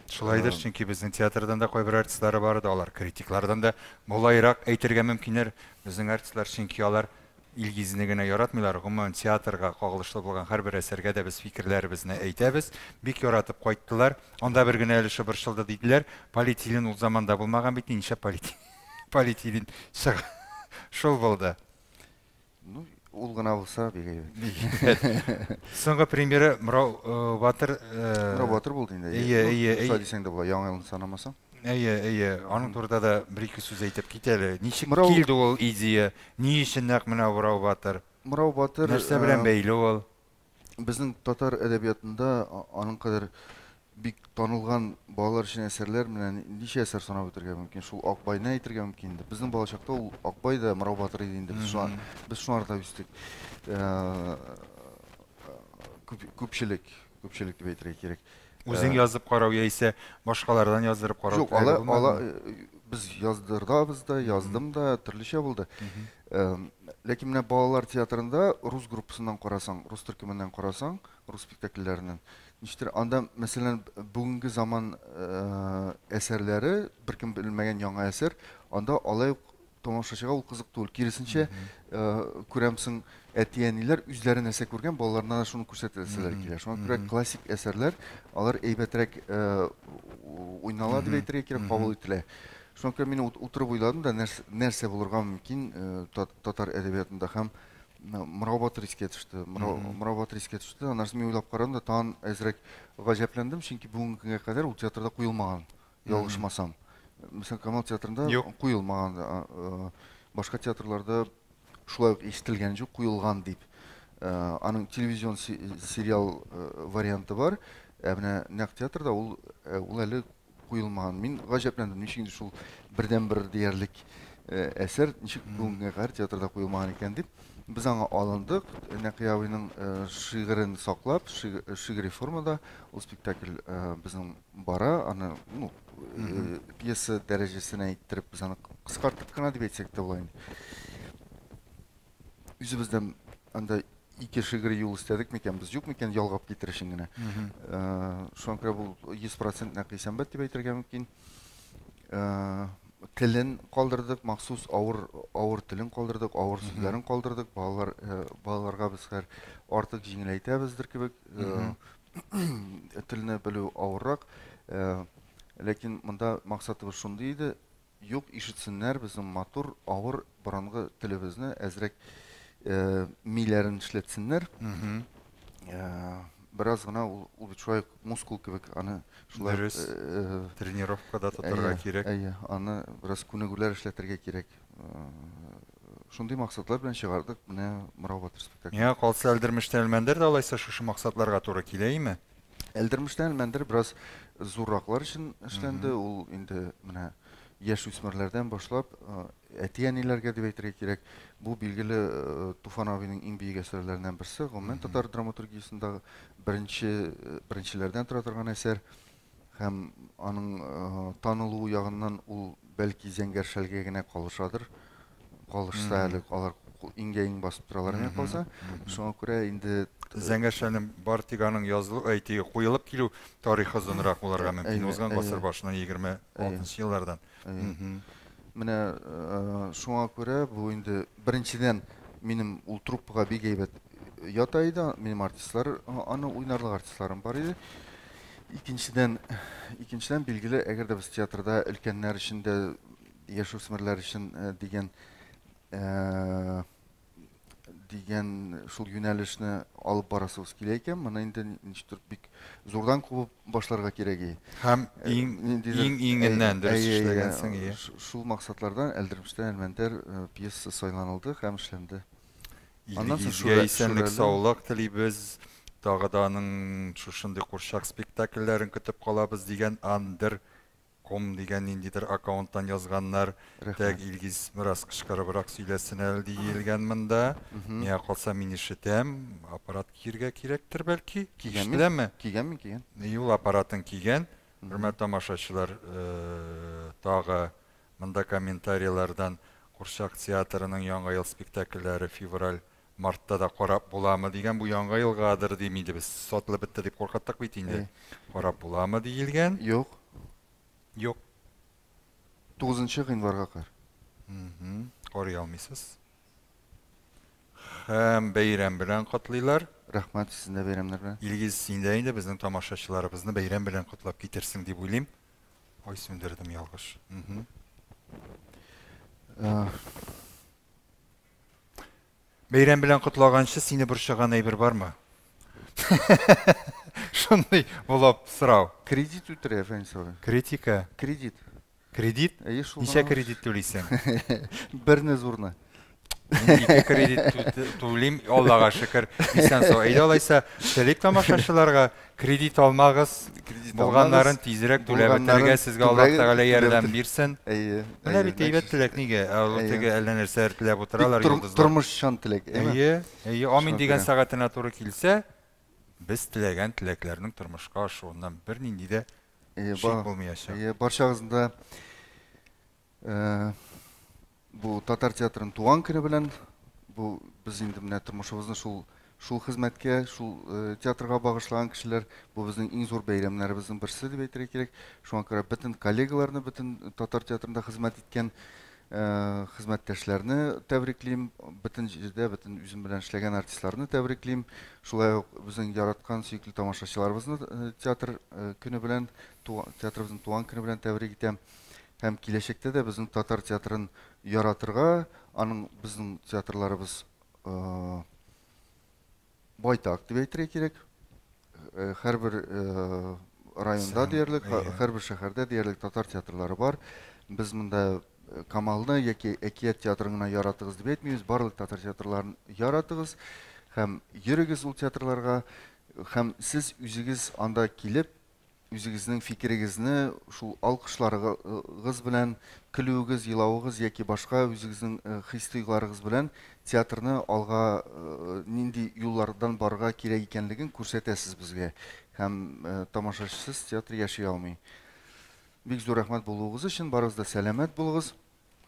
Шулайдыр, чөнки безнең театрдан да кайбер артистлары бар иде, алар критиклардан да болайрак әйтергә мөмкиннәр. Безнең артистлар, чөнки алар Илгизне генә яратмыйлар, гомумән театрга кагылышлы булган һәрбер әсәргә дә без фикерләребезне әйтәбез. Бик яратып кайттылар. Анда бер генә өлеше борчылды диделәр. Полиэтилен ул заманда булмаган бит, ничә полиэтилен чыга. Шул булды. Ну, ул гына булса бик әйбәт. Соңгы премьера Мырау Батыр. Мырау Батыр булды инде. Әйе, әйе, әйе. Шулай дисәң дә була, яңа елны санамасаң. Әйе, әйе. Аның турында да бер-ике сүз әйтеп кит әле. Ничек килде ул идея? Ни өчен нәкъ менә Мырау Батыр? Мырау Батыр нәрсә белән бәйле ул? Безнең татар әдәбиятында аның кадәр бик танылган балалар өчен әсәрләр менә ничә әсәр санап үтәргә мөмкин? Шул Акбайны әйтергә мөмкин инде. Безнең балачакта ул Акбай да Мырау Батыр иде инде. Без шуңарда үстек. Күпчелек, күпчелек дип әйтергә кирәк. Үзең язып карау яисә башкалардан яздырып карау? Юк, ала без яздырдабыз да, яздым да, төрлечә булды. Ләкин менә балалар театрында рус группасыннан карасаң, рус төркеменнән карасаң, рус спектакльләреннән, ничектер анда, мәсәлән, бүгенге заман әсәрләре, беркем белмәгән яңа әсәр, анда алай ук тамашачыга ул кызык түгел. Киресенчә, күрәмсең, әти-әниләр үзләре нәрсә күргән, балаларына да шуны күрсәтәселәр килә. Шуңа күрә классик әсәрләр алар әйбәтрәк уйнала дип әйтергә кирәк, кабул ителә. Шуңа күрә мин утырып уйладым да, нәрсә булырга мөмкин татар әдәбиятында һәм Мырау Батыр искә төште. Мырау Батыр искә төште. Аннан соң мин уйлап карадым да, тагын әзрәк гаҗәпләндем, чөнки бүгенге көнгә кадәр ул театрда куелмаган, ялгышмасам. Мәсәлән, Камал театрында куелмаган, башка театрларда шулай ук ишетелгән юк, куелган дип. Аның телевизион сериал варианты бар, ә менә нәкъ театрда ул әле куелмаган. Мин гаҗәпләндем, ничек инде шул бердәнбер диярлек әсәр ничек бүгенгә кадәр театрда куелмаган икән дип. Без аңа алындык, Нәкый абыйның шигырен саклап, шигъри формада ул спектакль безнең бара, аны, ну, пьеса дәрәҗәсенә иттереп без аны кыскарттык кына дип әйтсәк тә була инде. Үзебездән анда ике шигъри юл эстәдек микән, без юк микән, ялгап китер өчен генә. Шуңа күрә бу 100% Нәкый Сәнбәт дип әйтергә мөмкин. Телен калдырдык, махсус авыр авыр телен калдырдык, авыр сүзләрен калдырдык. Балалар балаларга без хәзер артык җиңеләйтәбездер кебек. Телне белү авыррак. Ләкин монда максатыбыз шундый иде, юк, ишетсеннәр безнең матур, авыр борынгы телебезне, әзрәк миләрен эшләтсеннәр. Бераз гына ул, ул бит шулай мускул кебек, аны шулай Дөрес. Тренировкада тотарга кирәк. Әйе, аны бераз күнегүләр эшләтергә кирәк. Шундый максатлар белән чыгардык менә Мырау батыр спектаклен. Миңа калса, Әлдермештән Әлмәндәр дә алайса шушы максатларга туры килә име? Әлдермештән Әлмәндәр бераз зурраклар өчен эшләнде. Ул инде менә яшүсмерләрдән башлап әти-әниләргә дип әйтергә кирәк. Бу билгеле Туфан абыйның иң бөек әсәрләреннән берсе. Гомумән татар драматургиясендә беренче беренчеләрдән тора торган әсәр. Һәм аның танылуы ягыннан ул бәлки Зәңгәр шәлгә генә калышадыр. Калышса әле алар иңгә иң басып торалар миңа калса. Шуңа күрә инде Зәңгәр шәлнең бар тик аның язылу, әйтик, куелып килү тарихы озынрак булырга мөмкин. Узган гасыр башыннан 26 еллардан. Менә шуңа күрә бу инде беренчедән минем ул труппага бик әйбәт ята иде. Минем артистлар, аны уйнарлык артистларым бар иде. Икенчедән, икенчедән билгеле, әгәр дә без театрда өлкәннәр өчен дә, яшүсмерләр өчен дигән дигән шул юнәлешне алып барасыбыз килә икән, моны инде ничектер бик зурдан кубып башларга кирәк. Һәм иң иң иңеннән дөрес эшләгәнсең, ие. Шул максатлардан Әлдермештән Әлмәндәр пьесасы сайланылды һәм эшләнде. Аннан соң Илегезгә исәнлек, саулык телибез. Тагы да аның шушындый курчак спектакльләрен көтеп калабыз дигән Андер ком дигән ниндидер аккаунттан язганнар. Тәк, Илгиз бераз кычкырыбрак сөйләсен әле диелгән монда. Миңа калса, мин ишетәм. Аппарат кияргә кирәктер бәлки? Кигән мин. Ишетеләме? Кигән мин, кигән. Юл аппаратын кигән. Хөрмәтле тамашачылар, тагы монда комментарийлардан Курчак театрының Яңа ел спектакльләре февраль, мартта да карап буламы дигән, бу Яңа елгадыр дим инде без. Сатылып бетте дип куркыттык бит инде. Карап буламы диелгән? Юк. Юк. 9 гыйнварга кадәр. Карый алмыйсыз. Һәм бәйрәм белән котлыйлар. Рәхмәт, сезне дә бәйрәмнәр белән. Илгиз, син дә инде безнең тамашачыларыбызны бәйрәм белән котлап китерсең дип уйлыйм. Ой, сүндердем ялгыш. Бәйрәм белән котлаганчы сине борчыган әйбер бармы? Шундый булып сорау. Кредит үтерә, Фәнис абый. Критика? Кредит. Кредит? Әйе, шул. Ничә кредит түлисең? Берне зурны. Мин ике кредит түлим, Аллага шөкер, исән сау. Әйдә алайса, телик тамашачыларга, кредит алмагыз, булганнарын тизрәк түләп бетерергә сезгә Аллаһ Тәгалә ярдәм бирсен. Әйе. Менә бит әйбәт теләк нигә? Ә ул теге әллә нәрсәләр теләп утыралар йолдызлар. Тормышчан теләк, әйеме? Әйе, әйе, амин дигән сәгатенә туры килсә, без теләгән теләкләрнең тормышка ашуыннан бернинди дә шик булмаячак. Әйе, барчагызны да бу татар театрының туган көне белән, бу без инде менә тормышыбызны шул шул хезмәткә, шул театрга багышлаган кешеләр, бу безнең иң зур бәйрәмнәребезнең берсе дип әйтергә кирәк. Шуңа күрә бөтен коллегаларны, бөтен татар театрында хезмәт иткән хезмәттәшләрне тәбриклим, бөтен җирдә, бөтен үзем белән эшләгән артистларны тәбриклим. Шулай ук безнең яраткан сөекле тамашачыларыбызны театр көне белән, театрыбызның туган көне белән тәбрик итәм. Һәм киләчәктә дә безнең татар театрын яратырга, аның безнең театрларыбыз байтак дип әйтергә кирәк. Һәрбер районда диярлек, һәрбер шәһәрдә диярлек татар театрлары бар. Без монда Камалны яки Әкият театрын гына яратыгыз дип әйтмибез, барлык татар театрларын яратыгыз һәм йөрегез ул театрларга, һәм сез үзегез анда килеп, үзегезнең фикерегезне шул алкышларыгыз белән, көлүегез, елавыгыз яки башка үзегезнең хис-тойгыларыгыз белән театрны алга нинди юллардан барырга кирәк икәнлеген күрсәтәсез безгә. Һәм тамашачысыз театр яши алмый. Бик зур рәхмәт булуыгыз өчен, барыгыз да сәламәт булыгыз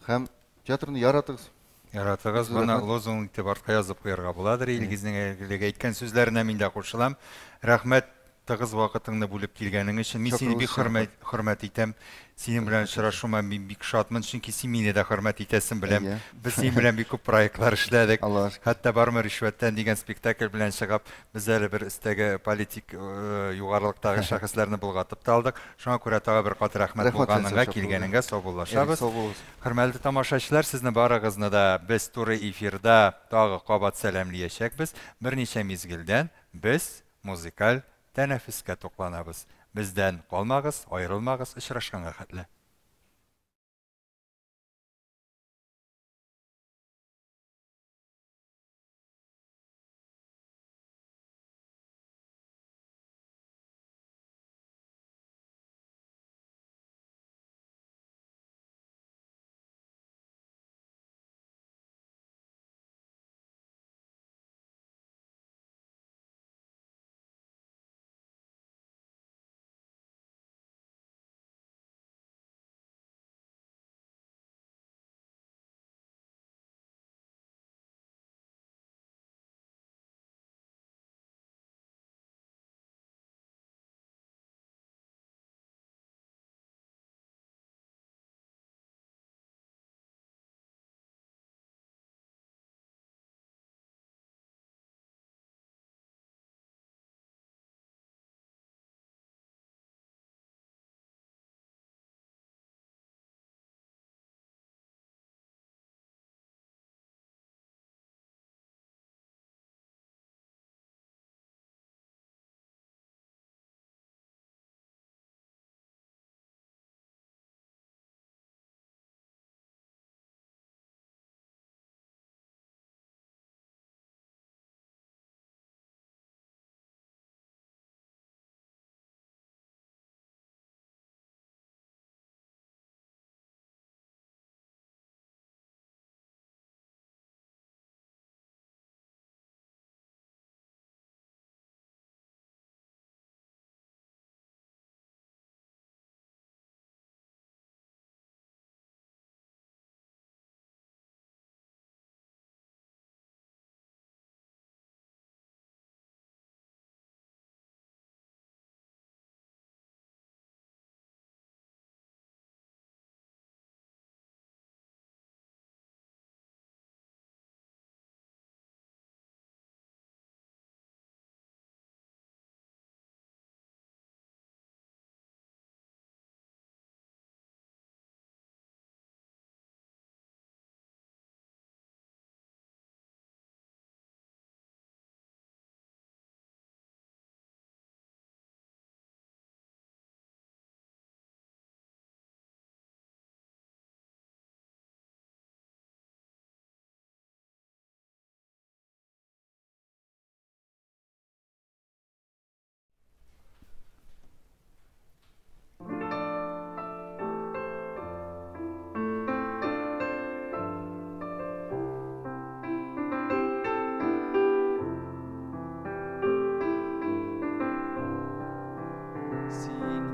һәм театрны яратыгыз. Яратыгыз, моны лозунг итеп артка язып куярга буладыр. Илгизнең әлеге әйткән сүзләренә мин дә кушылам. Рәхмәт. Тыгыз вакытыңны бүлеп килгәнең өчен. Мин сине бик хөрмәт итәм. Синең белән очрашуыма мин бик шатмын, чөнки син мине дә хөрмәт итәсең, беләм. Без синең белән бик күп проектлар эшләдек. Хәтта Бармы ришвәттән дигән спектакль белән чыгып, без әле бер өстәге политик югарылыктагы шәхесләрне болгатып та алдык. Шуңа күрә тагы бер кат рәхмәт булганыңа, килгәнеңгә, саубуллашабыз. Хөрмәтле тамашачылар, сезне барыгызны да без туры эфирда тагы кабат сәламләячәкбез. Берничә мизгелдән без музыкаль тәнәфескә тукланабыз. Бездән калмагыз, аерылмагыз, очрашканга хәтле.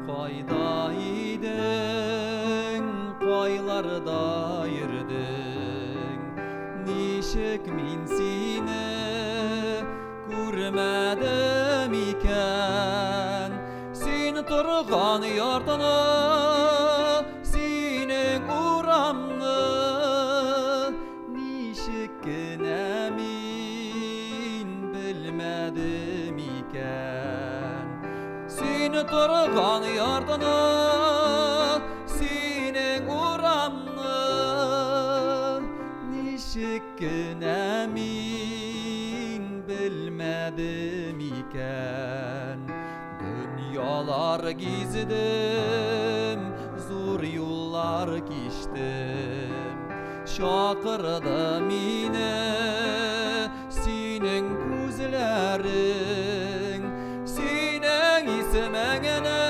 Кайда идең, кайларда йөрдең, ничек мин сине күрмәдем икән? Син торган йортны, синең урамны, ничек кенә мин белмәдем икән? Син торган йортны, синең урамны, ничек кенә мин белмәдем икән? Дөньялар гиздем, зур юллар кичтем, чакырды мине синең күзләрең, синең исемеңне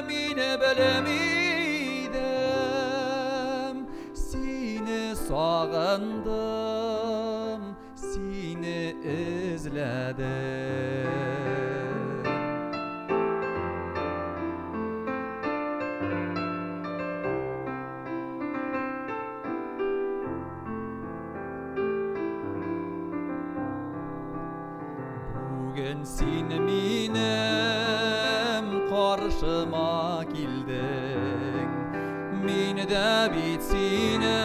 мин белмидем, сине сагындым, сине эзләдем. Бүген Син минем каршыма килдең, мин дә бит сине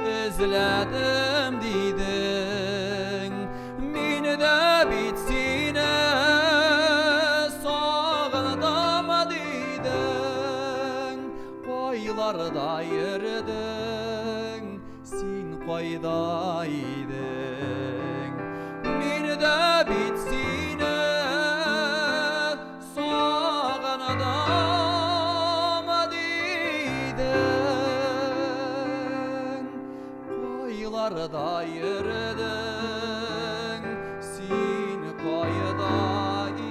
эзләдем дидең. Мин дә бит сине сагындым дидең. Кайларда йөрдең, син кайда идең? Мин дә бит сине сагындым дидең. Кайларда йөрдең, син кайда идең?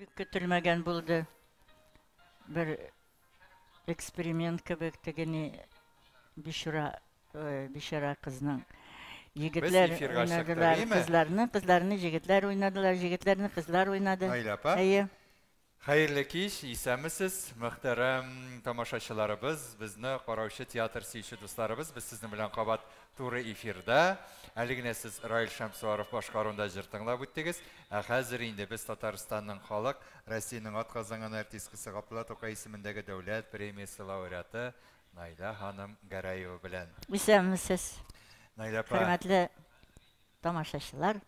Бик көтелмәгән булды. Бер эксперимент кебек тегене бичара бичара кызның. Егетләр эфирга чыктык, уйнадылар, әйеме? кызларны, кызларны егетләр уйнадылар, егетләрне кызлар уйнады. Наилә апа. Әйе. Хәерле кич, исәнмесез, мөхтәрәм тамашачыларыбыз, безне караучы театр сөюче дусларыбыз, без сезнең белән кабат туры эфирда. Әле генә сез Раил Шәмсуаров башкаруында җыр тыңлап үттегез. Ә хәзер инде без Татарстанның халык, Россиянең атказанган артисткасы Габдулла Тукай исемендәге дәүләт премиясе лауреаты Наилә ханым Гәрәева белән. Исәнмесез. Наилә апа. Хөрмәтле тамашачылар,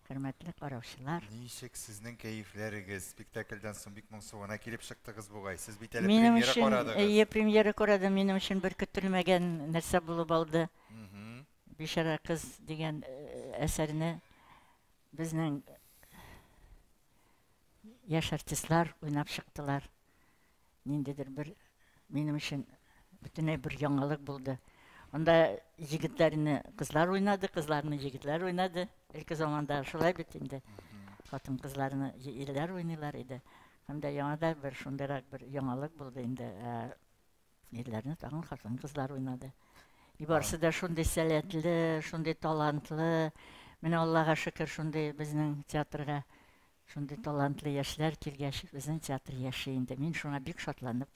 хөрмәтле караучылар. Ничек сезнең кәефләрегез? Спектакльдән соң бик моңсу гына килеп чыктыгыз бугай. Сез бит әле Минем премьера өчен, карадыгыз. әйе, премьера карадым. Минем өчен бер көтелмәгән нәрсә булып алды. Бичара кыз дигән әсәрне безнең Яшь артистлар уйнап чыктылар. Ниндидер бер минем өчен бөтенләй бер яңалык булды. Анда егетләрне кызлар уйнады, кызларны егетләр уйнады. Элек заманда шулай бит инде. Хатын-кызларны ирләр уйныйлар иде. Һәм дә яңа да бер шундыйрак бер яңалык булды инде. Ирләрне тагын хатын-кызлар уйнады. И барысы да шундый сәләтле, шундый талантлы. Менә Аллага шөкер, шундый безнең театрга шундый талантлы яшьләр килгәч, безнең театр яши инде. Мин шуңа бик шатланып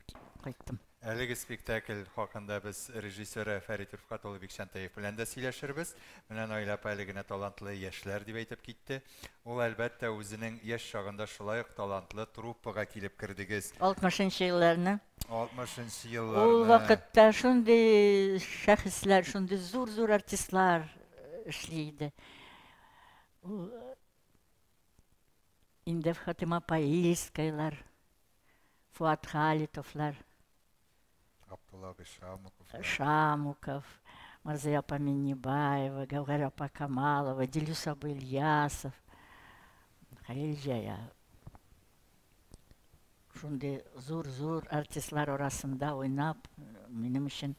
кайттым. Әлеге спектакль хакында без режиссеры Фәрит Рифкат улы Бикчәнтәев белән дә сөйләшербез. Менә Наилә апа әле генә талантлы яшьләр дип әйтеп китте. Ул, әлбәттә, үзенең яшь чагында шулай ук талантлы труппага килеп кердегез. 60 елларны. 60 елларны. Ул вакытта шундый шәхесләр, шундый зур-зур артистлар эшли иде. Ул инде Фатима Паильскайлар, Фуат Халитовлар. Абдулла абый Шамуков. Шамуков, Марзия апа Миннибаева, Гәүһәр апа Камалова, Дилюс абый Ильясов, Хәлил Җәя. Шундый зур-зур артистлар арасында уйнап, минем өчен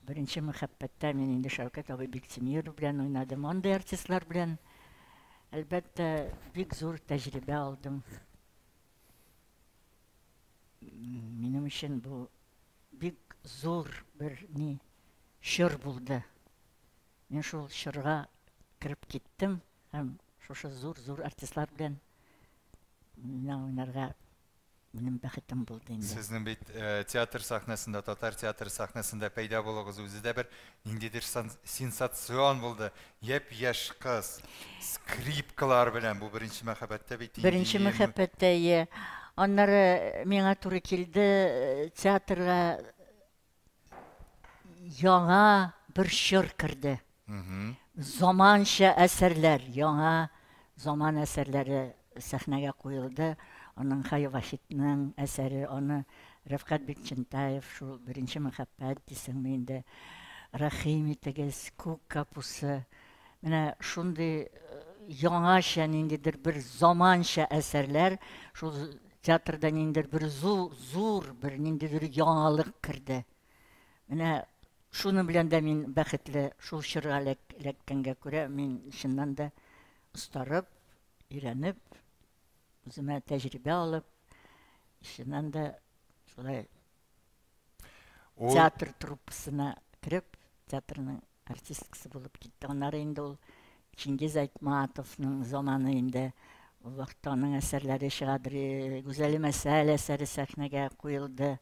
беренче мәхәббәттә мин инде Шәүкәт абый Биктимиров белән уйнадым. Андый артистлар белән, әлбәттә, бик зур тәҗрибә алдым. Минем өчен бу бик зур бер ни чор булды. Мин шул чорга кереп киттем һәм шушы зур-зур артистлар белән миңа уйнарга минем бәхетем булды инде. Сезнең бит театр сәхнәсендә, татар театры сәхнәсендә пәйда булуыгыз үзе дә бер ниндидер сенсацион булды. Япь-яшь кыз скрипкалар белән бу беренче мәхәббәттә бит инде. Беренче мәхәббәттә, ие. Аннары миңа туры килде театрга яңа бер чор керде. Заманча әсәрләр, яңа заман әсәрләре сәхнәгә куелды. Аның Хәй Вахитның әсәре, аны Рәфкать Бикчәнтәев, шул беренче мәхәббәт дисеңме инде, Рәхим итегез, Күк капусы. Менә шундый яңача ниндидер бер заманча әсәрләр, шул театрда ниндидер бер зур, зур бер ниндидер яңалык керде. Менә шуның белән дә мин бәхетле, шул чорга эләккәнгә күрә мин чыннан да остарып, өйрәнеп, үземә тәҗрибә алып, чыннан да шулай театр труппасына кереп, театрның артисткасы булып китте. Аннары инде ул Чингиз Айтматовның заманы инде. Ул вакытта аның әсәрләре чыгадыр. Гүзәлем әсәл әсәре сәхнәгә куелды.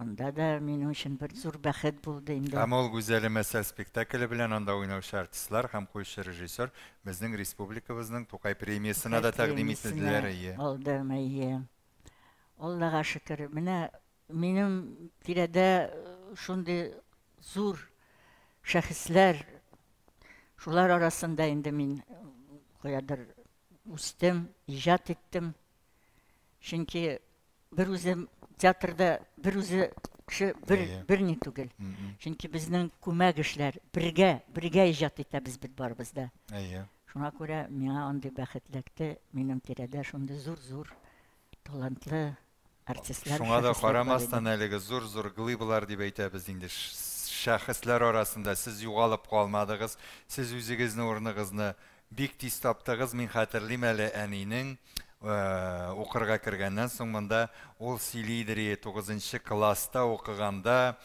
Анда да минем өчен бер зур бәхет булды инде. Һәм ул Гүзәлем әсәл спектакле белән анда уйнаучы артистлар һәм куючы режиссер безнең республикабызның Тукай премиясенә дә тәкъдим ителделәр, әйе. Алдым, әйе. Аллага шөкер. Менә минем тирәдә шундый зур шәхесләр, шулар арасында инде мин каядыр үстем, иҗат иттем. Чөнки бер үзем театрда бер үзе кеше бер бер ни түгел. Чөнки безнең күмәк эшләр, бергә, бергә иҗат итәбез бит барыбыз да. Әйе. Шуңа күрә миңа андый бәхет эләкте, минем тирәдә шундый зур-зур талантлы артистлар, Шуңа да шәхесләр бар иде. карамастан әлеге зур-зур глыбалар дип әйтәбез инде, шәхесләр арасында сез югалып калмадыгыз, сез үзегезнең урыныгызны бик тиз таптыгыз. Мин хәтерлим әле әнинең укырга кергәннән соң монда ул сөйли иде, 9 класста укыганда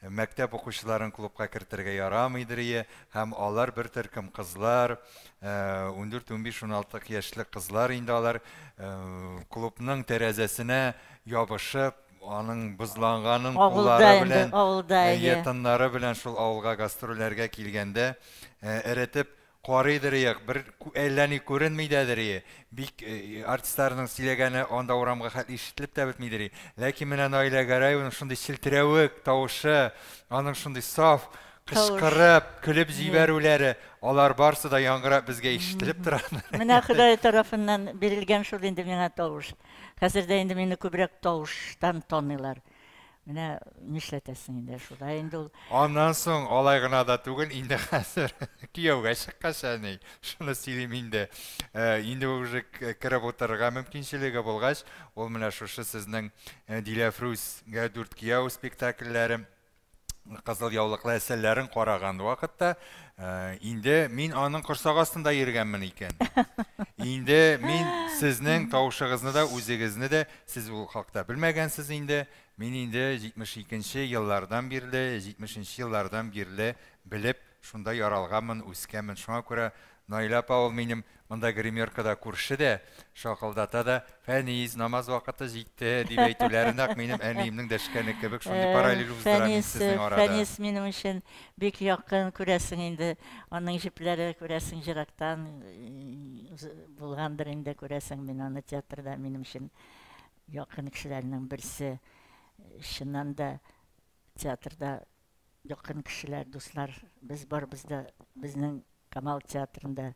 мәктәп укучыларын клубка кертергә ярамыйдыр, һәм алар бер төркем кызлар, 14, 15, 16 яшьлек кызлар инде алар клубның тәрәзәсенә ябышып, аның бозланганын куллары белән, авылда, тыннары белән шул авылга гастрольләргә килгәндә эретеп карыйдыр, бер әллә ни күренми дәдер, бик артистларның сөйләгәне анда урамга хәтле ишетелеп тә бетмидер. Ләкин менә Наилә Гәрәеваның шундый челтерәвек тавышы, аның шундый саф кычкырып, көлеп җибәрүләре, алар барысы да яңгырап безгә ишетелеп тора. Менә Ходай тарафыннан бирелгән шул инде миңа тавыш. Хәзер дә инде мине күбрәк тавыштан таныйлар. Менә нишләтәсең инде, шулай инде ул. Аннан соң алай гына да түгел, инде хәзер кияүгә чыккач әни, шуны сөйлим инде. Инде уже кереп утырырга мөмкинчелеге булгач, ул менә шушы сезнең Диләфрүзгә дүрт кияү спектакльләре, Кызыл яулыклы әсәрләрен караган вакытта, инде мин аның корсак астында йөргәнмен икән. Инде мин сезнең тавышыгызны да, үзегезне дә, сез ул хакта белмәгәнсез инде, мин инде 72 нче еллардан бирле, 70 нче еллардан бирле белеп, шунда яралганмын, үскәнмен. Шуңа күрә Наилә апа ул минем монда гримеркада күрше дә, шакылдата да, Фәнис, намаз вакыты җитте, дип әйтүләре нәкъ минем әниемнең дәшкәне кебек, шундый параллель уздырам мин Фәнис, сезнең арада. Фәнис минем өчен бик якын, күрәсең инде, аның җепләре, күрәсең, ерактан булгандыр инде, күрәсең, мин аны театрда минем өчен якын кешеләрнең берсе. Чыннан да театрда якын кешеләр, дуслар, без барыбыз да безнең Камал театрында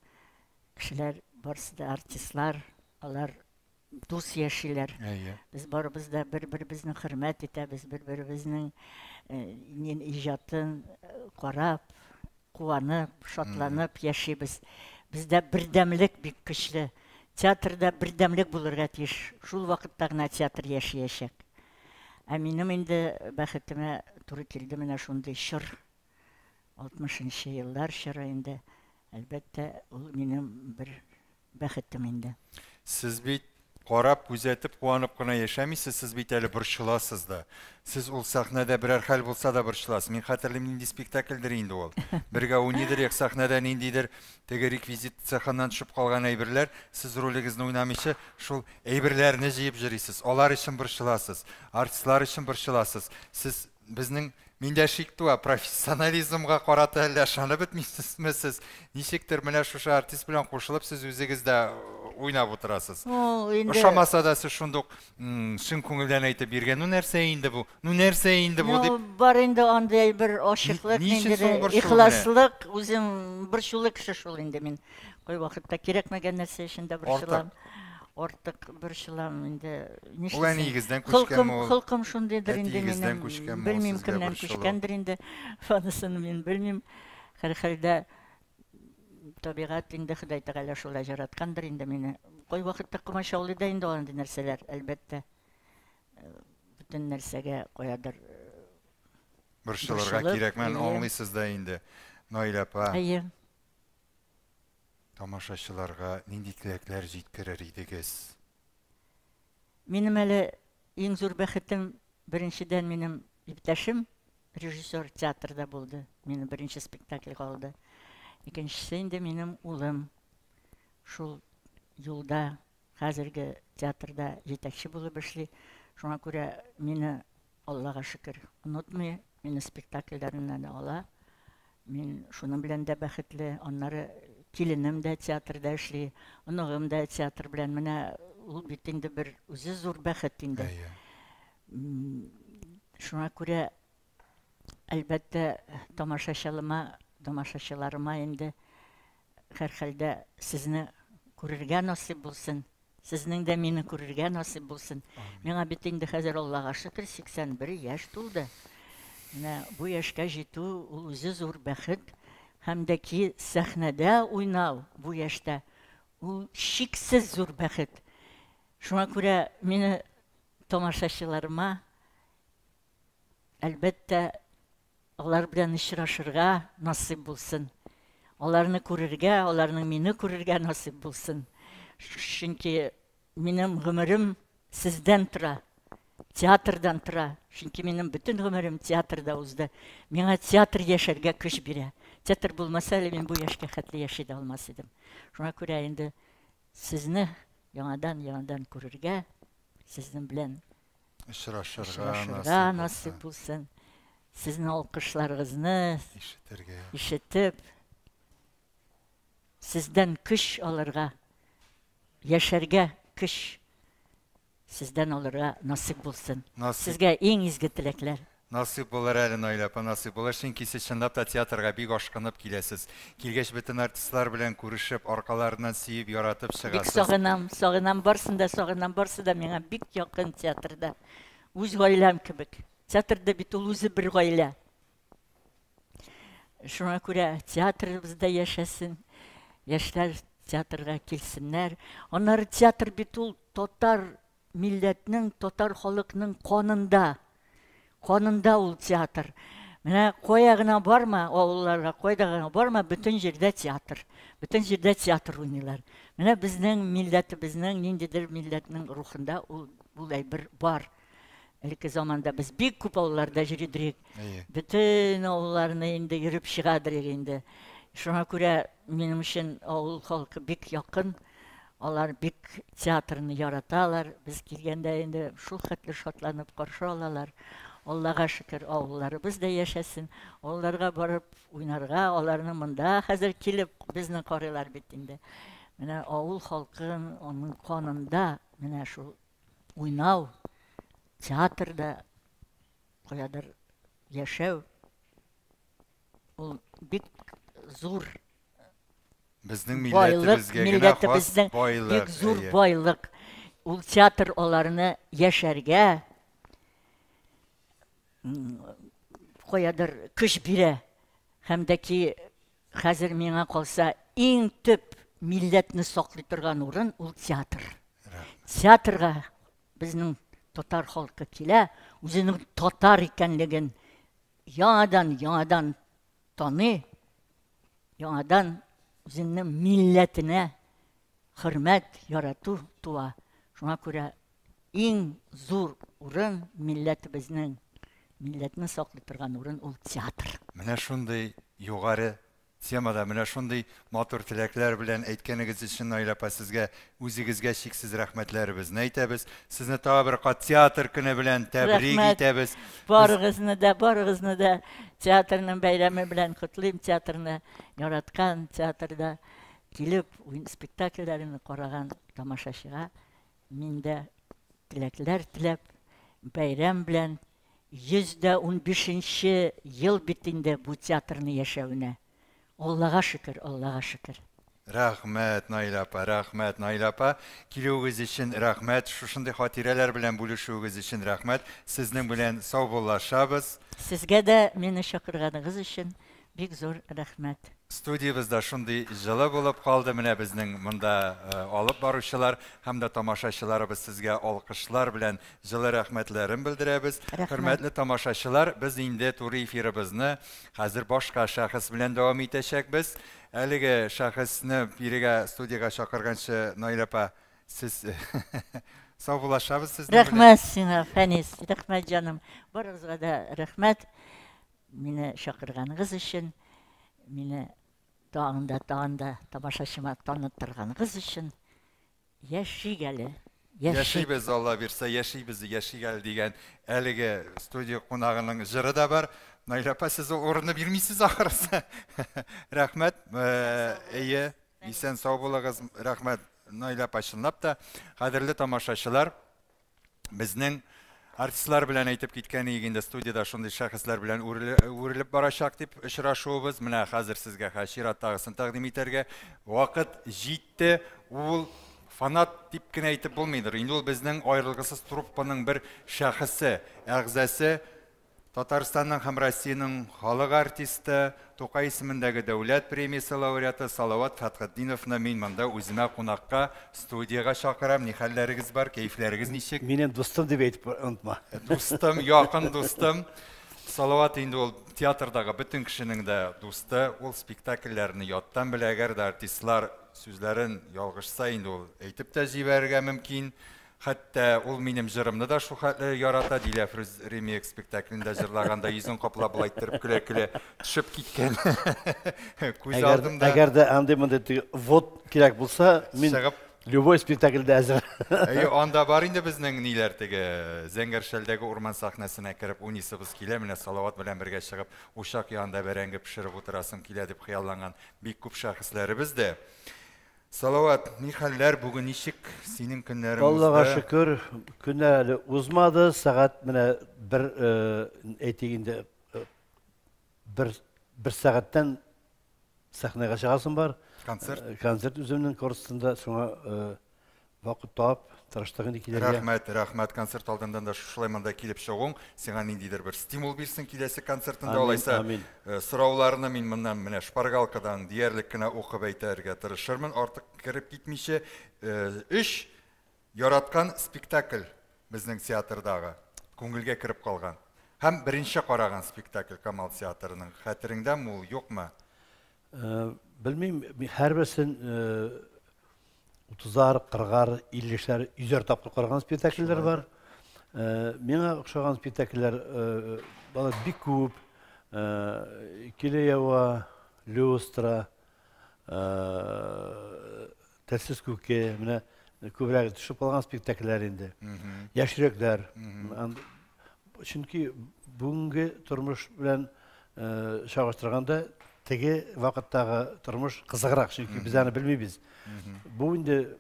кешеләр барысы да артистлар, алар дус яшиләр. Әйе. Без барыбыз да бер-беребезне хөрмәт итәбез, бер-беребезнең иҗатын карап, куанып, шатланып яшибез. Бездә бердәмлек бик көчле. Театрда бердәмлек булырга тиеш. Шул вакытта гына театр яшәячәк. Ә минем инде бәхетемә туры килде менә шундый чор. 60 нчы еллар чоры инде. Әлбәттә, ул минем бер бәхетем инде. Сез бит карап, күзәтеп, куанып кына яшәмисез, сез бит әле борчыласыз да. Сез ул сәхнәдә берәр хәл булса да борчыласыз. Мин хәтерлим, нинди спектакльдер инде ул. Бергә уйныйдыр, як сәхнәдә ниндидер теге реквизит цехыннан төшеп калган әйберләр, сез ролегезне уйнамыйча, шул әйберләрне җыеп йөрисез, алар өчен борчыласыз, артистлар өчен борчыласыз. Сез безнең миндә шик туа, профессионализмга карата әллә ышанып бетмисезме сез? Ничектер менә шушы артист белән кушылып, сез үзегез дә уйнап утырасыз. Ул инде Ошамаса да сез шундук чын күңелдән әйтеп биргән, ну нәрсә инде бу? Ну нәрсә инде бу дип. Ну, бар инде андый бер ачыклык, Ни өчен ниндидер соң борчылу менә? ихласлык, үзем борчулы кеше шул инде мин. Кайвакытта кирәкмәгән нәрсә өчен дә борчылам. Артык борчылам инде. Ул Нишлисең? әниегездән Холкым, күчкәнме ул? холкым шундыйдыр инде Әтиегездән минем. күчкәнме ул Белмим, сезгә кемнән борчылу? күчкәндер инде. Анысын мин белмим. Һәрхәлдә табигать инде Ходай Тәгалә шулай жараткандыр инде мине. Кайвакытта комачаулый да инде андый нәрсәләр, әлбәттә. Бөтен нәрсәгә каядыр Борчылырга борчылып, кирәкмән, әйе. аңлыйсыз да инде. Наилә апа. Әйе. Тамашачыларга нинди теләкләр җиткерер идегез? Минем әле иң зур бәхетем, беренчедән, минем иптәшем, режиссер театрда булды. Мине беренче спектакльгә алды. Икенчесе инде минем улым. Шул юлда хәзерге театрда җитәкче булып эшли. Шуңа күрә мине Аллага шөкер, онытмый, мине спектакльләреннән ала. Мин шуның белән дә бәхетле. Аннары киленем дә театрда эшли, оныгым да театр белән. Менә ул бит инде бер үзе зур бәхет инде. Шуңа күрә, әлбәттә, тамашачылыма, тамашачыларыма инде һәрхәлдә сезне күрергә насыйп булсын. Сезнең дә мине күрергә насыйп булсын. Миңа бит инде хәзер Аллага шөкер 81 яшь тулды. Менә бу яшькә җитү ул үзе зур бәхет. Һәм дә ки сәхнәдә уйнау бу яшьтә ул чиксез зур бәхет. Шуңа күрә мине тамашачыларыма әлбәттә алар белән очрашырга насыйп булсын. Аларны күрергә, аларның мине күрергә насыйп булсын. Чөнки минем гомерем сездән тора, театрдан тора. Чөнки минем бөтен гомерем театрда узды. Миңа театр яшәргә көч бирә. Театр булмаса әле мин бу яшькә хәтле яши дә алмас идем. Шуңа күрә инде сезне яңадан-яңадан күрергә, сезнең белән Очрашырга насыйп булсын. Сезнең алкышларыгызны ишетергә, ишетеп, сездән көч алырга, яшәргә көч сездән алырга насыйп булсын. Сезгә иң изге теләкләр. Насыйп булыр әле, Наилә апа, насыйп булыр. Чөнки сез чынлап та театрга бик ашкынып киләсез. Килгәч, бөтен артистлар белән күрешеп, аркаларыннан сөеп, яратып Бик чыгасыз. сагынам, сагынам, барсын да сагынам, барсы да миңа бик якын театрда. Үз гаиләм кебек. Театрда бит ул үзе бер гаилә. Шуңа күрә театрыбыз да яшәсен, яшьләр театрга килсеннәр. Аннары театр бит ул татар милләтнең, татар халыкның канында. Канында ул театр. Менә кая гына барма, авылларга кайда гына барма, бөтен җирдә театр. Бөтен җирдә театр уйныйлар. Менә безнең милләтебезнең, ниндидер милләтнең рухында ул ул әйбер бар. Элекке заманда без бик күп авылларда йөридек. Бөтен авылларны инде йөреп чыгадыр инде. Шуңа күрә минем өчен авыл халкы бик якын. Алар бик театрны яраталар. Без килгәндә инде шул хәтле шатланып каршы алалар. Аллага шөкер, авылларыбыз да яшәсен. Авылларга барып уйнарга, аларны монда хәзер килеп безне карыйлар бит инде. Менә авыл халкын, аның канында менә шул уйнау, театрда каядыр яшәү ул бик зур Безнең байлык, милләтебезгә генә хас милләтебезнең байлык. бик зур Әйе. байлык. Ул театр аларны яшәргә каядыр көч бирә. Һәм дә ки хәзер миңа калса иң төп милләтне саклый торган урын ул театр. Театрга безнең татар халкы килә, үзенең татар икәнлеген яңадан яңадан таный, яңадан үзенең милләтенә хөрмәт, ярату туа. Шуңа күрә иң зур урын милләтебезнең, милләтне саклый торган урын ул театр. Менә шундый югары темада, менә шундый матур теләкләр белән әйткәнегез өчен, Наилә апа, сезгә үзегезгә чиксез рәхмәтләребезне әйтәбез. Сезне тагы бер кат театр көне белән тәбрик Рәхмәт. итәбез. Барыгызны да, барыгызны да театрның бәйрәме белән котлыйм. Театрны яраткан, театрда килеп уен спектакльләрен караган тамашачыга мин дә теләкләр теләп, бәйрәм белән 115 ел бит инде бу театрны яшәвенә. Аллага шөкер, Аллага шөкер. Рәхмәт, Наилә апа, рәхмәт, Наилә апа. Килүегез өчен рәхмәт, шушындый хатирәләр белән бүлешүегез өчен рәхмәт. Сезнең белән саубуллашабыз. Сезгә дә мине чакырганыгыз өчен бик зур рәхмәт. Студиябездә шундый җылы булып калды. Менә безнең монда алып баручылар һәм дә тамашачыларыбыз сезгә алкышлар белән җылы рәхмәтләрен белдерәбез. Рәхмәт. Хөрмәтле тамашачылар, без инде туры эфирыбызны хәзер башка шәхес белән дәвам итәчәкбез. Әлеге шәхесне бирегә студиягә чакырганчы, Наилә апа, сез саубуллашабыз сезнең белән. Рәхмәт сиңа, Фәнис. Рәхмәт җаным. Барыгызга да рәхмәт. Мине чакырганыгыз өчен, мине тагын да, тагын да тамашачыма таныттырганыгыз өчен. Яшик әле. Яшик. Яшибез, Алла бирсә, яшибез, яшик әле дигән әлеге студия кунагының җыры да бар. Наилә апа, сез ул урынны бирмисез ахрысы. Рәхмәт. Әйе, исән сау булыгыз. Рәхмәт, Наилә апа, чынлап та. Кадерле тамашачылар, безнең артистлар белән әйтеп киткән идек инде, студияда шундый шәхесләр белән үрелеп барачак дип очрашуыбыз. Менә хәзер сезгә чираттагысын тәкъдим итәргә вакыт җитте. Ул фанат дип кенә әйтеп булмыйдыр. Инде ул безнең аерылгысыз труппаның бер шәхесе, әгъзасы, Татарстанның һәм Россиянең халык артисты, Тукай исемендәге дәүләт премиясе лауреаты Салават Фәтхетдиновны мин монда үземә кунакка студиягә чакырам. Ни хәлләрегез бар, кәефләрегез ничек? Минем дустым дип әйтеп онытма. Дустым, якын дустым. Салават инде ул театрдагы бөтен кешенең дә дусты. Ул спектакльләрне яттан белә, әгәр дә артистлар сүзләрен ялгышса, инде ул әйтеп тә җибәрергә мөмкин. Хәтта ул минем җырымны да шул хәтле ярата. Дилә Фрүз ремейк спектаклендә җырлаганда йөзен каплап былай иттереп көлә-көлә төшеп киткән. Күз алдымда. Әгәр дә андый мондый теге вот кирәк булса, мин Чыгып. любой спектакльдә әзер. Әйе, анда бар инде безнең ниләр теге Зәңгәр шәлдәге урман сәхнәсенә кереп уйныйсыбыз килә. Менә Салават белән бергә чыгып учак янында бәрәңге пешереп утырасым килә дип хыялланган бик күп шәхесләребез дә. Салават, ни хәлләр бүген, ничек синең көннәрең Аллага узды? шөкер, көннәр әле узмады. Сәгать менә бер, әйтик инде, бер сәгатьтән сәхнәгә чыгасым бар. Концерт? Концерт үземнең Корстонда, шуңа вакыт табып, Тырыштык инде килергә. Рәхмәт, рәхмәт. Концерт алдыннан да шушылай монда килеп чыгуың сиңа ниндидер бер стимул бирсен киләсе концертында. Амин, Алайса, амин. Сорауларны мин моннан менә шпаргалкадан диярлек кенә укып әйтергә тырышырмын, артык кереп китмичә. Өч яраткан спектакль безнең театрдагы, күңелгә кереп калган. Һәм беренче караган спектакль Камал театрының. Хәтереңдәме ул, юкмы? Белмим, һәрберсен 30-ар, 40-ар, 50-шәр, 100-әр тапкыр караган спектакльләр бар. Миңа охшаган спектакльләр алар бик күп. Килә ява, Люстра, Телсез күке, менә күбрәк төшеп калган спектакльләр инде. Яшь йөрәкләр. Чөнки бүгенге тормыш белән чагыштырганда теге вакыттагы тормыш кызыграк, чөнки без аны белмибез. Бу инде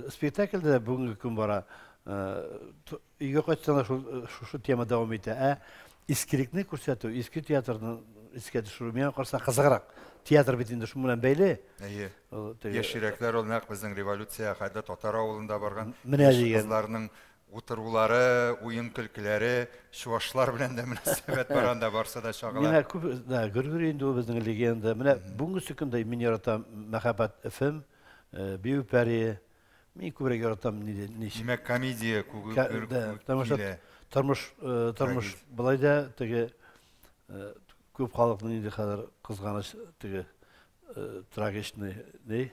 спектакльдә дә бүгенге көн бара. Өйгә кайтсаң да шушы тема дәвам итә. Ә искелекне күрсәтү, иске театрны искә төшерү миңа калса кызыграк. Театр бит инде шуның белән бәйле. Әйе. Яшь йөрәкләр ул нәкъ безнең революция хәтле татар авылында барган Менә яшь дигән. кызларның утырулары, уен-көлкеләре, чуашлар белән дә мөнәсәбәт бар анда, барсы да чагыла. Миңа күп, да, Гөргөр инде ул безнең легенда. Менә бүгенге көндә мин яратам Мәхәббәт FM, Бию пәрие. Мин күбрәк яратам ничек. Димәк, комедия күге Да, потому что килә. тормыш былай да теге күп халыкның инде хәзер кызганыч теге трагичный, ни?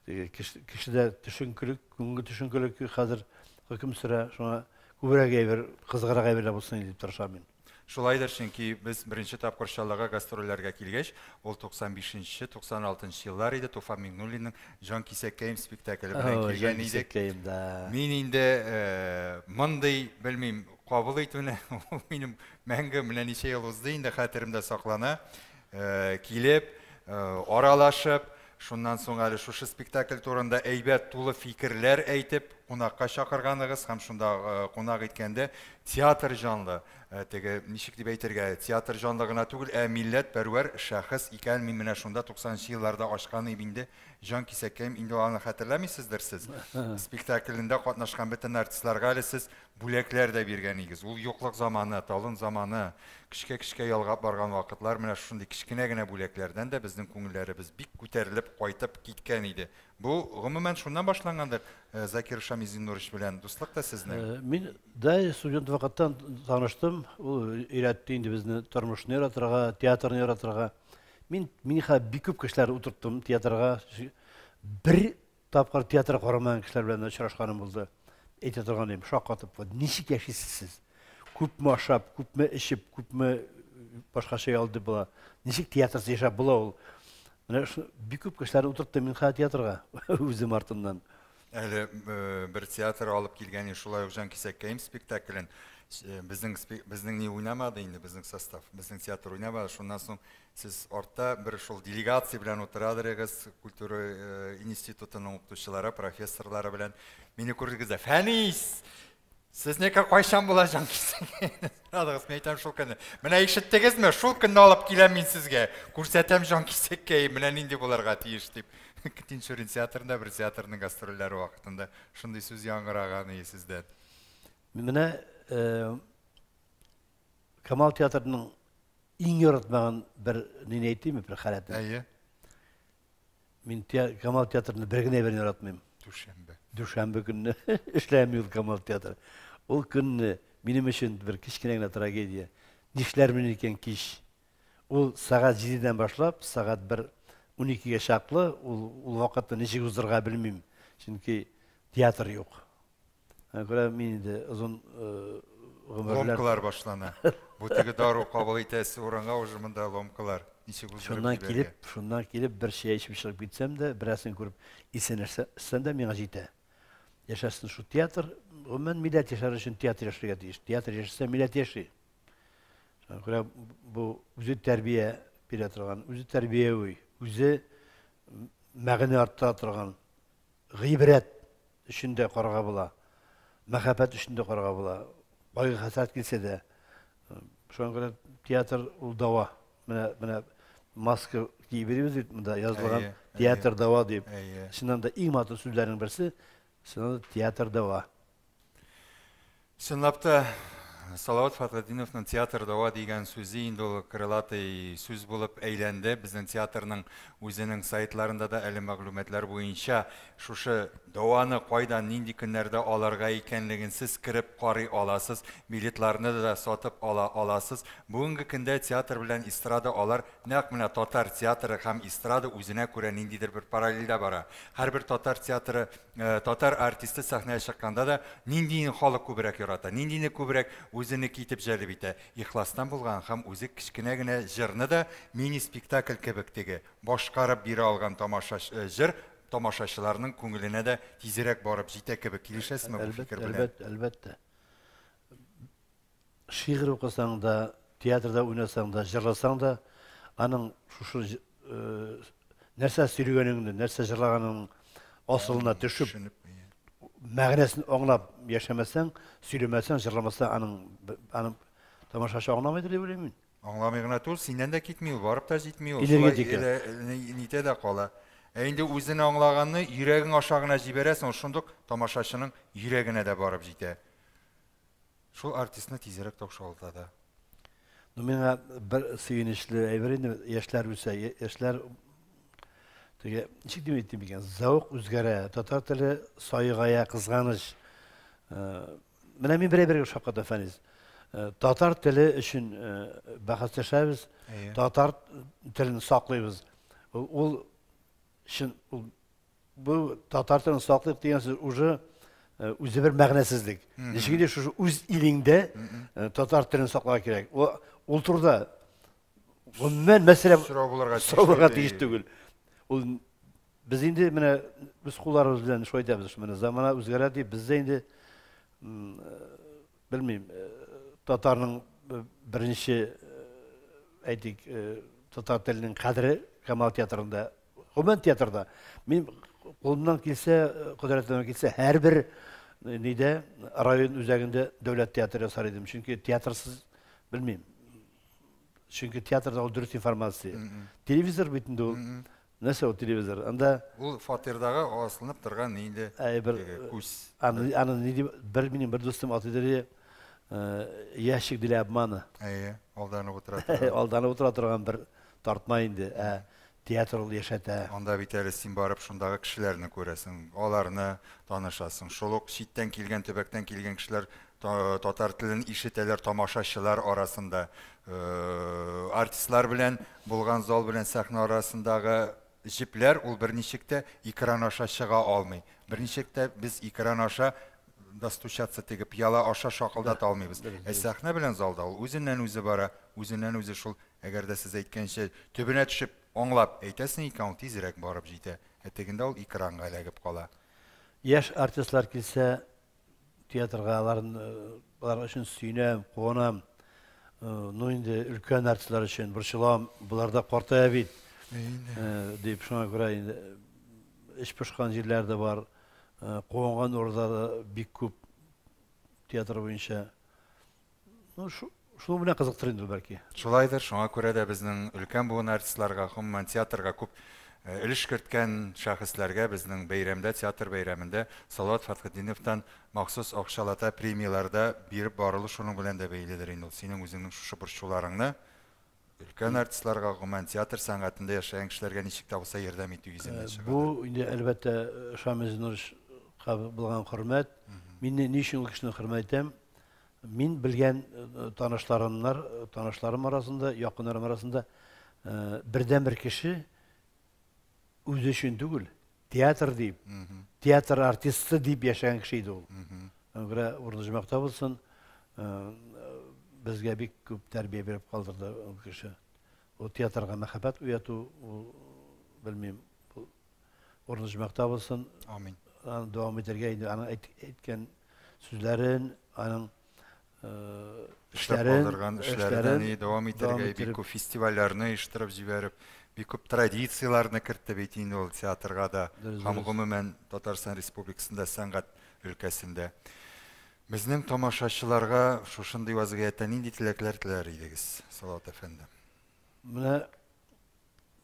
Теге кешедә төшенкелек, күңел төшенкелек хәзер хөкем сөрә, шуңа күбрәк әйбер, кызыграк әйберләр булсын дип тырышам мин. Шулайдыр, чөнки без беренче тапкыр Чаллыга гастрольләргә килгәч, ул туксан бишенче, туксан алтынчы еллар иде, Туфан Миңнуллинның Җан кисәккәем спектакле белән Ой, килгән Җан идек. кисәккәем, да. Мин инде мондый, белмим, кабул итүне, ул минем мәңге менә ничә ел узды инде хәтеремдә саклана. Килеп, аралашып, шуннан соң әле шушы спектакль турында әйбәт тулы фикерләр әйтеп, кунакка чакырганыгыз һәм шунда кунак иткәндә театр җанлы, теге ничек дип әйтергә, театр җанлы гына түгел, ә милләтпәрвәр шәхес икән. Мин менә шунда туксанынчы елларда ачкан идем инде Җан кисәккәем, инде аны хәтерләмисездер сез. Спектаклендә катнашкан бөтен артистларга әле сез бүләкләр дә биргән идегез. Ул юклык заманы, талын заманы, көчкә-көчкә ялгап барган вакытлар, менә шундый кечкенә генә бүләкләрдән дә безнең күңелләребез бик күтәрелеп кайтып киткән иде. Бу гомумән шуннан башлангандыр, Закир Шамизинурович белән дуслык та сезнең. Мин да студент вакыттан таныштым. Ул өйрәтте инде безне тормышны яратырга, театрны яратырга. Мин хәзер бик күп кешеләр утырттым театрга. Бер тапкыр театр карамаган кешеләр белән очрашканым булды. Әйтә торган идем, шаккатып, вот ничек яшисез сез? Күпме ашап, күпме эчеп, күпме башкача ял дип була. Ничек театрсыз яшәп була ул? Менә шу бик күп кешеләр утырттым мин хәзер театрга үзем артымнан. Әле бер театр алып килгән шулай ук Җан кисәккәем спектаклен. Безнең ни уйнамады инде, безнең состав, безнең театр уйнамады. Шуннан соң сез артта бер шул делегация белән утырадырыгыз, культура институтының укытучылары, профессорлары белән. Мине күрдегез дә, Фәнис, сезнеке кайчан була Җан кисәккәем? Сорадыгыз, мин әйтәм шул көнне. Менә ишеттегезме? Шул көнне алып киләм мин сезгә. Күрсәтәм Җан кисәккәем, менә нинди булырга тиеш дип. Тинчурин театрында бер театрның гастрольләре вакытында шундый сүз яңгыраган иде сездән. Менә Камал театрының иң яратмаган бер нине әйтимме, бер халәтен? Әйе. Мин Камал театрны бер генә берне яратмыйм. Дүшәмбе. Дүшәмбе көнне эшләми ул Камал театры. Ул көнне минем өчен бер кечкенә генә трагедия. Нишләрмен икән кич? Ул сәгать җидедән башлап, сәгать бер уникегә чаклы, ул вакытны ничек уздырырга белмим. Чөнки театр юк. Аңа күрә мин инде озын гомерләр Ломкалар башлана. Бу теге дару кабул итәсе урынга уже монда ломкалар. Ничек уздырып Шуннан җибәргән? килеп бер чәй эчеп чыгып китсәм дә, берәрсен күреп исәнләшсәм дә миңа җитә. Яшәсен шул театр, гомумән милләт яшәр өчен театр яшәргә тиеш. Театр яшәсә милләт яши. Шуңа күрә бу үзе тәрбия бирә торган, үзе тәрбияви, үзе мәгънә арттыра торган гыйбрәт өчен дә карарга була, мәхәббәт өчен дә карарга була. Кайгы-хәсрәт килсә дә, шуңа күрә театр ул дава. Менә маска киеп йөрибез бит монда язылган Әйе, театр әйе. дава дип. Әйе. Чыннан да иң матур сүзләрнең берсе. Чыннан да театр дәва. Чынлап та, Салават Фәтхетдиновның театр дәва дигән сүзе инде ул крылатый сүз булып әйләнде. Безнең театрның үзенең сайтларында да әле мәгълүматлар буенча шушы дәваны кайдан, нинди көннәрдә алырга икәнлеген сез кереп карый аласыз, билетларны да сатып ала аласыз. Бүгенге көндә театр белән эстрада алар нәкъ менә татар театры һәм эстрада үзенә күрә ниндидер бер параллельдә бара. Һәрбер татар театры татар артисты сәхнәгә чыкканда да ниндиен халык күбрәк ярата, ниндине күбрәк үзенеке итеп җәлеп итә. Ихластан булган һәм үзе кечкенә генә җырны да мини-спектакль кебек теге башкарып бирә алган тамаша җыр тамашачыларның күңеленә дә тизрәк барып җитә кебек. Килешәсезме бу фикер белән? Әлбәттә, әлбәттә. Шигырь укысаң да, театрда уйнасаң да, җырласаң да, аның шушы нәрсә сөйләгәнеңне, нәрсә җырлаганыңның асылына төшеп, мәгънәсен аңлап яшәмәсәң, сөйләмәсәң, җырламасаң, аның аның тамашачы аңламыйдыр дип уйлыйм мин. Аңламый гына түгел, синнән дә китми ул, барып та җитми ул. Энергетика. Нитә дә кала. Ә инде үзен аңлаганны йөрәгең аша гына җибәрәсең, ул шундук тамашачының йөрәгенә дә барып җитә. Шул артистны тизрәк таушалта да. Ну, миңа бер сөенечле әйбер инде, яшьләр үсә, яшьләр теге, ничек дип әйтим икән, зәвык үзгәрә, татар теле саегая, кызганыч. Менә мин бер әйбергә шаккатам, Фәнис. Татар теле өчен бәхәсләшәбез, татар телен саклыйбыз. Ул чын, ул бу татар телен саклыйк дигән сүз уже үзе бер мәгънәсезлек. Ничек инде шушы үз илеңдә татар телен сакларга кирәк. Ул турыда гомумән мәсьәлә сорау булырга сорау булырга тиеш түгел. Ул без инде менә үз кулларыбыз белән шулай әйтәбез, менә замана үзгәрә дип, без дә инде белмим, татарның беренче әйтик, татар теленең кадере Камал театрында, гомумән театрда. Мин кулымнан килсә, кодрәтемнән килсә, һәрбер нидә район үзәгендә дәүләт театры ясар идем. Чөнки театрсыз белмим. Чөнки театрда ул дөрес информация. Телевизор бит инде ул. Нәрсә ул телевизор? Анда ул фатирдагы асылынып торган инде бер күз. Аны аны ни дип бер минем бер дустым атый иде, ящик для обмана. Әйе, алданып утыра торган. Алданып утыра торган бер тартма инде. Ә театр ул яшәтә. Анда бит әле син барып шундагы кешеләрне күрәсең, аларны танышасың. Шул ук читтән килгән, төбәктән килгән кешеләр татар телен ишетәләр тамашачылар арасында. Артистлар белән булган зал белән сәхнә арасындагы җепләр ул берничек тә экран аша чыга алмый. Берничек тә без экран аша достучаться теге пыяла аша шакылдата алмыйбыз. Ә сәхнә белән залда ул үзеннән үзе бара, үзеннән үзе шул, әгәр дә сез әйткәнчә, төбенә төшеп аңлап әйтәсең икән, ул тизрәк барып җитә. Ә тегендә ул экранга эләгеп кала. Яшь артистлар килсә театрга, алар өчен сөенәм, куанам. Ну инде өлкән артистлар өчен борчылам, болар да картая бит. Дип шуңа күрә инде эч пошкан җирләр дә бар, куанган урыннар да бик күп театр буенча. Ну, шуның белән кызыктыр инде бәлки. Шулайдыр, шуңа күрә дә безнең өлкән буын артистларга, гомумән театрга күп өлеш керткән шәхесләргә безнең бәйрәмдә, театр бәйрәмендә Салават Фәтхетдиновтан махсус акчалата премияләр дә биреп барылу шуның белән дә бәйледер инде ул. Синең үзеңнең шушы борчуларыңны өлкән артистларга, гомумән театр сәнгатендә яшәгән кешеләргә ничек тә булса ярдәм итү йөзеннән чыга. Бу инде әлбәттә Шамил Зиннуровичка булган хөрмәт. Мин ни өчен ул кешене хөрмәт итәм? Мин белгән танышларым арасында, якыннарым арасында бердән-бер кеше үзе өчен түгел, театр дип, театр артисты дип яшәгән кеше иде ул. Аңа күрә урыны җомакта булсын, безгә бик күп тәрбия биреп калдырды ул кеше. Ул театрга мәхәббәт уяту, ул, белмим, урыны җомакта булсын. Амин. Аны дәвам итәргә инде аның әйткән сүзләрен, аның эшләрен, эшләрен дәвам итәргә, бик күп фестивальләрне оештырып җибәреп, бик күп традицияләрне кертте бит инде ул театрга да, һәм гомумән Татарстан Республикасында сәнгать өлкәсендә. Безнең тамашачыларга шушындый вазгыятьтә нинди теләкләр теләр идегез, Салават әфәнде? Менә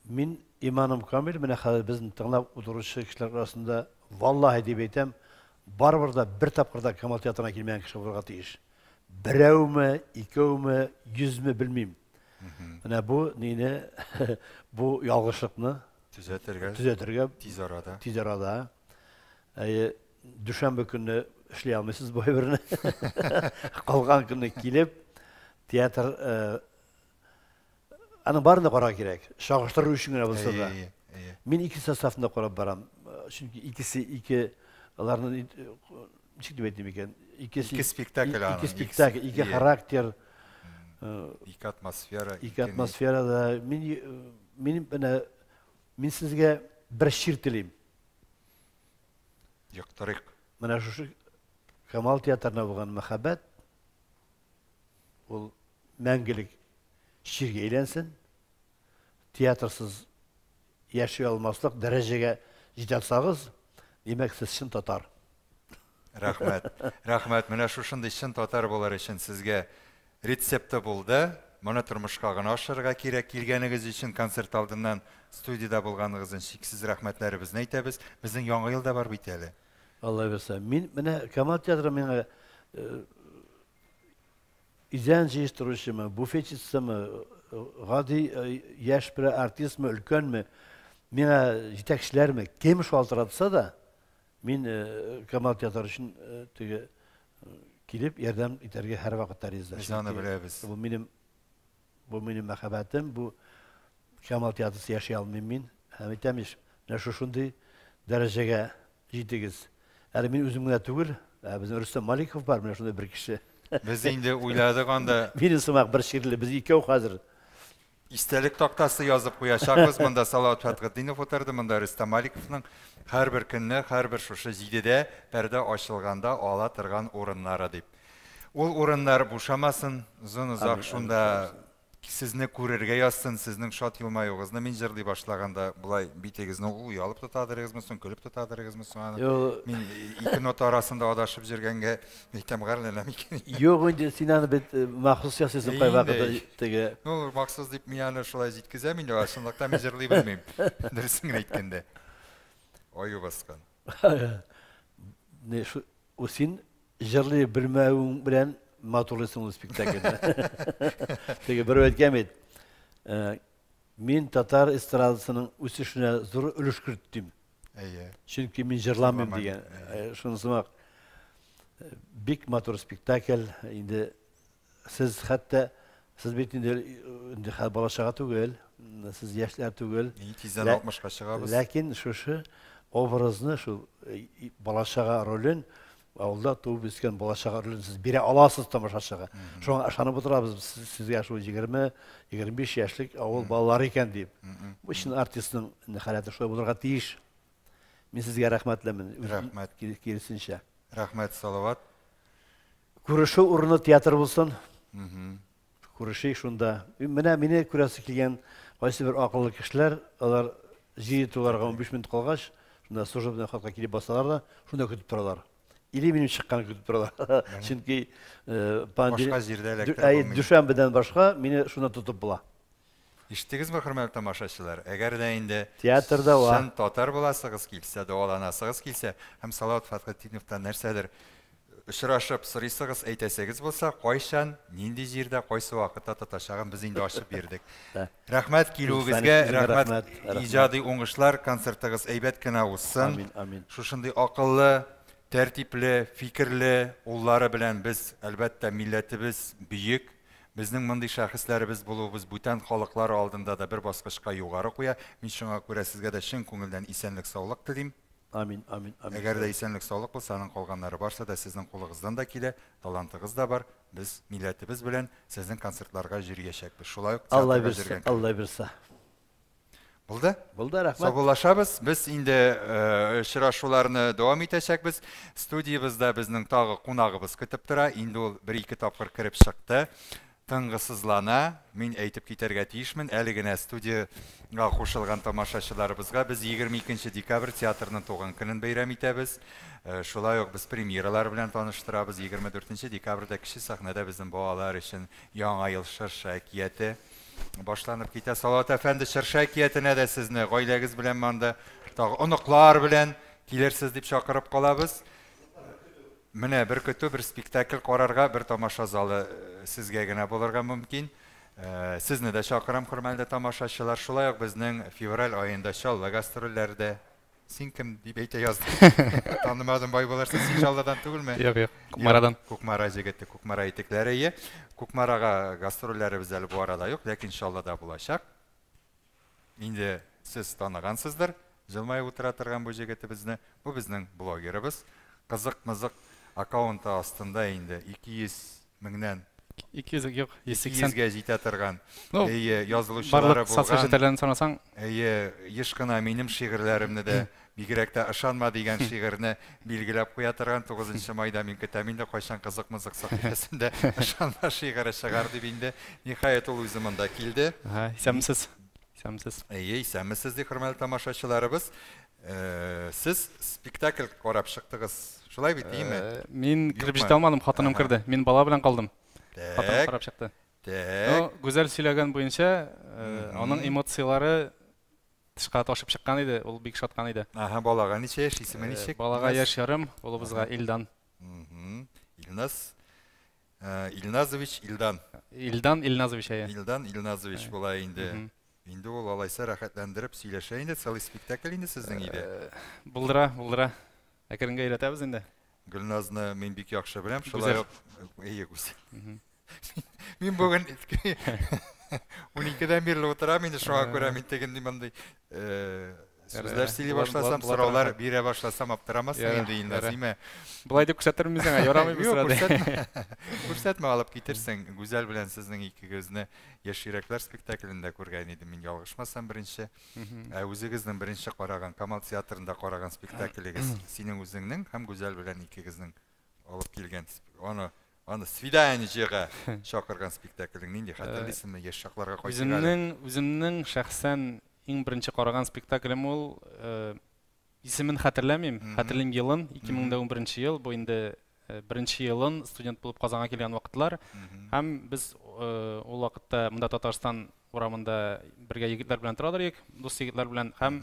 мин иманым камил, менә хәзер безне тыңлап утыручы кешеләр арасында валлаһи дип әйтәм, Барыбер дә бер тапкыр да Камал театрына килмәгән кеше булырга тиеш. Берәүме, икәүме, йөзме белмим. Менә бу нине, бу ялгышлыкны төзәтергә, төзәтергә тиз арада. Тиз арада. Әйе, дүшәмбе көнне эшли алмыйсыз бу әйберне. Калган көнне килеп, театр э, аның барын да карарга кирәк. Чагыштыру өчен генә булса да. Мин ике составны да карап барам. Чөнки икесе ике аларны ничек дип әйтим икән? Икесе ике спектакль аның. Ике спектакль, ике характер. Ике атмосфера. Ике атмосфера да. Мин мин менә мин сезгә бер чир телим. Йоктырыйк. Менә шушы Камал театрына булган мәхәббәт ул мәңгелек чиргә әйләнсен. Театрсыз яши алмаслык дәрәҗәгә җитә алсагыз, димәк, сез чын татар. Рәхмәт. Рәхмәт. Менә шушындый чын татар булыр өчен сезгә рецепты булды. Моны тормышка гына ашырырга кирәк. Килгәнегез өчен, концерт алдыннан студиядә булганыгыз өчен чиксез рәхмәтләребезне әйтәбез. Безнең Яңа ел да бар бит әле. Алла бирсә. Мин менә Камал театры миңа Идән җыештыручымы, буфетчицамы, гади яшь бер артистмы, өлкәнме, миңа җитәкчеләрме, кем шалтыратса да, мин Камал театры өчен теге килеп ярдәм итәргә һәрвакытта риза. Без аны беләбез. Бу минем бу минем мәхәббәтем, бу Камал театрысыз яши алмыйм мин. Һәм әйтәм ич, менә шушындый дәрәҗәгә Җитегез. Әле мин үзем генә түгел, ә безнең Рөстәм Маликов бар, менә шундый бер кеше. Без инде уйладык анда. Минем сымак бер чирле, без икәү хәзер. Истәлек тактасы язып куячакбыз. Монда Салават Фәтхетдинов утырды, монда Рөстәм Маликовның һәрбер көнне, һәрбер шушы җидедә пәрдә ачылганда ала торган урыннары дип. Ул урыннар бушамасын, озын-озак шунда Сезне күрергә язсын, сезнең шат елмаюыгызны мин җырлый башлаганда болай битегезне оялып тотадырыгызмы соң, көлеп тотадырыгызмы соң аны? Юк. Мин ике нота арасында адашып йөргәнгә әйтәм, гарьләнәм икән. Юк инде, син аны бит махсус ясыйсың кайвакыт теге. Ну, махсус дип мин аны шулай җиткезәм инде, ә чынлыкта мин җырлый белмим. Дөресен генә әйткәндә. Аю баскан. Не, син Җырлый белмәвең белән матурлыйсың ул спектакльне. Теге берәү әйткән бит, э, мин татар эстрадасының үсешенә зур өлеш керттем. Әйе. Чөнки мин җырламыйм дигән. Э, шунысы сымак э, бик матур спектакль. Инде Сез хәтта, сез бит инде, инде хәзер бала-чага түгел, сез яшьләр түгел. Ни тиздән 60-ка чыгабыз. Ләкин шушы образны, шул бала-чага ролен, авылда туып үскән бала-чага ролен сез бирә аласыз тамашачыга. Шуңа ышанып утырабыз сезгә шул 20-25 яшьлек авыл балалары икән дип. Бу чын артистның халәте шулай булырга тиеш. Мин сезгә рәхмәтлемен. Рәхмәт. Киресенчә. Рәхмәт, Салават. Күрешү урыны театр булсын. Күрешик шунда. Менә мине күрәсе килгән кайсы бер акыллы кешеләр, алар җыен туларга 15 минут калгач, шунда служебный хатка килеп басалар да, шунда көтеп торалар. Или минем чыкканны көтеп торалар. Чөнки башка җирдә эләктереп булмый. Дүшәмбедән башка мине шунда тотып була. Ишеттегезме, хөрмәтле тамашачылар? Әгәр дә инде Театрда ва. чын татар буласыгыз килсә, дәваланасыгыз килсә һәм Салават Фәтхетдиновтан нәрсәдер очрашып сорыйсыгыз, әйтәсегез булса, кайчан, нинди җирдә, кайсы вакытта тотачагын без инде ачып бирдек. Рәхмәт килүегезгә, рәхмәт, иҗади уңышлар, концертыгыз әйбәт кенә узсын. Амин, амин. Шушындый акыллы, тәртипле, фикерле уллары белән без, әлбәттә, милләтебез бөек, Безнең мондый шәхесләребез булуыбыз бүтән халыклар алдында да бер баскычка югары куя. Мин шуңа күрә сезгә дә чын күңелдән исәнлек-саулык телим. Амин, амин, амин. Әгәр дә исәнлек-саулык булса, аның калганнары барсы да сезнең кулыгыздан да килә, талантыгыз да бар. Без милләтебез белән сезнең концертларга җөриячәкбез. Шулай ук Алла театрга бирсә, җөргән кебек. Алла бирсә. Булды? Булды, рәхмәт. Саубуллашабыз. Без инде очрашуларны дәвам итәчәкбез. Студиябездә безнең тагы кунагыбыз көтеп тора. Инде ул бер-ике тапкыр кереп чыкты. Тынгысызлана. Мин әйтеп китәргә тиешмен. Әле генә студиягә кушылган тамашачыларыбызга без 22 декабрь театрның туган көнен бәйрәм итәбез. Шулай ук без премьералар белән таныштырабыз. 24 декабрьдә кече сәхнәдә безнең балалар өчен Яңа ел чыршы әкияте башланып китә. Салават әфәнде, чыршы әкиятенә дә сезне гаиләгез белән монда тагы оныклар белән килерсез дип чакырып калабыз. Менә бер көтү, бер спектакль карарга, бер тамаша залы сезгә генә булырга мөмкин. Сезне дә чакырам, хөрмәтле тамашачылар. Шулай ук безнең февраль аенда Чаллы гастрольләрдә. Син кем дип әйтә яздым. Танымадым, бай булырсың. Син Чаллыдан түгелме? Юк, юк, Кукмарадан. Кукмара җегете, Кукмара итекләре ие. Кукмарага гастрольләребез әле бу арада юк, ләкин Чаллыда булачак. Инде сез таныгансыздыр, җылмаеп утыра торган бу җегетебезне. Бу безнең блогерыбыз. Кызык-мызык аккаунты астында инде 200 меңнән 200 юк, 180. 200-гә җитә торган. Ну, Әйе, язылучылары барлык социаль булган. челтәрләрне санасаң. Әйе, еш кына минем шигырьләремне дә, бигрәк тә ышанма дигән шигырьне билгеләп куя торган. 9 майда мин көтәм инде, кайчан кызык-мызык сәхифәсендә ышанма шигыре чыгар дип инде. Ниһаять, ул үзе монда килде. Ага, исәнмесез. Исәнмесез. Әйе, исәнмесез, ди хөрмәтле тамашачыларыбыз. Сез спектакль карап чыктыгыз. Шулай бит, димме? Мин кереп җитә алмадым, хатыным керде. Мин бала белән калдым. Хатыным карап чыкты. Так. Гүзәл сөйләгән буенча, аның эмоцияләре тышка ташып чыккан иде, ул бик шаткан иде. Ага, балага ничә яшь, исеме ничек? Балага яшь ярым, улыбызга Илдан. Илназ. Илназович Илдан. Илдан Илназович, әйе. Илдан Илназович була инде. Инде ул алайса рәхәтләндереп сөйләшә инде, целый спектакль инде сезнең өйдә. Булдыра, булдыра. Әкренге өйрәтәбез инде. Гөлназны мин бик яхшы беләм, шулай ук әйе, Гүзәл. Мин бүген 12-дән бирле утырам инде, шуңа күрә мин тегенди мондый сүзләр сөйли башласам, сораулар бирә башласам, аптырамассың инде, Илназ, димә. Болай дип күрсәтермен сиңа, ярамый бу сорады. Күрсәтмә, алып китерсең. Гүзәл белән сезнең икегезне Яшь йөрәкләр спектаклендә күргән идем, мин ялгышмасам беренче. Ә үзегезнең беренче караган, Камал театрында караган спектаклегез, синең үзеңнең һәм Гүзәл белән икегезнең алып килгән, аны свиданиега чакырган спектаклең нинди, хәтерлисеңме, яшь чакларга кайтыйк әле. Үземнең шәхсән иң беренче караган спектаклем ул, исемен хәтерләмим, хәтерлим елын, 2011 ел, бу инде беренче елын студент булып Казанга килгән вакытлар. Һәм без ул вакытта монда Татарстан урамында бергә егетләр белән торадыр идек, дус егетләр белән, һәм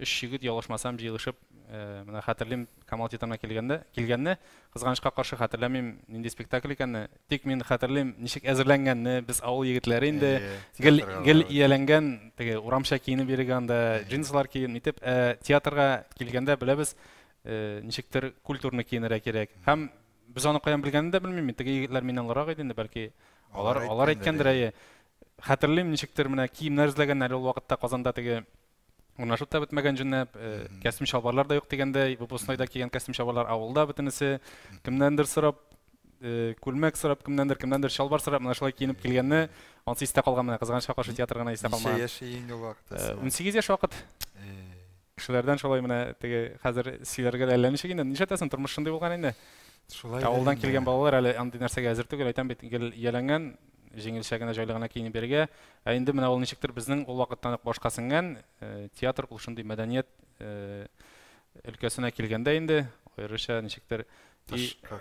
өч егет ялгышмасам җыелышып, менә хәтерлим Камал театрына килгәндә, килгәнне, кызганычка каршы хәтерләмим нинди спектакль икәнне, тик мин хәтерлим ничек әзерләнгәнне, без авыл егетләре инде гел гел ияләнгән, теге урамча киенеп йөргән анда, джинсылар киеп, нитеп, театрга килгәндә беләбез, ничектер культурно киенергә кирәк. Һәм без аны каян белгәнне дә белмим, теге егетләр миннән олырак иде инде, бәлки алар алар әйткәндер, әйе. Хәтерлим, ничектер менә киемнәр эзләгәннәр ул вакытта Казанда теге урнашып та бетмәгән җүнләп, костюм чалбарлар да юк дигәндәй, выпускнойда кигән костюм чалбарлар авылда бөтенесе, кемнәндер сорап, күлмәк сорап, кемнәндер, кемнәндер чалбар сорап, менә шулай киенеп килгәнне, ансы истә калган менә, кызганычка каршы театр гына истә калмаган. Ничә яшь инде ул вакытта? 18 яшь вакыт. Кешеләрдән шулай менә теге хәзер сөйләргә дә әллә ничек инде, нишләтәсең, тормыш шундый булган инде. Шулай. Авылдан килгән балалар әле андый нәрсәгә әзер түгел, әйтәм бит, гел ияләнгән, җиңелчә генә, җайлы гына киенеп йөрергә. Ә инде менә ул ничектер безнең ул вакыттан ук башка сеңгән, театр ул шундый мәдәният өлкәсенә килгәндә инде, аеруча ничектер тышкы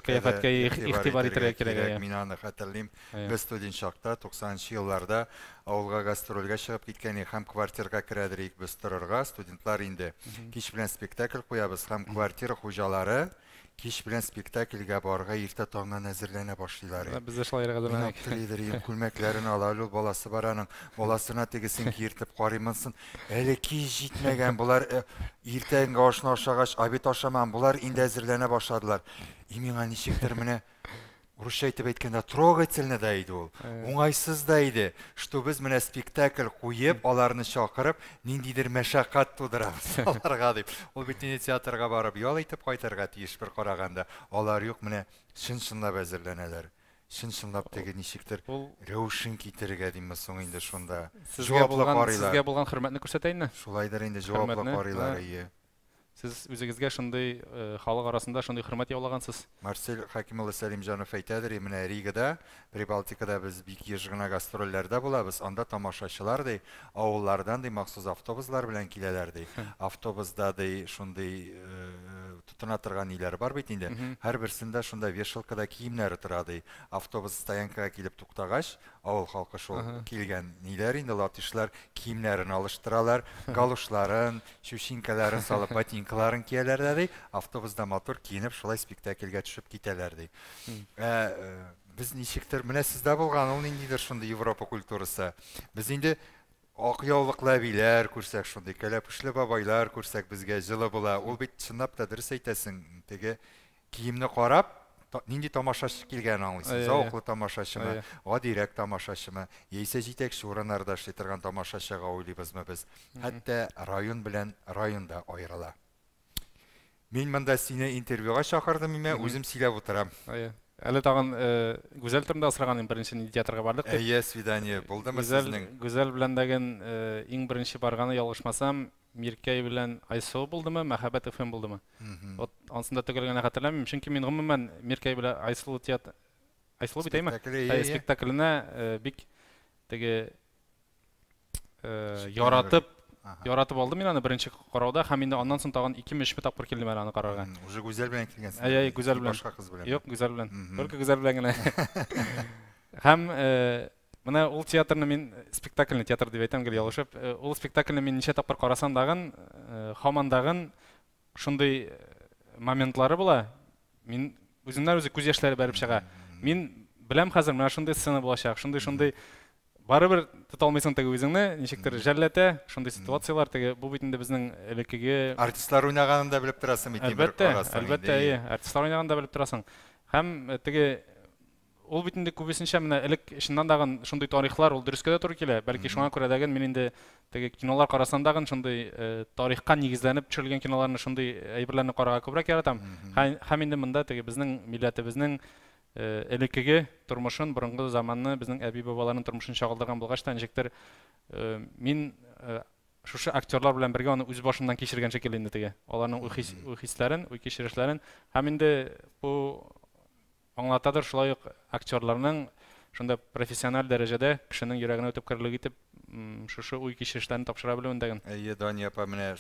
кыяфәткә игътибар итәргә кирәк. Мин аны хәтерлим. Без студент чакта, 90 елларда авылга гастрольгә чыгып киткән идек һәм квартирга керәдер идек без торырга. Студентлар инде кич белән спектакль куябыз һәм квартира хуҗалары кич белән спектакльгә барырга иртә таңнан әзерләнә башлыйлар. Без дә шулай әзерләнәк. Мин күлмәкләрен ала, әле ул баласы бар аның. Баласына тегесен киертеп карыймынсын. Әле кич җитмәгән, болар иртәнге ашны ашагач, обед ашамаган, болар инде әзерләнә башладылар. И миңа ничектер менә русча әйтеп әйткәндә трогательно да иде ул, уңайсыз да иде, что без менә спектакль куеп, аларны чакырып, ниндидер мәшәкать тудырабыз аларга дип. Ул бит инде театрга барып ял итеп кайтырга тиеш бер караганда. Алар юк, менә чын-чынлап әзерләнәләр. Чын-чынлап теге ничектер рәвешен китерергә димме соң инде шунда. Җаваплы карыйлар. Сезгә булган хөрмәтне күрсәтә инде. Шулайдыр инде, җаваплы карыйлар, әйе. Сез үзегезгә шундый халык арасында шундый хөрмәт яулагансыз. Марсель Хәким улы Сәлимҗанов әйтәдер, менә Ригада, Прибалтикада без бик еш гына гастрольләрдә булабыз, анда тамашачылар ди, авыллардан ди махсус автобуслар белән киләләр ди. Автобуста ди шундый тотына торган ниләре бар бит инде. Һәрберсендә шунда вешалкада киемнәре тора ди. Автобус стоянкага килеп туктагач, авыл халкы шул килгән ниләр инде латышлар киемнәрен алыштыралар, галушларын, чучинкаларын салып, ботинкаларын кияләр дә ди. Автобуста матур киенеп шулай спектакльгә төшеп китәләр ди. Ә без ничектер, менә сездә булган ул ниндидер шундый Европа культурасы. Без инде ак яулыклы әбиләр күрсәк, шундый кәләпүшле бабайлар күрсәк, безгә җылы була. Ул бит чынлап та дөрес әйтәсең, теге киемне карап, нинди тамашачы килгәнен аңлыйсың. Зәвыклы тамашачымы, гадирәк тамашачымы, яисә җитәкче урыннарда эшли торган тамашачыга уйлыйбызмы без? Хәтта район белән район да аерыла. Мин монда сине интервьюга чакырдым, имә үзем сөйләп утырам. Әле тагын Гүзәл турында сораган идем, беренче нинди театрга бардык дип. Әйе, свидание булдымы сезнең? Гүзәл белән дәген иң беренче барганы, ялгышмасам, Миркәй белән Айсылу булдымы, Мәхәббәт FM булдымы? Вот анысын да төгәл генә хәтерләмим, чөнки мин гомумән Миркәй белән Айсылу театр Айсылу бит әйме? Спектакленә бик теге яратып яратып алдым мин аны беренче карауда һәм инде аннан соң тагын 2-3 тапкыр килдем әле аны карарга. Уже Гүзәл белән килгәнсең. Әйе, Гүзәл белән. Башка кыз белән. Юк, Гүзәл белән. Только Гүзәл белән генә. Һәм менә ул театрны мин спектакльне театр дип әйтәм гел ялгышып. Ул спектакльне мин ничә тапкыр карасам дагын, һаман дагын шундый моментлары була. Мин үземнән үзе күз яшьләре бәреп чыга. Мин беләм хәзер менә шундый сцена булачак, шундый-шундый барыбер тота алмыйсың теге үзеңне, ничектер жәлләтә, шундый ситуацияләр теге бу бит инде безнең элеккеге артистлар уйнаганын да белеп торасың бит. Әлбәттә, әлбәттә, әйе, артистлар уйнаганын да белеп торасың. Һәм теге ул бит инде күбесенчә менә элек чыннан дагын шундый тарихлар ул дөрескә дә туры килә. Бәлки шуңа күрә дәген мин инде теге кинолар карасам дагын шундый тарихка нигезләнеп төшерелгән киноларны, шундый әйберләрне карарга күбрәк яратам. Һәм инде монда теге безнең милләтебезнең элеккеге тормышын, борынгы заманны, безнең әби-бабаларның тормышын чагылдырган булгач та ничектер мин шушы актерлар белән бергә аны үз башымнан кичергән шикелле инде теге. Аларның уй-хисләрен, уй-кичерешләрен һәм инде бу аңлатадыр шулай ук актерларның шунда профессиональ дәрәҗәдә кешенең йөрәгенә үтеп керерлек итеп шушы уй-кичерешләрен тапшыра белүен дәген. Әйе, Дания апа менә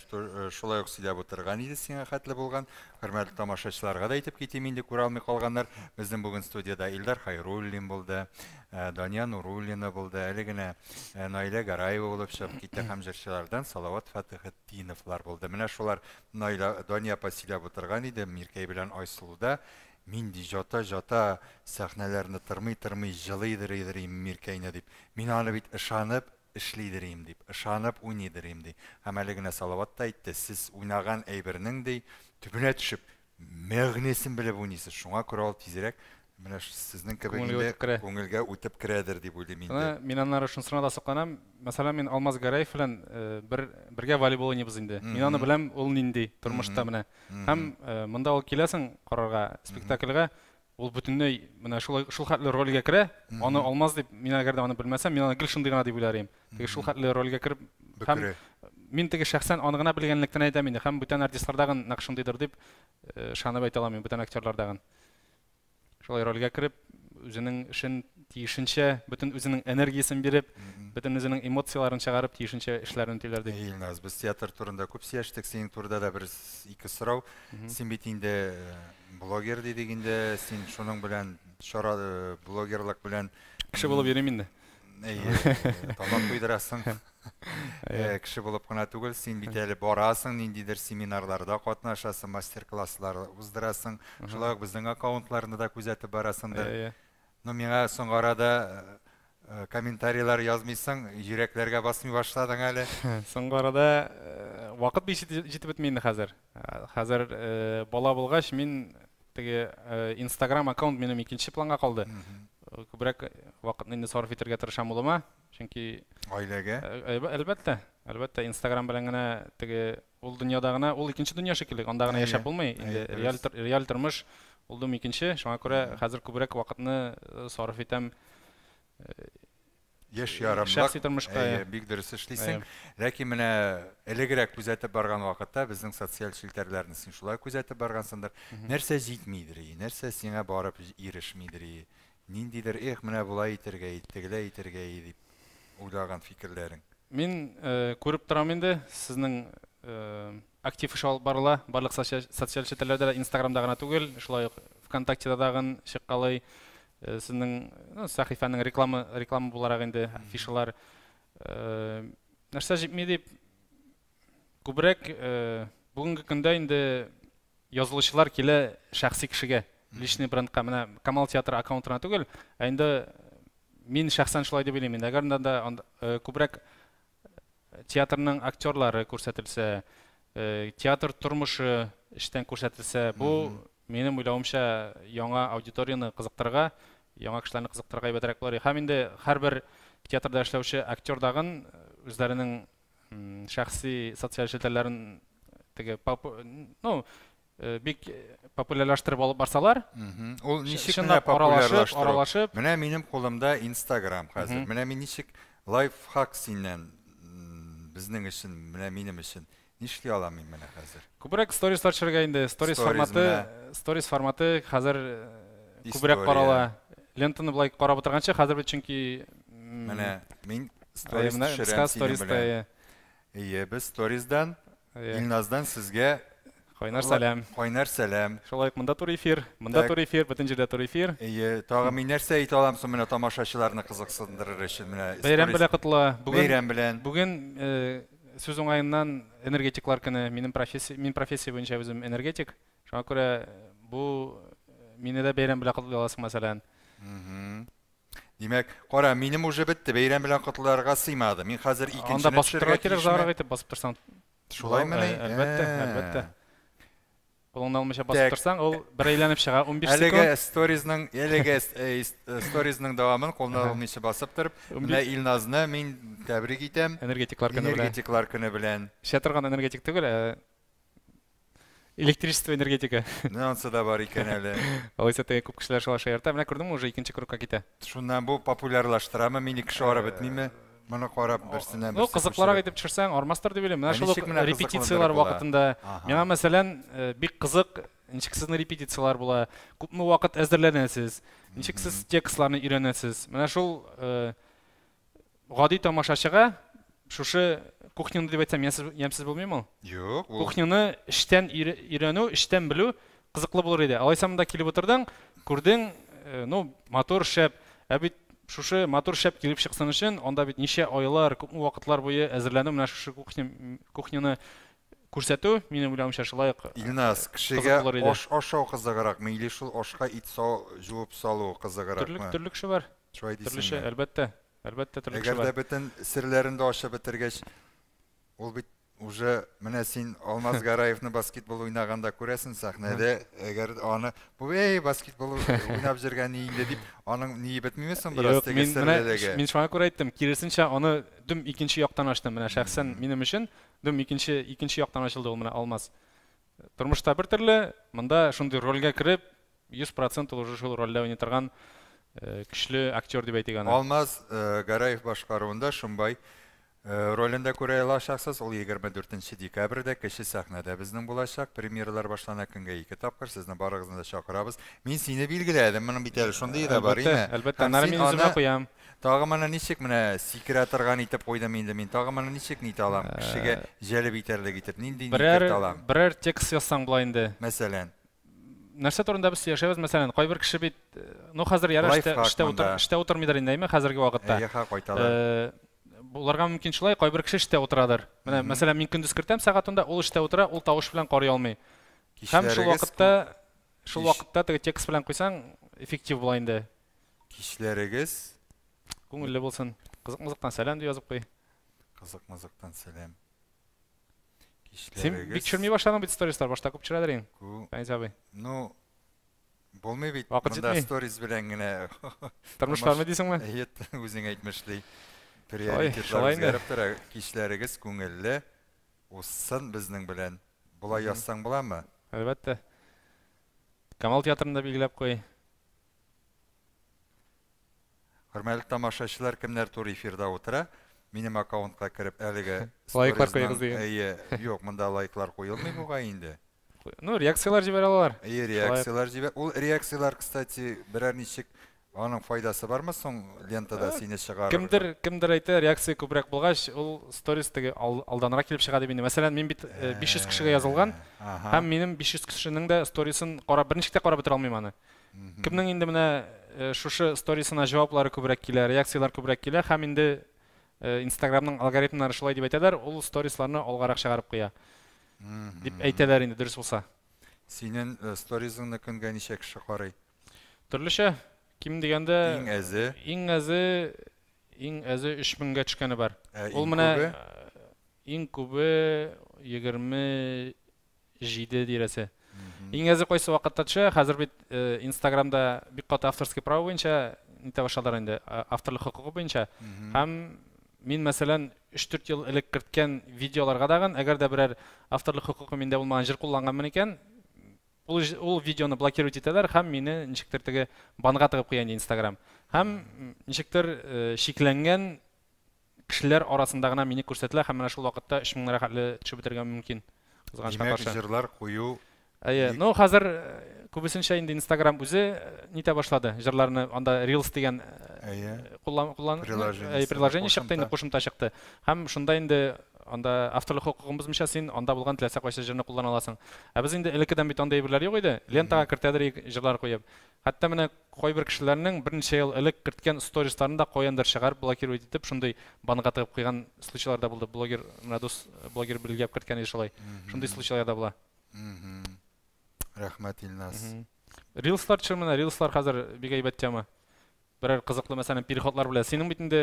шулай ук сөйләп утырган иде сиңа хәтле булган. Хөрмәтле тамашачыларга да әйтеп китим инде, күрә алмый калганнар. Безнең бүген студияда Илдар Хайруллин булды, Дания Нуруллина булды, әле генә Наилә Гараева булып чыгып китте һәм җырчылардан Салават Фатыхетдиновлар булды. Менә шулар Наилә, Дания апа сөйләп утырган иде, Миркәй белән Айсылуда. Мин ди жата-жата сәхнәләрне тырмый-тырмый җылыйдыр идем Миркәйне дип. Мин аны бит ышанып эшлидер идем дип, ышанып уйныйдыр идем ди. Һәм әле генә Салават та әйтте, сез уйнаган әйбернең ди төбенә төшеп, мәгънәсен белеп уйныйсыз. Шуңа күрә ул тизрәк менә сезнең кебек инде күңелгә үтеп керәдер дип уйлыйм инде. Мин аннары шунысына да сокланам. Мәсәлән, мин Алмаз Гәрәев белән бергә волейбол уйныйбыз инде. Мин аны беләм, ул нинди тормышта менә. Һәм монда ул киләсең карарга спектакльгә, ул бөтенләй менә шул шул хәтле рольгә керә, аны Алмаз дип, мин әгәр дә аны белмәсәм, мин аны гел шундый гына дип уйлар идем. Теге шул хәтле рольгә кереп, һәм мин теге шәхсән аны гына белгәнлектән әйтәм инде, һәм бүтән артистлардагын нәкъ шундыйдыр дип ышанып әйтә алам мин бүтән актерлардагын. Шулай рольгә кереп, үзенең эшен тиешенчә, бөтен үзенең энергиясен биреп, бөтен үзенең эмоцияләрен чыгарып, тиешенчә эшләрен үтиләр дип. Илназ, без театр турында күп сөйләштек, синең турында да бер ике сорау. Син бит инде блогер дидек инде, син шуның белән чара блогерлык белән кеше булып йөрим инде. Әйе, тамак туйдырасың. Кеше булып кына түгел, син бит әле барасың, ниндидер семинарларда катнашасың, мастер-класслар уздырасың. Шулай ук безнең аккаунтларны да күзәтеп барасыңдыр. Но миңа соңгы арада комментарийлар язмыйсың, йөрәкләргә басмый башладың әле. Соңгы арада вакыт бик җитеп бетми инде хәзер. Хәзер бала булгач, мин теге Instagram аккаунт минем икенче планга калды. Күбрәк вакытны инде сарыф итәргә тырышам улыма, чөнки гаиләгә. Әлбәттә, әлбәттә, Instagram белән генә теге ул дөньяда гына, ул икенче дөнья шикелле, анда гына яшәп булмый. Инде реаль тормыш ул дым икенче, шуңа күрә хәзер күбрәк вакытны сарыф итәм. Яшь ярымлык, шәхси тормышка, бик дөрес эшлисең. Ләкин менә элегрәк күзәтеп барган вакытта безнең социаль челтәрләрне син шулай күзәтеп баргансыңдыр. Нәрсә җитмидер, нәрсә сиңа барып ирешмидер, ниндидер эх, менә болай итәргә, тегеләй итәргә дип уйлаган фикерләрең. Мин күреп торам инде сезнең актив эш алып барыла. Барлык социаль челтәрләрдә дә, Инстаграмда гына түгел, шулай ук ВКонтактеда тагын чыккалый. Сезнең, ну, сәхифәнең реклама, реклама буларак инде афишалар. Нәрсә җитми дип, күбрәк бүгенге көндә инде язылучылар килә шәхси кешегә, личный брендка. Менә Камал театры аккаунтына түгел, ә инде мин шәхсән шулай дип уйлыйм инде. Әгәр дә күбрәк театрның актерлары күрсәтелсә, театр тормышы эштән күрсәтелсә, бу минем уйлавымча яңа аудиторияне кызыктырырга, яңа кешеләрне кызыктырырга әйбәтрәк булыр. Һәм инде һәрбер театрда эшләүче актер дагын үзләренең шәхси социаль челтәрләрен теге, ну, бик популярлаштырып алып барсалар, Ул ничек менә чынлап аралашып, популярлаштыру? аралашып. Менә минем кулымда Инстаграм хәзер. Менә мин ничек лайфхак синнән безнең өчен, менә минем өчен нишли алам мин менә хәзер? Күбрәк сторислар төшерергә инде. Сторис Сторис форматы, менә. Сторис форматы хәзер күбрәк История. карала. Лентаны былай карап утырганчы, хәзер бит чөнки Менә мин сторис менә төшерәм кыска синең сториста, белән. әйе. Әйе, без сториздан Әйе. Илназдан сезгә кайнар сәлам. Кайнар сәлам. Шулай ук монда туры эфир, монда Так. туры эфир, бөтен җирдә туры эфир. Әйе, тагы мин нәрсә әйтә алам соң менә тамашачыларны кызыксындырыр өчен менә Бәйрәм сторис- белән котла. Бүген Бәйрәм белән. Бүген сүз уңаеннан энергетиклар көне. Минем профессия, мин профессия буенча үзем энергетик. Шуңа күрә бу мине дә бәйрәм белән котлый аласың, мәсәлән. Димәк, кара, минем уже бетте, бәйрәм белән котларга сыймады. Мин хәзер икенчене Анда басып төшерергә торырга кирәк, тиешме? зарык итеп басып торсаң. Шулаймыни? Әлбәттә, әлбәттә. Кулыңны алмыйча басып Так. торсаң, ул бер әйләнеп чыга, 15 Әлеге секунд. сторизның, әлеге сторизның дәвамын кулына алмыйча басып торып, менә Илназны мин тәбрик итәм. Энергетиклар көне белән. Энергетиклар көне белән. Эчә торган энергетик түгел, ә электричество энергетика. Менә ансы да бар икән әле. Алайса теге күп кешеләр шулай шаярта. Менә күрдеңме, уже икенче кругка китә. Шуннан бу популярлаштырамы, мине кеше арып бетмиме? Моны карап берсеннән Ну, берсе кызыклырак күчереп. итеп төшерсәң, армастыр дип уйлыйм. Менә Ә шул ук ничек менә репетицияләр кызыкландырып була? вакытында миңа, мәсәлән, бик кызык, ничек сезнең репетицияләр була, күпме вакыт әзерләнәсез, ничек сез текстларны өйрәнәсез. Менә шул гади тамашачыга шушы кухняны дип әйтсәм, ямьсез булмыймы ул? Юк, ул Кухняны эштән өйрәнү, эштән белү кызыклы булыр иде. Алайса монда килеп утырдың, күрдең, ну, матур шәп. Ә бит шушы матур шәп килеп чыксын өчен, анда бит ничә айлар, күпме вакытлар буе әзерләнү, менә шушы кухняны күрсәтү, минем уйлавымча, шулай ук Илназ, кызык кешегә булыр иде. аш ашау кызыгракмы или шул ашка ит жуып салу кызыгракмы? Төрле, төрле кеше бар. Шулай Төрлечә, дисеңме? әлбәттә. Әлбәттә, төрле кеше Әгәр дә бар. бөтен серләрен дә ачып бетергәч, ул бит уже менә син Алмаз Гараевны баскетбол уйнаганда күрәсең сәхнәдә, әгәр аны бу эй баскетбол уйнап йөргән ни инде дип, аның ние бетмиме соң бераз Юк, теге мин менә серлелеге? мин шуңа күрә әйттем, киресенчә аны дөм икенче яктан ачтым. Менә шәхсән минем өчен дөм икенче яктан ачылды ул менә Алмаз. Тормышта бер төрле, монда шундый рольгә кереп, 100% ул уже шул рольдә уйный торган көчле актер дип әйтик аны. Алмаз Гараев башкаруында Шумбай ролендә күрә алачаксыз. Ул 24 декабрьдә кече сәхнәдә безнең булачак. Премьералар башлана көнгә 2 тапкыр. Сезне барыгызны да чакырабыз. Мин сине билгеләдем. Моның бит әле шундый да бар, Әлбәттә, име? әлбәттә, Һәм аннары син мин үземә аны куям. Тагы моны ничек менә сикерә торган итеп куйдым инде мин. Тагы моны ничек нитә алам? Кешегә җәлеп итәрлек итеп нинди Берәр кертә алам? берәр текст язсаң була инде. Мәсәлән. Нәрсә турында без сөйләшәбез, мәсәлән, кайбер кеше бит, ну, хәзер ярар, Лайфхак монда. эштә утырмыйдыр инде, әйме, хәзерге вакытта. Әйе, ха, кайталар. Буларга мөмкин шулай, кайбер кеше эштә утырадыр. Менә, мәсәлән, мин көндез кертәм сәгать 10-да, ул эштә утыра, ул тавыш белән карый алмый. Һәм шул Кичләрегез вакытта, шул кич- вакытта теге текст белән куйсаң, эффектив була инде. Кичләрегез күңелле булсын. Кызык-мызыктан сәлам дип язып куй. Кызык-мызыктан сәлам. Син бик Кичләрегез төшерми башладың бит сторислар, башта күп төшерәдер инде. Кү- Фәнис абый. Ну, булмый бит. Вакыт Монда җитми. сторис белән генә. Тормыш бармы дисеңме? Әйе, үзең әйтмешли. Ой, Приоритетлар шулай инде. үзгәреп тора. Кичләрегез күңелле узсын безнең белән. Болай язсаң буламы? Әлбәттә. Камал театрында билгеләп куй. Хөрмәтле тамашачылар, кемнәр туры эфирда утыра, минем аккаунтка кереп әлеге Лайклар сторизның- куегыз дигән. Әйе, юк, монда лайклар куелмый бугай инде. Ну, реакцияләр җибәрә алалар. Әйе, Шулай. реакцияләр җибәр. Ул реакцияләр, кстати, берәр ничек Аның файдасы бармы соң лентада сине чыгарырга? Кемдер, кемдер әйтә, реакция күбрәк булгач, ул сторис теге алданрак килеп чыга дип инде. Мәсәлән, мин бит 500 кешегә язылган, һәм минем 500 кешенең дә сторисын карап, берничек тә карап бетерә алмыйм аны. Кемнең инде менә шушы сторисына җаваплары күбрәк килә, реакцияләр күбрәк килә, һәм инде Инстаграмның алгоритмнары шулай дип әйтәләр, ул сторисларны алгарак чыгарып куя. Дип әйтәләр инде, дөрес булса. Синең сторизыңны көнгә ничә кеше карый? Төрлечә, ким дигәндә, Иң әзе? Иң әзе, иң әзе 3000гә төшкәне бар. Ә Ул иң менә күбе? Иң күбе 27 тирәсе. Иң әзе кайсы вакытта төшә? Хәзер бит Инстаграмда бик каты авторский право буенча нитә башладылар инде, авторлык хокукы буенча. Һәм мин, мәсәлән, 3-4 ел элек керткән видеоларга дагын, әгәр дә берәр авторлык хокукы миндә булмаган җыр кулланганмын икән, ул видеоны блокировать итәләр һәм мине ничектер теге банга тыгып куя инде Инстаграм. Һәм ничектер чикләнгән кешеләр арасында гына мине күрсәтелә һәм менә шул вакытта 3000 рәхәтле төшеп бетерергә мөмкин. Кызганычка Димәк, каршы. җырлар кую Әйе, ну хәзер күбесенчә инде Инстаграм үзе нитә башлады. Җырларны анда Reels дигән куллан, куллан, Приложение приложение чыкты инде, кушымта. кушымта чыкты. Һәм шунда инде анда авторлык хокукын бозмыйча син анда булган теләсә кайсы җырны куллана аласың. Ә без инде элеккедән бит андый әйберләр юк иде. Лентага кертәдер идек җырлар куеп. Хәтта менә кайбер кешеләрнең берничә ел элек керткән сторисларын да каяндыр чыгарып блокировать итеп, шундый банга тыгып куйган случайлар да булды. Блогер, менә дус блогер билгеләп керткән иде шулай. Шундый случайлар да була. Рәхмәт, Илназ. Рилслар төшер менә, рилслар хәзер бик әйбәт тема. Берәр кызыклы, мәсәлән, переходлар белән. Синең бит инде,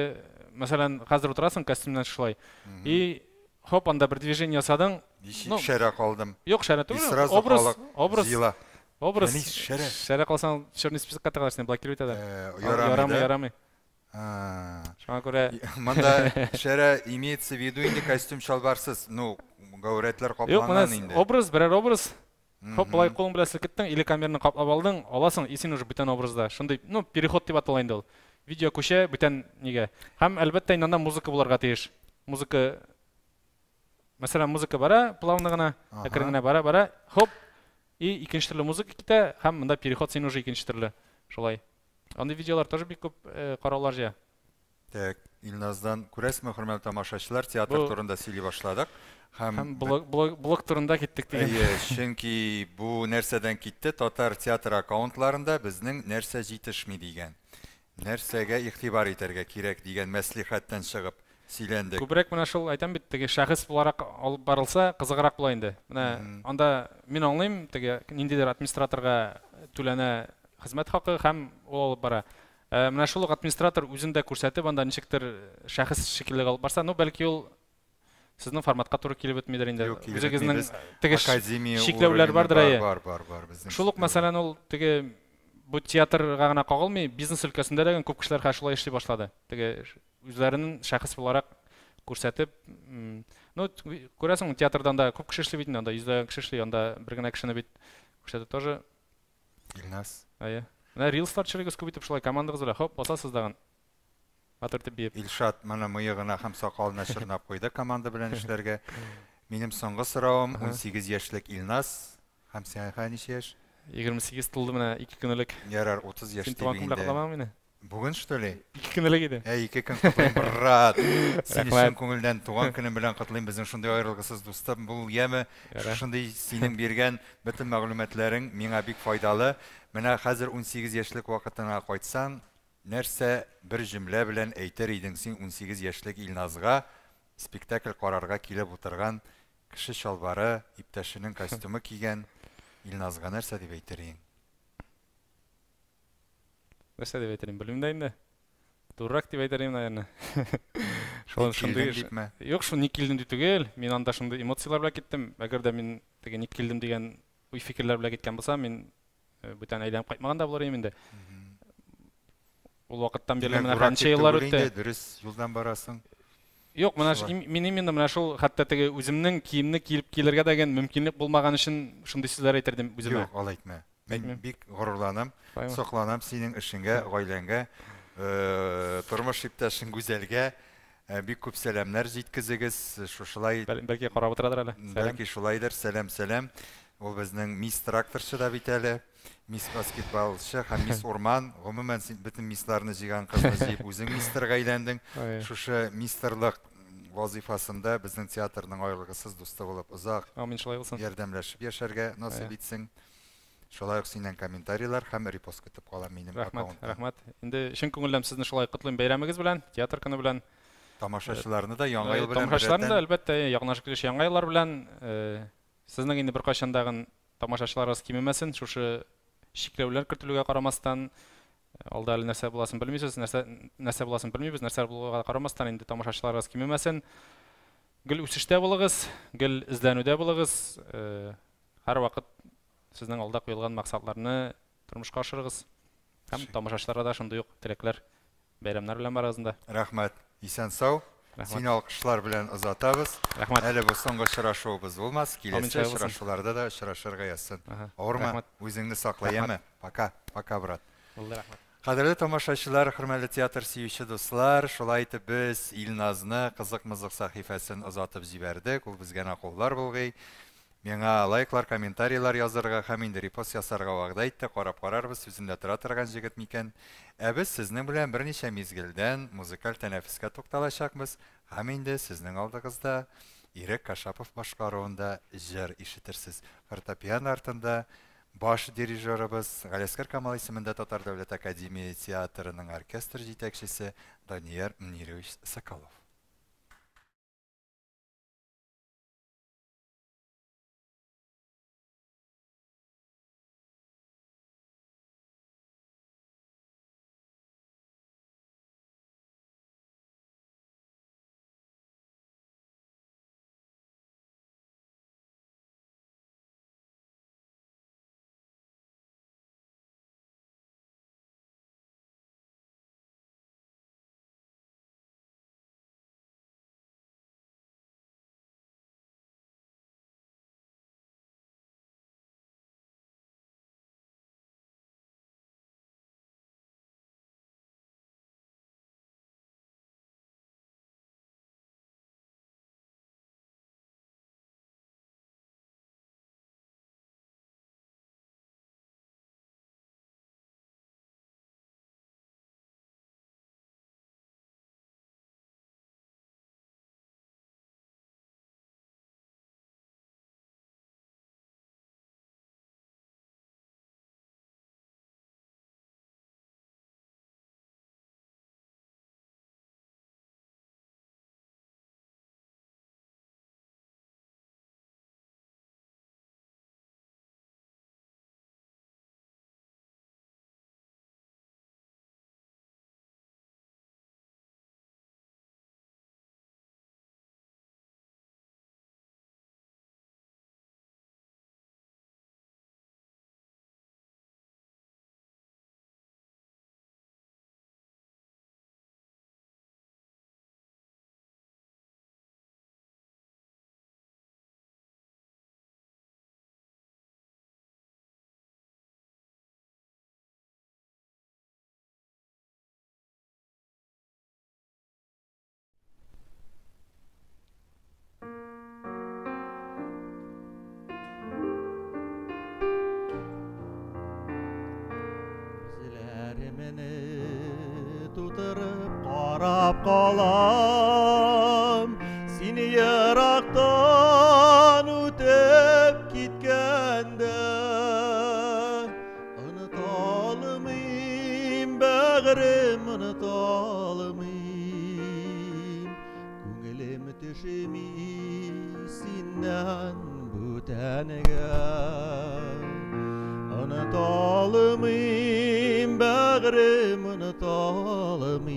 мәсәлән, хәзер утырасың костюмнан шулай. И хоп, анда бер движение ясадың. Ничек шәрә калдым. Юк, шәрә И түгел. сразу Образ, халык образ. җыела. Образ. Әни, шәрә. Шәрә калсаң, черный списокка тыгыласың, блокировать итәләр. Ярамый, Ярамый, да? ярамый. Шуңа күрә Монда шәрә имеется в виду инде костюм чалбарсыз. Ну, гаурәтләр Юк, менә капланган инде. образ, берәр образ. Хоп, былай кулың белән селкеттең, или камераны каплап алдың, аласың, и син уже бүтән образда. Шундый, ну, переход дип атала инде ул. Видео күчә бүтән нигә. Һәм әлбәттә инде анда музыка булырга тиеш. Музыка, мәсәлән, музыка бара, плавно гына, әкрен генә бара, бара, хоп, и икенче төрле музыка китә, һәм монда переход син уже икенче төрле. Шулай. Андый видеолар тоже бик күп караулар җыя. Так, Илназдан күрәсезме, хөрмәтле тамашачылар, театр турында сөйли башладык. Һәм Һәм блог турында киттек дигән. Әйе, чөнки бу нәрсәдән китте, татар театр аккаунтларында безнең нәрсә җитешми дигән. Нәрсәгә игътибар итәргә кирәк дигән мәслихәттән чыгып сөйләндек. Күбрәк менә шул әйтәм бит, теге шәхес буларак алып барылса, кызыграк була инде. Менә анда мин аңлыйм, теге ниндидер администраторга түләнә хезмәт хакы һәм ул алып бара. Менә шул ук администратор үзен дә күрсәтеп, анда ничектер шәхес шикелле алып барса, ну бәлки ул сезнең форматка туры килеп бетмидер инде. Юк, килеп Үзегезнең бетми. Без теге академия чикләүләр уровене бардыр, бар, әйе. Бар, бар, бар, безнең Шул ук, чикләүләр. мәсәлән, ул теге бу театрга гына кагылмый, бизнес өлкәсендә дә күп кешеләр хәзер шулай эшли башлады. Теге үзләрен шәхес буларак күрсәтеп, ну, күрәсең, театрдан да күп кеше эшли бит инде, анда йөзләгән кеше эшли, анда бер генә кешене бит күрсәтеп тоже. Илназ. Әйе. Менә рилслар төшерегез күп итеп шулай командагыз белән, хоп, басасыз дагын. Матур итеп биеп. Илшат моны мыегына һәм сакалына чорнап куйды команда белән эшләргә. Минем соңгы соравым, 18 яшьлек Илназ. Һәм сиңа ничә яшь? 28 тулды менә 2 көн элек. Ярар, 30 яшь Син туган дип көн белән инде. котламадың мине? Бүген, что ли? 2 көн элек иде. Ә, 2 көн котлыйм, брат. Сине Рәхмәт. чын күңелдән туган көнем белән котлыйм. Безнең шундый аерылгысыз дустым бул, яме. Ярар. Шушындый синең биргән бөтен мәгълүматларың миңа бик файдалы. Менә хәзер 18 яшьлек вакытына кайтсаң, нәрсә бер җөмлә белән әйтер идең син 18 яшьлек Илназга спектакль карарга килеп утырган кеше чалбары, иптәшенең костюмы кигән Илназга нәрсә дип әйтер идең? Нәрсә дип әйтер идем, белмим дә инде. Дурак дип әйтер идем, наверное. Шул Ник шундый килдең дипме? Юк, шул ник килдем дип түгел. Мин анда шундый эмоцияләр белән киттем. Әгәр дә мин теге ник килдем дигән уй-фикерләр белән киткән булсам, мин бүтән әйләнеп кайтмаган да булыр идем инде. Ул вакыттан бирле Димәк, менә дурак ничә дип еллар түгел үтте. инде, дөрес юлдан барасың. Юк, менә Шулай. мин именно менә шул хәтта теге үземнең киемне киеп килергә дигән мөмкинлек булмаган өчен шундый сүзләр әйтер идем үземә. Юк, алай әйтмә. Мин Әйтмим. бик горурланам, Шулаймы? сокланам синең эшеңгә, гаиләңгә, тормыш иптәшең Гүзәлгә. Бик күп сәламнәр җиткезегез. Шушылай Бәлки карап утырадыр әле. Сәлам. Бәлки шулайдыр. Сәлам, сәлам. Ул безнең мисс тракторчы да бит әле. Мисс баскетболчы һәм Мисс Урман. Гомумән, син бөтен миссларны җыйган кызны җыеп, үзең мистерга әйләндең. Шушы мистерлык вазифасында безнең театрның аерылгысыз дусты булып озак Амин, шулай булсын. ярдәмләшеп яшәргә насыйп итсен. Шулай ук синнән комментарийлар һәм репост көтеп калам минем Рәхмәт, аккаунтта. рәхмәт. Инде чын күңелдән сезне шулай котлыйм бәйрәмегез белән, театр көне белән. Тамашачыларны да Яңа ел белән Тамашачыларны да беррәттән. әлбәттә якынлашып килүче Яңа еллар белән. Сезнең инде беркайчан тамашачыларыгыз кимемәсен, шушы чикләүләр кертелүгә карамастан, алда әле нәрсә буласын белмисез, нәрсә нәрсә буласын белмибез, нәрсә булуга карамастан инде тамашачыларыгыз кимемәсен. Гел үсештә булыгыз, гел эзләнүдә булыгыз. Һәрвакыт сезнең алда куелган максатларны тормышка ашырыгыз. Һәм тамашачыларга да шундый ук теләкләр, бәйрәмнәр белән барыгызны да. Рәхмәт. Исән сау. Рәхмәт. Сине алкышлар белән озатабыз. Рәхмәт. Әле бу соңгы очрашуыбыз булмас. Амин, Киләсе шулай булсын. очрашуларда да очрашырга язсын. Ага. Авырма, Рәхмәт. үзеңне сакла, Рәхмәт. яме. Пока, пока, брат. Булды, рәхмәт. Кадерле тамашачылар, хөрмәтле театр сөюче дуслар, шулай итеп без Илназны Кызык-мызык сәхифәсен озатып җибәрдек. Ул безгә куллар булгый. Миңа лайклар, комментарийлар язырга һәм инде репост ясарга вәгъдә итте. Карап карарбыз, сүзендә тора торган җегет микән. Ә без сезнең белән берничә мизгелдән музыкаль тәнәфескә тукталачакбыз. Һәм инде сезнең алдыгызда Ирек Кашапов башкаруында җыр ишетерсез. Фортепиано артында баш дирижерыбыз Галиәсгар Камал исемендә Татар дәүләт академия театрының оркестр җитәкчесе Данияр Мөнирович Соколов. Күзләремне тутырып карап калам, сине ерактан үтеп киткәндә. Оныта алмыйм, бәгърем, оныта алмыйм, күңелем төшми синнән бүтәнгә. Оныта алмыйм, бәгърем, оныта алмыйм,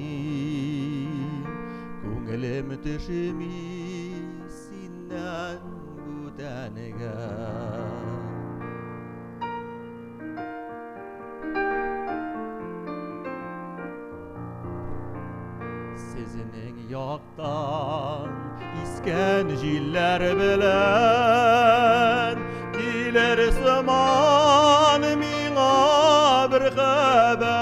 күңелем төшми синнән бүтәнгә. Сезнең яктан искән җилләр белән килер сыман миңа бер хәбәр.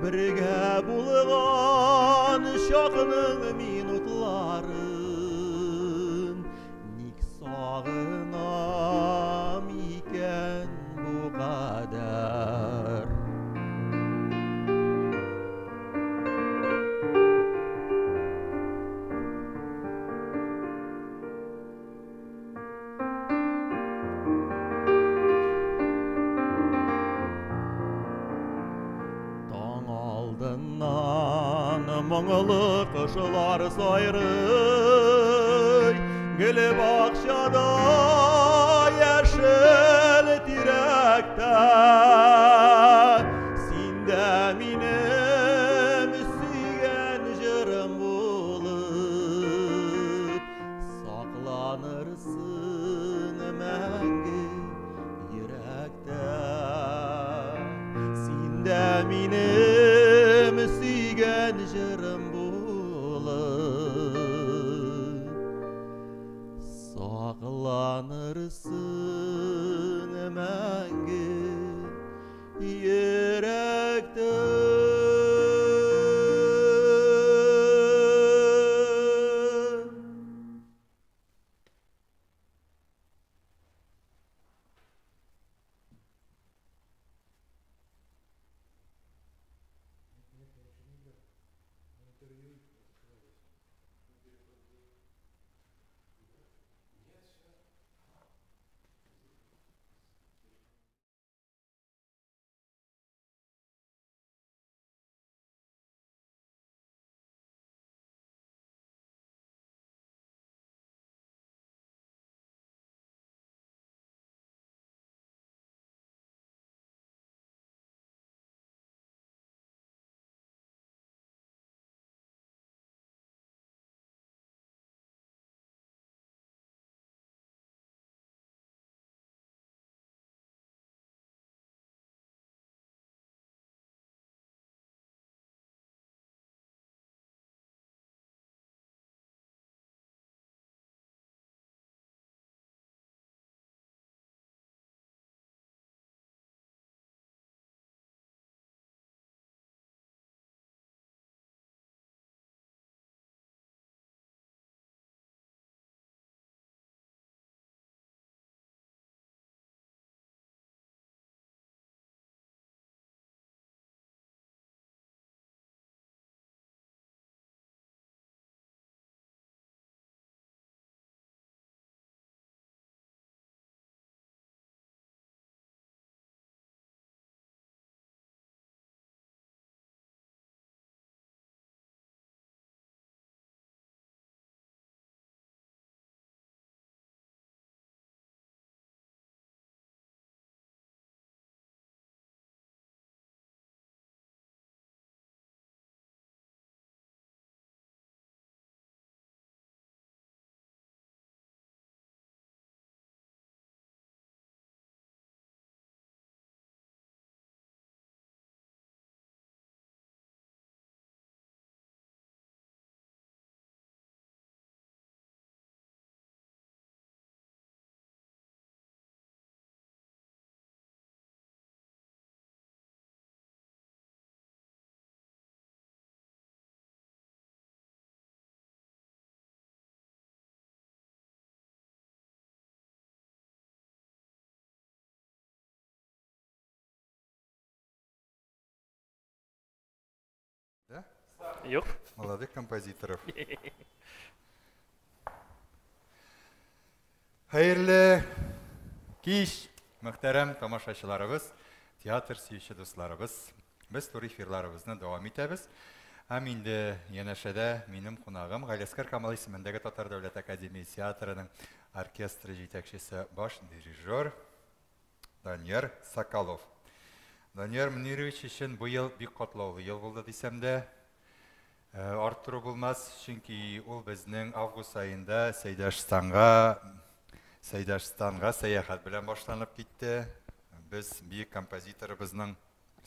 Бергә булган чакның минутларын ник сагынам икән Моңлы кошлар сайрый, гөл бакчада, яшел тирәктә. Син дә минем сөйгән җырым булып сакланырсың мәңге йөрәктә. Син дә минем сөйгән җырым булып сакланырсың мәңге йөрәктә. Да? Юк. Молодых композиторов. Хәерле кич, мөхтәрәм тамашачыларыбыз, театр сөюче дусларыбыз. Без туры эфирларыбызны дәвам итәбез. Һәм инде янәшәдә минем кунагым Галиәсгар Камал исемендәге Татар дәүләт академия театрының оркестры җитәкчесе, баш дирижер Данияр Соколов. Данияр Мөнирович өчен бу ел бик катлаулы ел булды дисәм дә, арттыру булмас, чөнки ул безнең август аенда Сәйдәшстанга сәяхәт белән башланып китте. Без бөек композиторыбызның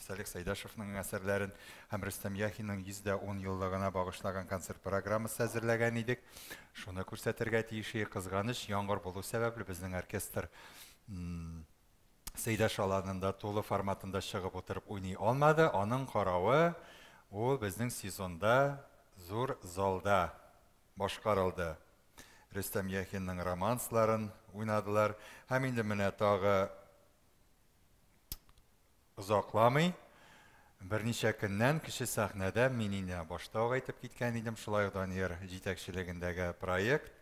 Салих Сәйдәшевның әсәрләрен һәм Рөстәм Яхинның 110 еллыгына багышлаган концерт программасы әзерләгән идек. Шуны күрсәтергә тиеш идек. Кызганыч, яңгыр булу сәбәпле безнең оркестр Сәйдәш аланында тулы форматында чыгып утырып уйный алмады. Аның каравы, ул безнең сезонда зур залда башкарылды. Рөстәм Яхинның романсларын уйнадылар. Һәм инде менә тагы озакламый, берничә көннән кече сәхнәдә мин инде башта ук әйтеп киткән идем, шулай ук Данияр җитәкчелегендәге проект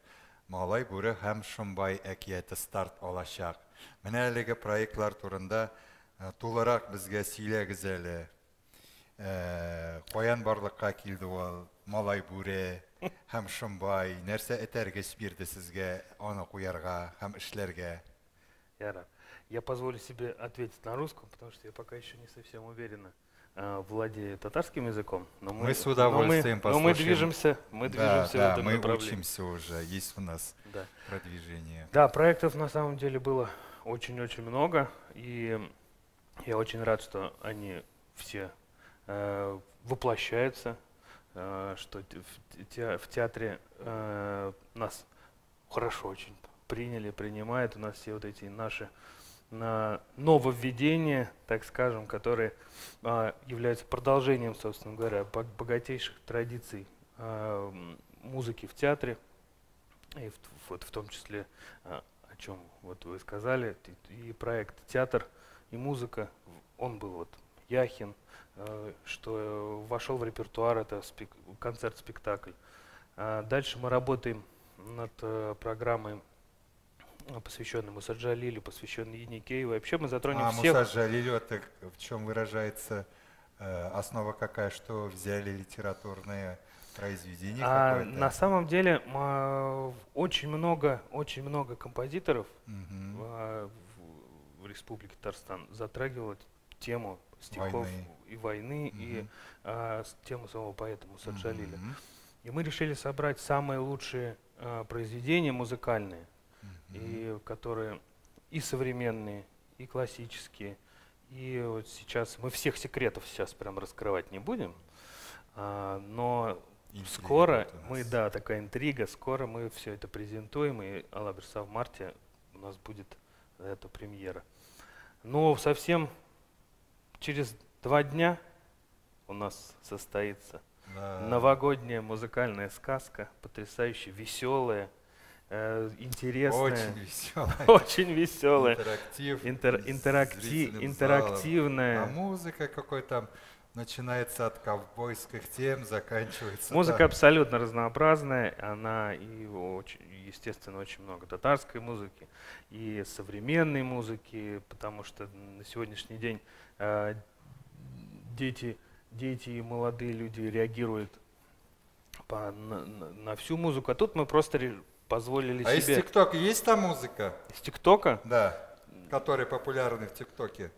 Малай бүре һәм Шомбай әкияте старт алачак. Менә әлеге проектлар турында тулырак безгә сөйләгез әле. Каян барлыкка килде ул Малай бүре һәм Шомбай? Нәрсә этәргеч бирде сезгә аны куярга һәм эшләргә? Ярар. Я позволю себе ответить на русском, потому что я пока еще не совсем уверенно владею татарским языком. Но мы с удовольствием но мы движемся, мы движемся да, в этом мы направлении. Учимся уже, есть у нас продвижение. Да, проектов на самом деле было очень-очень много, и я очень рад, что они все воплощаются, что в театре нас хорошо очень приняли, принимают. У нас все вот эти наши нововведения, так скажем, которые являются продолжением, собственно говоря, богатейших традиций музыки в театре, и вот в том числе, о чем вот вы сказали, и проект «Театр и музыка», он был вот Яхин, что вошел в репертуар, это концерт-спектакль. Дальше мы работаем над программой, посвященный Муса Джалилю, посвященный Еникееву. Вообще мы затронем всех. Муса Джалилю, это в чем выражается основа какая, что взяли литературное произведение какое-то? На самом деле очень много композиторов в Республике Татарстан затрагивало тему стихов и войны, и тему самого поэта Муса Джалиля. И мы решили собрать самые лучшие произведения музыкальные, и которые и современные, и классические. И вот сейчас мы всех секретов сейчас прям раскрывать не будем, но интрига скоро мы, да, такая интрига, скоро мы все это презентуем, и Алла бирса, в марте у нас будет эта премьера. Но совсем через 2 дня у нас состоится новогодняя музыкальная сказка, потрясающе веселая, интересная. Очень веселая. Очень веселая. Интерактив. Интерактивная. А музыка какой там начинается от ковбойских тем, заканчивается. Музыка абсолютно разнообразная. Она и, очень, естественно, очень много татарской музыки и современной музыки, потому что на сегодняшний день дети и молодые люди реагируют на всю музыку. А тут мы просто позволили себе. А из ТикТока есть там музыка? Из ТикТока? Да, которая популярна в ТикТоке.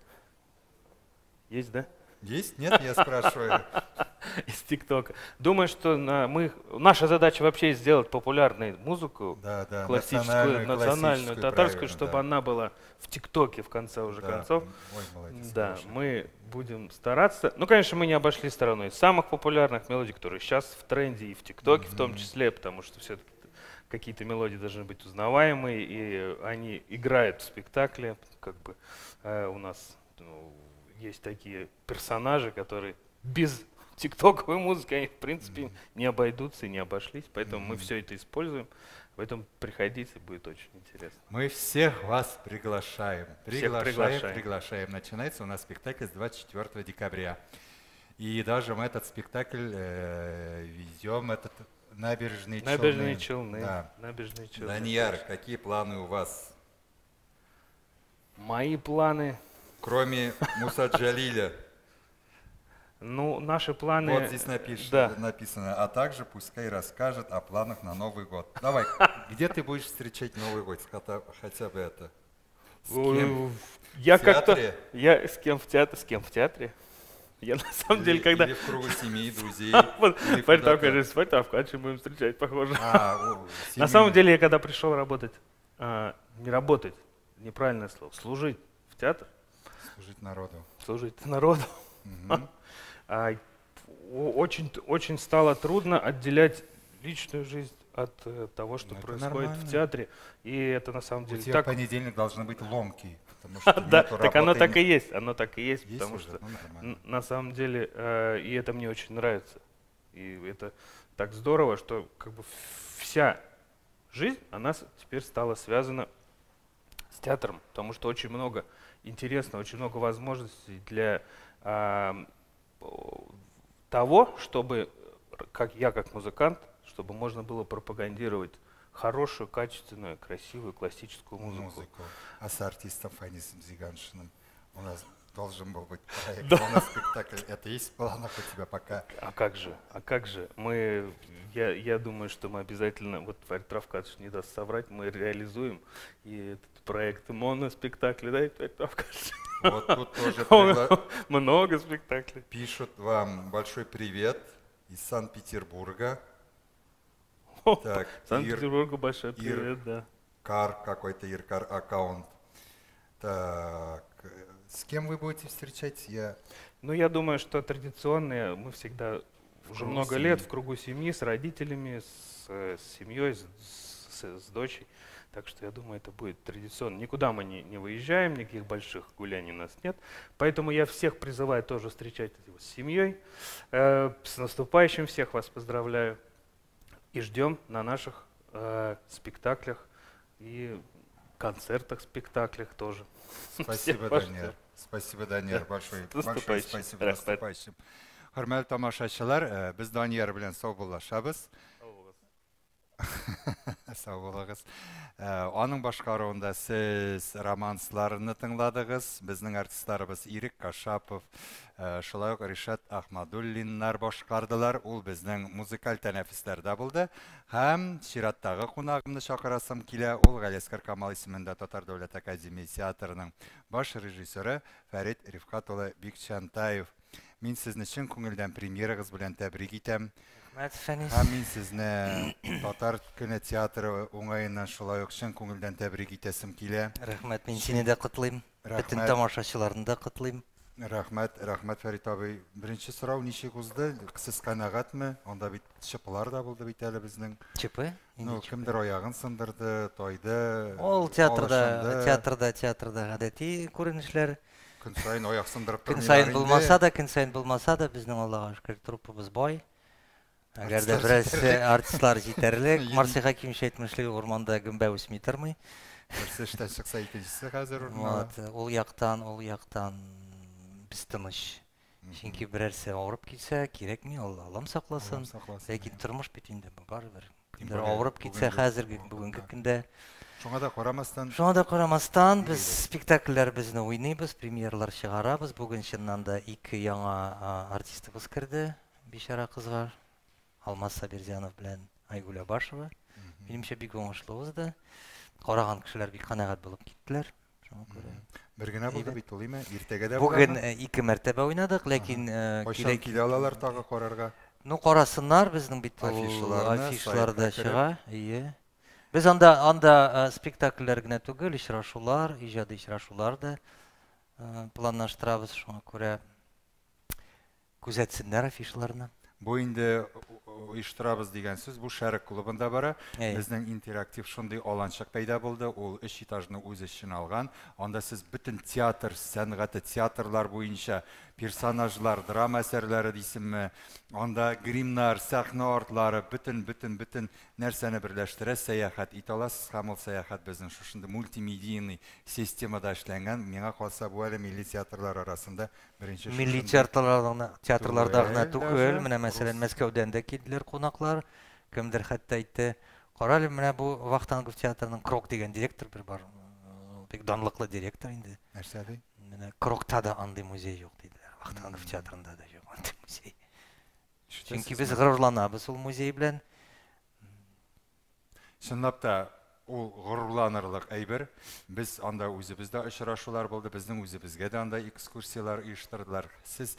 Есть, да? Есть? Нет, я спрашиваю. Из ТикТока. Думаю, что наша задача вообще сделать популярную музыку, классическую, национальную, татарскую, чтобы она была в ТикТоке в конце уже концов. Ой, молодец, да, мы будем стараться. Ну, конечно, мы не обошли стороной самых популярных мелодий, которые сейчас в тренде и в ТикТоке в том числе, потому что все-таки какие-то мелодии должны быть узнаваемые, и они играют в спектакле. Как бы у нас есть такие персонажи, которые без тиктоковой музыки, они в принципе не обойдутся и не обошлись. Поэтому мы все это используем. Поэтому приходите, будет очень интересно. Мы всех вас приглашаем. Приглашаем, приглашаем. Начинается у нас спектакль с 24 декабря. И даже мы этот спектакль ведем, этот Набережные Челны. Набережные Челны. Да. Набережные Челны. Данияр, какие планы у вас? Мои планы... Кроме Муса Джалиля. Ну, наши планы... Вот здесь написано, а также пускай расскажет о планах на Новый год. Давай, где ты будешь встречать Новый год? Хотя бы это. С кем? Я как-то... Я с кем в театре? С кем в театре? Я на самом деле, когда... Или в кругу семьи, друзей. Фаритовка, будем встречать, похоже. На самом деле, я когда пришел работать, не работать, неправильное слово, служить в театр. Служить народу. Служить народу. Очень, очень стало трудно отделять личную жизнь от того, что происходит в театре. И это на самом деле у тебя так... понедельник должны быть ломки. Да, так оно так и есть. Оно так и есть, потому что на самом деле, и это мне очень нравится. И это так здорово, что как бы вся жизнь, она теперь стала связана с театром, потому что очень много интересного, очень много возможностей для того, чтобы, как я как музыкант, чтобы можно было пропагандировать хорошую, качественную, красивую классическую музыку. А с артистом Фанисом Зиганшиным у нас Должен был быть проект да. моноспектакль. Это есть в планах у тебя пока? А как же? А как же? Мы, я, я думаю, что мы обязательно, вот Фарид Равкатович не даст соврать, мы реализуем и этот проект моноспектакля, да, Фарид Равкатович? Вот тут тоже пригла... много спектаклей. Пишут вам большой привет из Санкт-Петербурга. Так, Санкт-Петербургу большой привет, Ир, да. Кар, какой-то Иркар аккаунт. Так, с кем вы будете встречать? Я... Ну, я думаю, что традиционные мы всегда уже много семьи. лет в кругу семьи, с родителями, с, с семьей, с, с, с дочей. Так что я думаю, это будет традиционно. Никуда мы не, не выезжаем, никаких больших гуляний у нас нет. Поэтому я всех призываю тоже встречать его с семьей. Э, с наступающим всех вас поздравляю. И ждем на наших э, спектаклях и концертах, спектаклях тоже. Спасибо, Данияр. Спасибо, Данияр, большое. Большое спасибо. Наступающим. Хөрмәтле тамашачылар, э, без Данияр белән саубуллашабыз. Сау булыгыз. Э, аның башкаруында сез романсларны тыңладыгыз. Безнең артистларыбыз Ирек Кашапов, э, шулай ук Ришат Ахмадуллиннар башкардылар. Ул безнең музыкаль тәнәфесләрдә булды. Һәм чираттагы кунагымны чакырасым килә. Ул Галиәсгар Камал исемендә Татар дәүләт академия театрының баш режиссеры Фәрит Рифкат улы Бикчәнтаев. Мин сезне чын күңелдән премьерагыз белән тәбрик итәм. Рәхмәт, Фәнис. Һәм мин сезне Татар көне театры уңаеннан шулай ук чын күңелдән тәбрик итәсем килә. Рәхмәт, мин сине дә котлыйм. Бөтен тамашачыларны да котлыйм. Рәхмәт, рәхмәт, Фәрит абый. Беренче сорау ничек узды? Сез канәгатьме? Анда бит ЧПлар да булды бит әле безнең. ЧП? Ну, кемдер аягын сындырды, тайды. Ул театрда, театрда, театрда гадәти күренешләр. Көн саен аяк сындырып Көн саен булмаса да, көн саен булмаса да, безнең Аллага шөкер труппабыз бай. Әгәр дә берәрсе артистлар җитәрлек, Марси Хәкимович әйтмешли, урманда гөмбә үсми тормый. Берсе эштән чыкса, икенчесе хәзер урын ала. Вот, ул яктан, ул яктан без тыныч. Чөнки берәрсе авырып китсә, кирәкми, Аллам сакласын. Ләкин тормыш бит инде барыбер. Кемдер авырып китсә хәзерге бүгенге көндә. Шуңа да карамастан. Шуңа да карамастан без спектакльләребезне уйныйбыз, премьералар чыгарабыз. Бүген чыннан да ике яңа артистыбыз керде, бичара кызлар. Алмаз Сабирзянов белән Айгүл Абашева. Минемчә бик уңышлы узды. Караган кешеләр бик канәгать булып киттеләр. Шуңа күрә. Бер генә булды бит ул, име? Иртәгә дә Бүген ике мәртәбә уйнадык, ләкин кайчан килә алалар тагы карарга? Ну, карасыннар, безнең бит ул афишалар да чыга. Ие. Без анда анда спектакльләр генә түгел, очрашулар, иҗади очрашулар да планлаштырабыз, шуңа күрә күзәтсеннәр афишаларны. Бу инде оештырабыз дигән сүз, бу Шәрык клубында бара. Безнең интерактив шундый аланчык пәйда булды. Ул өч этажны үз эченә алган. Анда сез бөтен театр сәнгате, театрлар буенча персонажлар, драма әсәрләре дисеңме, анда гримнар, сәхнә артлары, бөтен, бөтен, бөтен нәрсәне берләштерә, сәяхәт итә аласыз. Һәм ул сәяхәт безнең шушындый мультимедийный системада эшләнгән. Миңа калса, бу әле милли театрлар арасында беренче Милли театрларда театрларда гына түгел, менә мәсәлән, Мәскәүдән дә килделәр кунаклар. Кемдер хәтта әйтте, карале, менә бу Вахтангов театрының Крок дигән директор бер бар. Бик данлыклы директор инде. Нәрсә ди? Менә Крокта да андый музей юк диделәр. Вахтангов театрында да юк андый музей. Чөнки без горурланабыз ул музей белән. Чынлап та, ул горурланырлык әйбер. Без анда үзебездә очрашулар булды, безнең үзебезгә дә анда экскурсияләр оештырдылар. Сез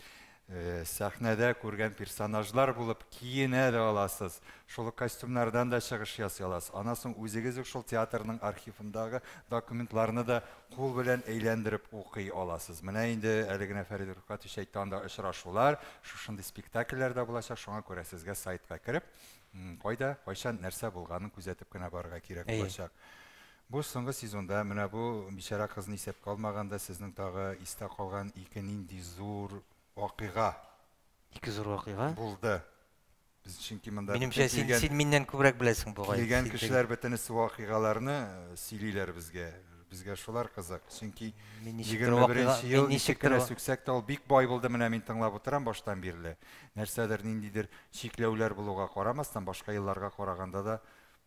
э, сәхнәдә күргән персонажлар булып киенә дә аласыз. Шул ук костюмнардан да чыгыш ясый аласыз. Аннан соң үзегез үк шул театрның архивындагы документларны да кул белән әйләндереп укый аласыз. Менә инде әле генә Фәрит Рифкатович әйтте, анда очрашулар, шушындый спектакльләр дә булачак. Шуңа күрә сезгә сайтка кереп, кайда, кайчан нәрсә булганын күзәтеп кенә барырга кирәк булачак. Бу соңгы сезонда менә бу бичара кызны исәпкә алмаганда сезнең тагы истә калган ике нинди зур вакыйга Ике зур вакыйга булды. Без чөнки монда Минемчә, син, син миннән күбрәк беләсең бугай. Килгән кешеләр бөтенесе вакыйгаларны э, сөйлиләр безгә. Безгә шулар кызык. Чөнки 21 ел ничек кенә сүксәк тә ул бик бай булды. Менә мин тыңлап утырам баштан бирле. Нәрсәдер, ниндидер чикләүләр булуга карамастан, башка елларга караганда да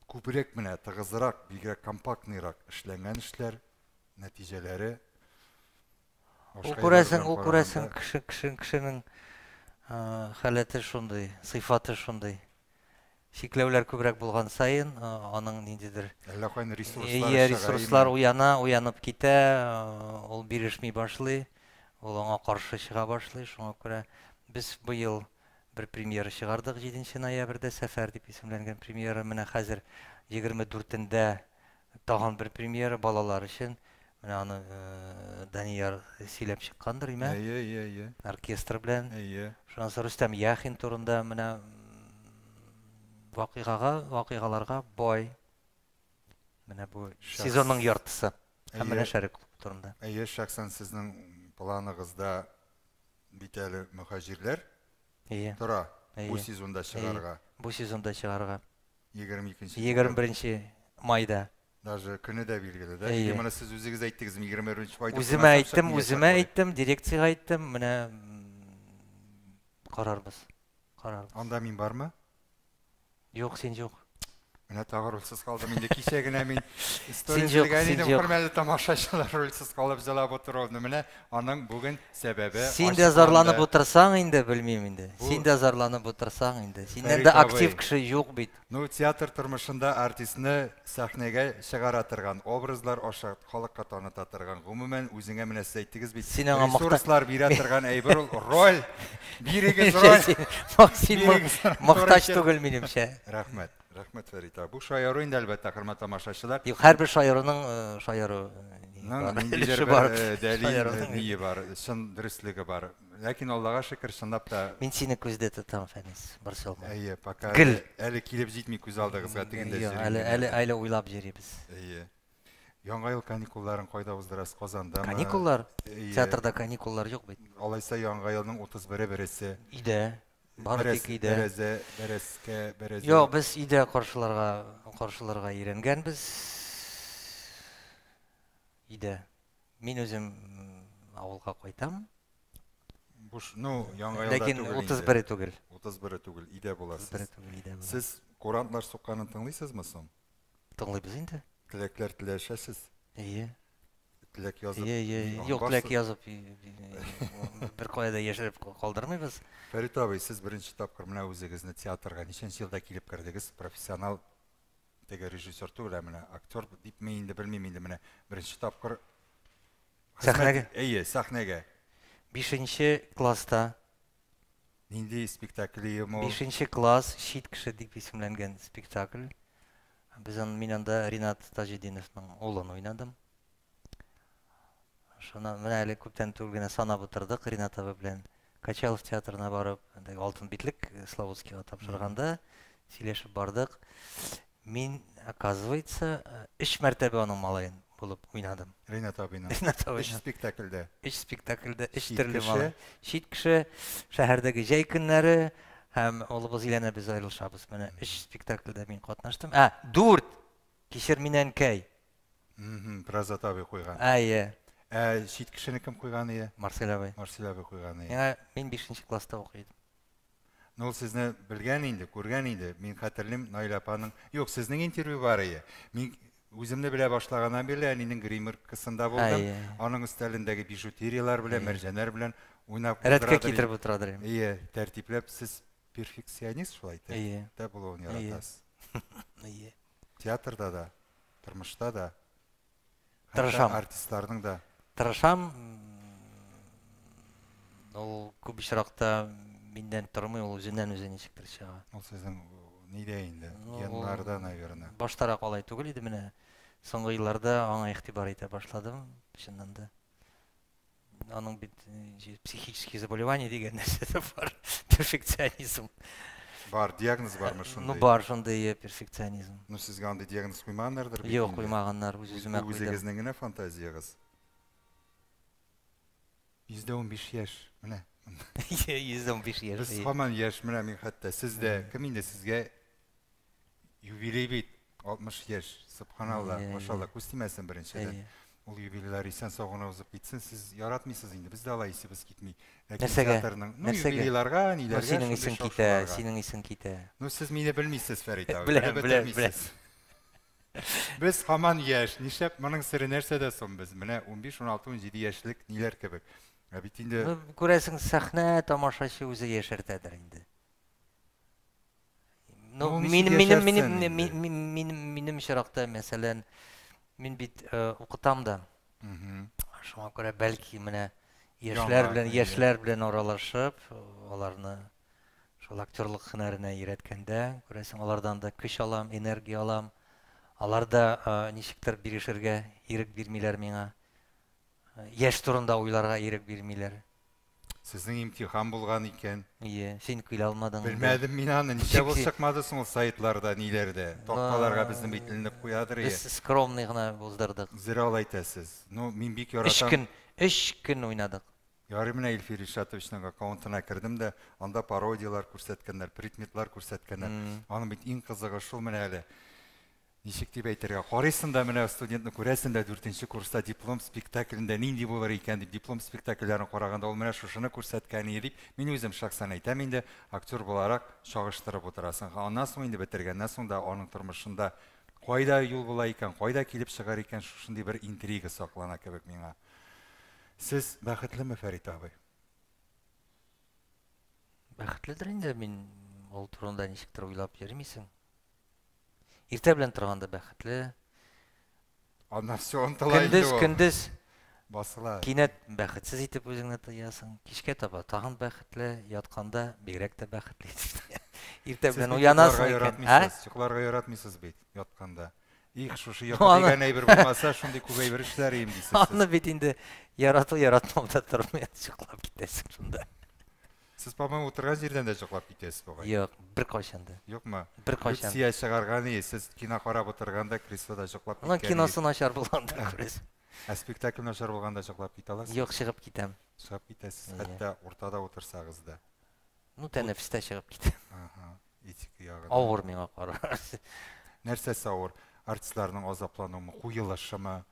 күбрәк менә тыгызрак, бигрәк компактныйрак эшләнгән эшләр нәтиҗәләре. Ул күрәсең, ул күрәсең, кеше, кеше, кешенең халәте шундый, сыйфаты шундый. Чикләүләр күбрәк булган саен, аның ниндидер Әллә каян ресурслар чыга. Ресурслар уяна, уянып китә, ул бирешми башлый, ул аңа каршы чыга башлый. Шуңа күрә без быел бер премьера чыгардык 7 ноябрьдә, Сәфәр дип исемләнгән премьера. Менә хәзер 24-ндә тагын бер премьера балалар өчен. Менә аны Данияр сөйләп чыккандыр, име? Әйе, әйе, әйе. Оркестр белән. Әйе. Шуннан соң Рөстәм Яхин турында менә вакыйгага, вакыйгаларга бай. Менә бу сезонның яртысы. Һәм менә Шәрык клубы турында. Әйе, шәхсән сезнең планыгызда бит әле мөхаҗирләр тора бу сезонда чыгарга. Бу сезонда чыгарга. 22 21 майда. Даже көне дә билгеле, да? Или моны сез үзегез әйттегезме, 21 майда? Үземә әйттем, үземә әйттем, дирекциягә әйттем, менә карарбыз. Карарбыз. Анда мин бармы? Юк, син юк. Менә тагы рульсез калдым инде. Кичә генә мин история сөйләгән идем, хөрмәтле тамашачылар, рульсез калып җылап утыруымны. Менә аның бүген сәбәбе. Син дә зарланып утырсаң инде, белмим инде. Син дә зарланып утырсаң инде. Синнән дә актив кеше юк бит. Ну, театр тормышында артистны сәхнәгә чыгара торган, образлар аша халыкка таныта торган, гомумән, үзеңә менә сез әйттегез бит, ресурслар бирә торган әйбер ул роль. Бирегез роль. Син мохтаҗ түгел, минемчә. Рәхмәт. Рәхмәт, Фәрит абый. Бу шаяру инде, әлбәттә, хөрмәтле тамашачылар. Юк, һәрбер шаяруның шаяру өлеше бар. Дәлил ние бар, чын дөреслеге бар. Ләкин Аллага шөкер, чынлап та. Мин сине күздә тотам, Фәнис, борчылма. Әйе, пока Гел. Әле килеп җитми күз алдыгызга, тегендә йөрим. Әле, әле, әле уйлап йөрибез. Әйе. Яңа ел каникулларын кайда уздырасыз? Казандамы? Каникуллар? Театрда каникуллар юк бит. Алайса Яңа елның 31-е бересе. Өйдә. Бары тик өйдә. Бәрәзә, бәрәскә, бәрәзә. Юк, без өйдә каршыларга, каршыларга өйрәнгәнбез. Өйдә. Мин үзем авылга кайтам. Буш, ну, Яңа елда Ләкин түгел инде. 31-е түгел. 31-е түгел, өйдә буласыз. 31-е түгел, өйдә булам. Сез курантлар сукканын тыңлыйсызмы соң? Тыңлыйбыз инде. Теләкләр теләшәсез? Әйе. Теләк язып. Әйе, әйе. Юк, теләк язып бер кая да яшереп калдырмыйбыз. Фәрит абый, сез беренче тапкыр менә үзегезне театрга ничәнче елда килеп кердегез? Профессионал теге режиссер түгел, ә менә актер дип мин инде белмим инде менә беренче тапкыр сәхнәгә. Әйе, сәхнәгә. Бишенче класста. Нинди спектакль ул? Бишенче класс, Чит кеше дип исемләнгән спектакль. Без аны, мин анда Ринат Таҗетдиновның улын уйнадым. Шуны менә әле күптән түгел генә санап утырдык Ринат абый белән. Качалов театрына барып, теге Алтын битлек Славутскийга тапшырганда сөйләшеп бардык. Мин, оказывается, өч мәртәбә аның малаен булып уйнадым. Ринат абыйның. Ринат абыйның. Өч спектакльдә. Өч спектакльдә, өч төрле малай. Чит кеше, шәһәрдәге җәй көннәре һәм улыбыз өйләнә, без аерылышабыз. Менә өч спектакльдә мин катнаштым. Ә, дүрт! Кичер мине, әнкәй. Празат абый куйган. Әйе. Ә чит кешене кем куйган ие? Марсель абый. Марсель абый куйган ие. Миңа, мин бишенче класста укый идем. Ну, ул сезне белгән инде, күргән инде. Мин хәтерлим, Наилә апаның... Юк, сезнең интервью бар ие. Мин үземне белә башлаганнан бирле әнинең гримеркасында булдым. Аның өстәлендәге бижутерияләр белән, мәрҗәннәр белән уйнап Рәткә китереп утырадыр. Ие, тәртипләп. Сез перфекционист шулай тәртиптә булуын яратасыз. Ие. Театрда да, тормышта да. Тырышам. Артистларның да. Тырышам. Ул күп очракта миннән тормый, ул үзеннән үзе ничектер чыга. Ул сезнең нидә инде? Геннарда, наверное. Баштарак алай түгел иде, менә соңгы елларда аңа игътибар итә башладым, чыннан да. Аның бит психические заболевания дигән нәрсә дә бар, перфекционизм. Бар, диагноз бармы шундый? Ну, бар шундый перфекционизм. Ну, сезгә андый диагноз куймаганнардыр бит? Юк, куймаганнар, үз-үземә куйдым. Үзегезнең генә фантазиягез. 115 яшь, менә. 115 яшь. Без һаман яшь, менә мин хәтта сез дә, кем инде сезгә юбилей бит, 60 яшь, субханалла, машалла, күз тимәсен беренчедән. Ул юбилейлар исән сау гына узып китсен, сез яратмыйсыз инде, без дә алай исебез китми. Ләкин театрның, ну, юбилейларга, ниләргә, синең исең китә, синең исең китә. Ну, сез мине белмисез, Фәрит абый. Беләм, беләм, беләм. Без һаман яшь, нишләп моның сере нәрсәдә соң без? Менә 15, 16, 17 яшьлек ниләр кебек. Ә бит инде Ну, күрәсең, сәхнә тамашачы үзе яшәртәдер инде. Ну, Ул ничек минем минем минем яшәртсен инде? минем минем очракта, мәсәлән, мин бит укытам да. Шуңа күрә бәлки менә яшьләр белән яшьләр белән аралашып, аларны шул актерлык һөнәренә өйрәткәндә, күрәсең, алардан да көч алам, энергия алам. Алар да ничектер бирешергә ирек бирмиләр миңа. Яшь турында уйларга ирек бирмиләр. Сезнең имтихан булган икән. Ие, син килә алмадың. Белмәдем мин аны. Ничә булып чыкмады соң ул сайтларда, ниләрдә? Такталарга безне бит эленеп куядыр. Без скромный гына уздырдык. Зря алай әйтәсез. Ну, мин бик яратам. Өч көн, өч көн уйнадык. Ярый менә Илфир Илшатовичның аккаунтына кердем дә, анда пародияләр күрсәткәннәр, предметлар күрсәткәннәр. Аның бит иң кызыгы шул менә әле. Ничек дип әйтергә, карыйсың да менә студентны күрәсең дә дүртенче курста диплом спектаклендә нинди булыр икән дип, диплом спектакльләрен караганда ул менә шушыны күрсәткән иде дип, мин үзем шәхсән әйтәм инде, актер буларак чагыштырып утырасың. Аннан соң инде бетергәннән соң да аның тормышында кайда юл була икән, кайда килеп чыгар икән, шушындый бер интрига саклана кебек миңа. Сез бәхетлеме, Фәрит абый? Бәхетледер инде, мин ул турында ничектер уйлап йөрмисең. Иртә белән торганда бәхетле. Аннан все онытыла инде Көндез, ул. көндез Басыла. Кинәт бәхетсез итеп үзеңне тоясың. Кичкә таба тагын бәхетле, ятканда бигрәк тә бәхетле итеп. Иртә Сез белән бит уянасың йокларга икән. яратмыйсыз, йокларга яратмыйсыз бит ятканда. Их, шушы йокы Аны дигән әйбер булмаса, шундый күп әйбер эшләр идем дисез сез. Аны бит инде ярату яратмау да тормый, йоклап китәсең шунда. Сез, по-моему, утырган җирдән дә йоклап китәсез бугай. Юк, беркайчан да. Юкмы? Беркайчан. Люция чыгарган и, сез кино карап утырганда креслода йоклап Аның киткән. киносы начар булгандыр, күрәсең. Ә спектакль начар булганда йоклап китә аласыз? Юк, чыгып китәм. Чыгып китәсез, Иә. хәтта уртада утырсагыз да. Ну, тәнәфестә чыгып китәм. Ага, этика ягы. Авыр миңа карар. Нәрсәсе авыр? Артистларның азаплануымы, куелышымы,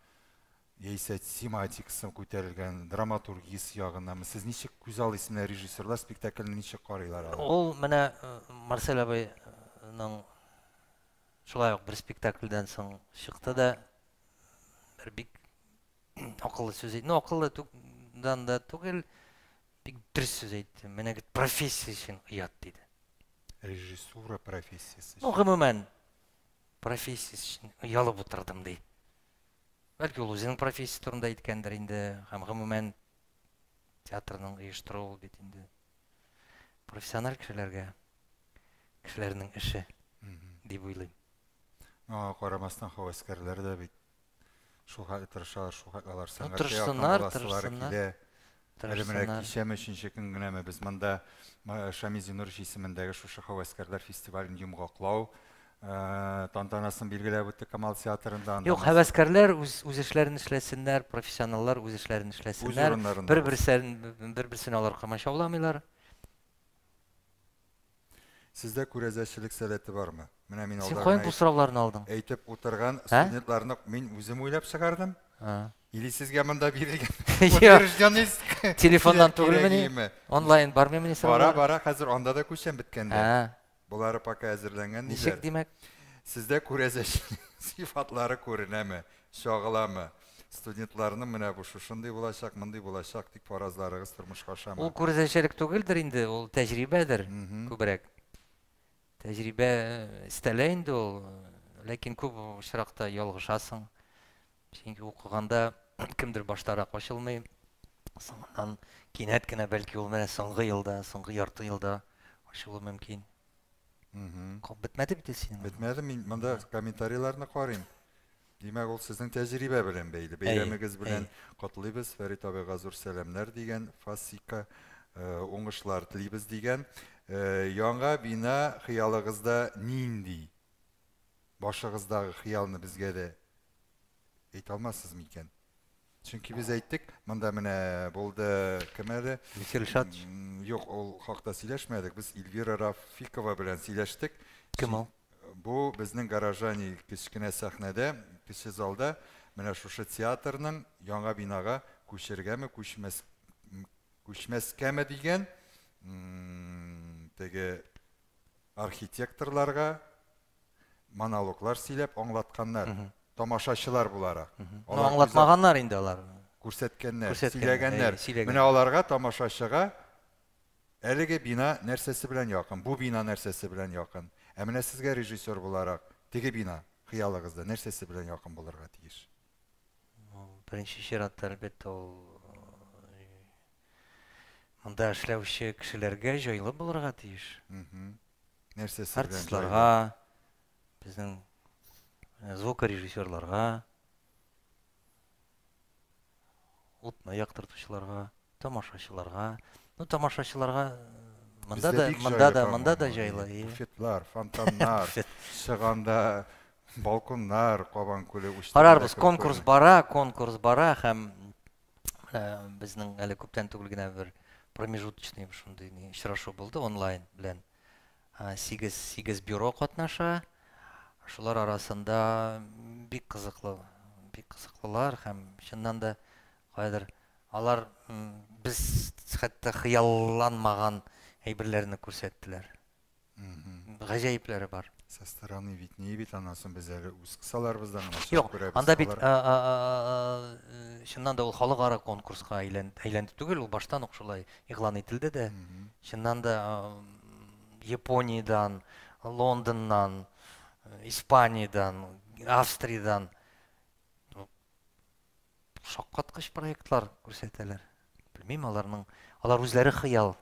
яисә тематикасы күтәрелгән, драматургиясе ягыннанмы? Сез ничек күз алыйсыз менә режиссерлар спектакльне ничек карыйлар алар? Ул менә Марсель абыйның шулай ук бер спектакльдән соң чыкты да бер бик акыллы сүз әйтте. Ну, акыллы дан да түгел, бик дөрес сүз әйтте. Менә говорит, профессия өчен оят диде. Режиссура профессиясе. Ну, гомумән, профессия өчен оялып утырдым ди. Бәлки ул үзенең профессиясе турында әйткәндер инде, һәм гомумән театрның оештыруы ул бит инде профессиональ кешеләргә, кешеләрнең эше дип уйлыйм. Аңа карамастан һәвәскәрләр дә бит шул хәтле тырышалар, шул хәтле алар Ну, сәнгатькә якын тырышсыннар, буласылары тырышсыннар. килә. Әле менә Тырышсыннар. кичәме өченче көн генәме без монда Шамил Зиннурович исемендәге шушы һәвәскәрләр фестивален йомгаклау тантанасын билгеләп үттек Камал театрында. Анда Юк, һәвәскәрләр үз үз эшләрен эшләсеннәр, профессионаллар үз эшләрен эшләсеннәр. урыннарында Бер-берсен бер-берсен алар комачауламыйлар. Сездә күрәзәчелек сәләте бармы? Менә мин Син алда каян гына бу сорауларны алдың? Әйтеп утырган Ә? студентларны мин үзем уйлап чыгардым. А. Или сезгә монда бирелгән Юк. утвержденный Телефоннан кирәк түгелмени? име? Онлайн бармыймыни Бара, сораулар? бара, хәзер анда да күчәм беткәндә. Ә. Булары пока әзерләнгән Ничек диләр. димәк? Сездә күрәзәчелек сыйфатлары күренәме, чагыламы? Студентларның менә бу шушындый булачак, мондый булачак дип фаразларыгыз тормышка ашамы? Ул күрәзәчелек түгелдер инде, ул тәҗрибәдер күбрәк. Тәҗрибә өстәлә инде ул, ләкин күп очракта ялгышасың. Чөнки укыганда кемдер баштарак ачылмый, соңыннан кинәт кенә бәлки ул менә соңгы елда, соңгы ярты елда ачылуы мөмкин. Бетмәде бит синең. Бетмәде, мин монда комментарийларны карыйм. Димәк, ул сезнең тәҗрибә белән бәйле. Әйе, Бәйрәмегез белән әйе. котлыйбыз. Фәрит абыйга зур сәламнәр дигән, Фасика уңышлар телибез дигән. Яңа бина хыялыгызда нинди? Башыгыздагы хыялны безгә дә әйтә алмассыз микән? Чөнки без әйттек, монда менә булды кем әле? Илфир Илшатович. Юк, ул хакта сөйләшмәдек. Без Эльвира Рафикова белән сөйләштек. Кем ул? Бу безнең горожане кечкенә сәхнәдә, кече залда менә шушы театрның яңа бинага күчергәме, күчмәс, күчмәскәме дигән теге архитекторларга монологлар сөйләп аңлатканнар. Тамашачылар буларак. Ну, аңлатмаганнар инде алар. Күрсәткәннәр, сөйләгәннәр. Менә аларга тамашачыга әлеге бина нәрсәсе белән якын, бу бина нәрсәсе белән якын. Ә менә сезгә режиссер буларак теге бина хыялыгызда нәрсәсе белән якын булырга тиеш? Беренче чиратта, әлбәттә, ул монда эшләүче кешеләргә җайлы булырга тиеш. Нәрсәсе белән? Артистларга, безнең звукорежиссерларга, утны яктыртучыларга, тамашачыларга. Ну, тамашачыларга монда да, монда да, монда да җайлы. Буфетлар, фонтаннар, чыганда балконнар, Кабан күле уч. Карарбыз, конкурс бара, конкурс бара һәм безнең әле күптән түгел генә бер промежуточный шундый очрашу булды онлайн белән. 8 бюро катнаша. Шулар арасында бик кызыклы, бик кызыклылар һәм чыннан да кайдыр алар без хәтта хыялланмаган әйберләрне күрсәттеләр. Гаҗәепләре бар. Со стороны виднее бит, аннан соң без әле үз кысаларыбыздан гына чыгып күрәбез. Анда бит чыннан да ул халыкара конкурска әйләнде түгел, ул баштан ук шулай игълан ителде дә. Чыннан да Япониядән, Лондоннан, Испаниядән, Австриядән шаккаткыч проектлар күрсәтәләр. Белмим, аларның, алар үзләре хыял.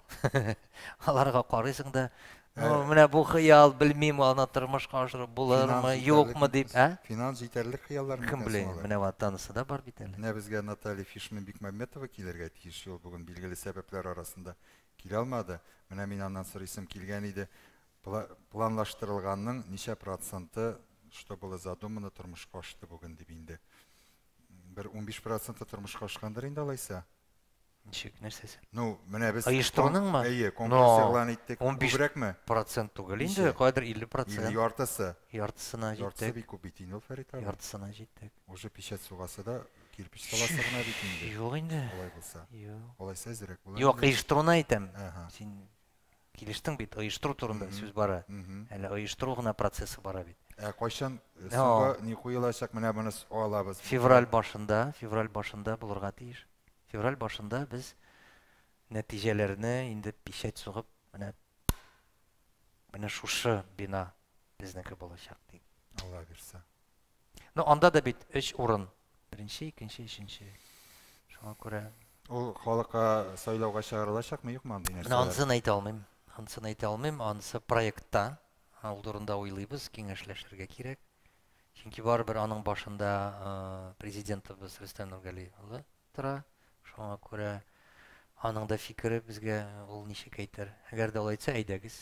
Аларга карыйсың да, менә бу хыял, белмим, аны тормышка ашырып булырмы, юкмы дип, ә? Финанс җитәрлек хыяллар Кем белә, менә анысы да бар бит әле. Менә безгә Наталья Фишман Бикмәмбетова килергә тиеш, ул бүген билгеле сәбәпләр арасында килә алмады. Менә мин аннан сорыйсым килгән иде. Планлаштырылганның ничә проценты, что было задумано, тормышка ашты бүген дип инде. Бер 15% тормышка ашкандыр инде алайса. Ничек, нәрсәсе? Ну, менә без оештыруның Әйе, конкурс игълан иттек. Күбрәкме? 15% түгел инде, кайдыр 50%. Яртысы. Яртысына җиттек. Яртысы бик күп бит инде ул, Фәрит абый. Яртысына җиттек. Уже печать сугасы да кирпич саласы гына бит инде. Юк инде. Алай булса. Юк. Алайса әзрәк була. Юк, оештыруны әйтәм. Син килештең бит, оештыру турында сүз бара. Әле оештыру гына процессы бара бит. Ә кайчан соңгы ни куелачак, менә моны алабыз. Февраль башында, февраль башында булырга тиеш. Февраль башында без нәтиҗәләрне инде печать сугып, менә менә шушы бина безнеке булачак дип. Алла бирсә. Ну, анда да бит 3 урын. Беренче, икенче, өченче. Шуңа күрә ул халыкка сайлауга чыгарылачакмы, юкмы андый нәрсәләр? Менә анысын әйтә алмыйм. Анысын әйтә алмыйм. Анысы проектта. Ул турында уйлыйбыз, киңәшләшергә кирәк. Чөнки барыбер аның башында президентыбыз Рөстәм Нургали улы тора. Шуңа күрә аның да фикере безгә ул ничек әйтер. Әгәр дә ул әйтсә, әйдәгез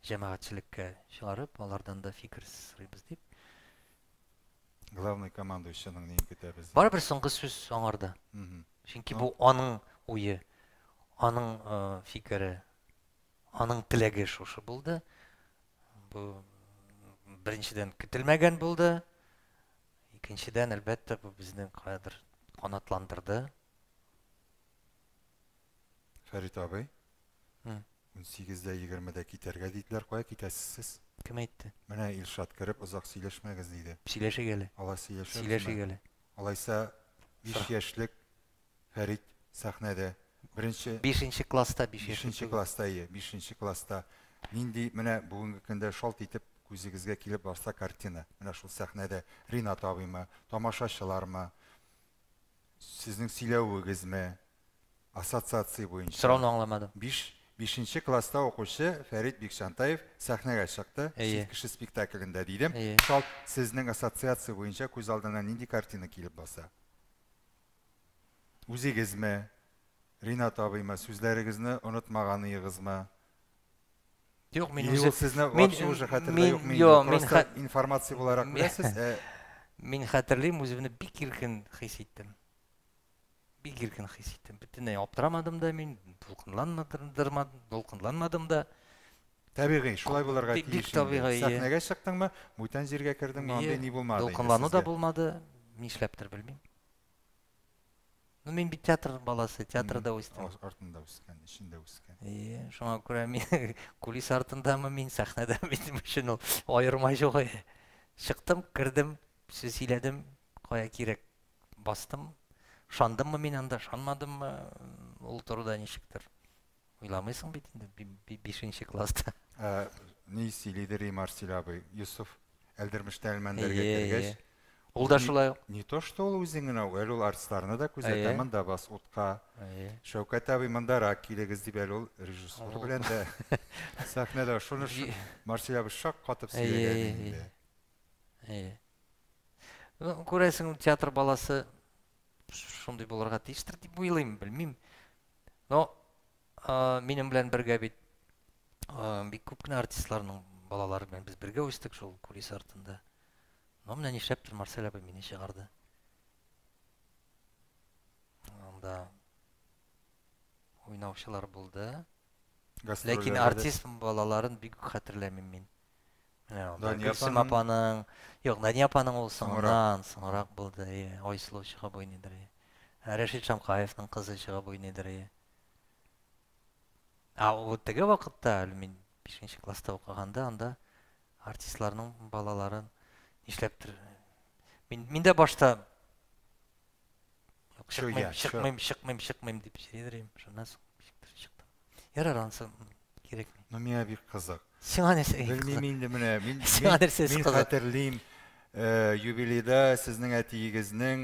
җәмәгатьчелеккә чыгарып, алардан да фикер сорыйбыз дип. Главный командующийның нин көтәбез? Барыбер соңгы сүз аңарда. Чөнки бу аның уе, аның фикере, аның теләге шушы булды. Бу беренчедән көтелмәгән булды. Икенчедән, әлбәттә, бу безне каядыр канатландырды. Фәрит абый, 18-дә 20-дә китәргә диделәр. Кая китәсез сез? Кем әйтте? Менә Илшат кереп, озак сөйләшмәгез диде. Сөйләшик әле. Алай сөйләшәбезме? Сөйләшик әле. Алайса 5 яшьлек Фәрит сәхнәдә. Беренче 5 класста, 5 яшьлек. 5 класста, ие, 5 класста. Нинди менә бүгенге көндә шалт итеп күзегезгә килеп баса картина. Менә шул сәхнәдә Ринат абыймы, тамашачылармы, сезнең сөйләвегезме, ассоциация буенча. Сорауны аңламадым. 5 класста укучы Фәрит Бикчантаев сәхнәгә чыкты. Чит кеше спектаклендә дидем. Шалт сезнең ассоциация буенча күз алдына нинди картина килеп баса? Үзегезме, Ринат абыймы, сүзләрегезне онытмаганыгызмы? Юк, мин үзе сезне вообще уже хәтердә юк, мин просто информация буларак беләсез. Мин хәтерлим, үземне бик иркен хис иттем. Бик иркен хис иттем. Бөтенләй аптырамадым да мин, дулкынланмадым да. Табигый, шулай булырга тиеш. Бик табигый. Сәхнәгә чыктыңмы, бүтән җиргә кердеңме, андый ни булмады. Дулкынлану да булмады, нишләптер белмим. Ну, мин бит театр баласы, театрда үстем. Артында үскән, эчендә үскән. Ие, шуңа күрә мин кулис артындамы, мин сәхнәдә минем өчен ул аерма юк. Чыктым, кердем, сүз сөйләдем, кая кирәк Бастым. Ышандыммы мин анда, ышанмадыммы, ул турыда ничектер уйламыйсың бит инде бишенче класста. Ә, ни сөйлидер и Марсиль абый, Йосыф Әлдермештә Әлмәндәргә кергәч, Ул да шулай ук. Не то, что ул үзен генә, әле ул артистларны да күзәтә, монда бас утка. Шәүкәт абый, мондарак килегез дип әле ул режиссура белән дә сәхнәдә шуны Марсиль абый шак катып сөйләгән инде. Әйе. Ну, күрәсең, театр баласы шундый булырга тиештер дип уйлыйм, белмим. Но минем белән бергә бит бик күп кенә артистларның балалары белән без бергә үстек шул кулис артында. Но менә нишләптер Марсель абый мине чыгарды. Анда уйнаучылар булды. Ләкин артист балаларын бик үк хәтерләмим мин. Менә анда Гөлсем апаның, юк, Дания апаның ул соңыннан, соңрак булды. Айсылу чыгып уйныйдыр. Рәшит Шамкаевның кызы чыгып уйныйдыр. Ә ул теге вакытта, әле мин 5 класста укыганда, анда артистларның балаларын нишләптер мин мин дә башта чыкмыйм, чыкмыйм, чыкмыйм, чыкмыйм дип йөридер идем. Шуннан соң ничектер чыктым. Ярар, анысы кирәкми. Ну, миңа бик кызык. Сиңа нәрсә кызык? Белмим инде менә. Мин Сиңа нәрсәсе кызык? Мин хәтерлим, юбилейда сезнең әтиегезнең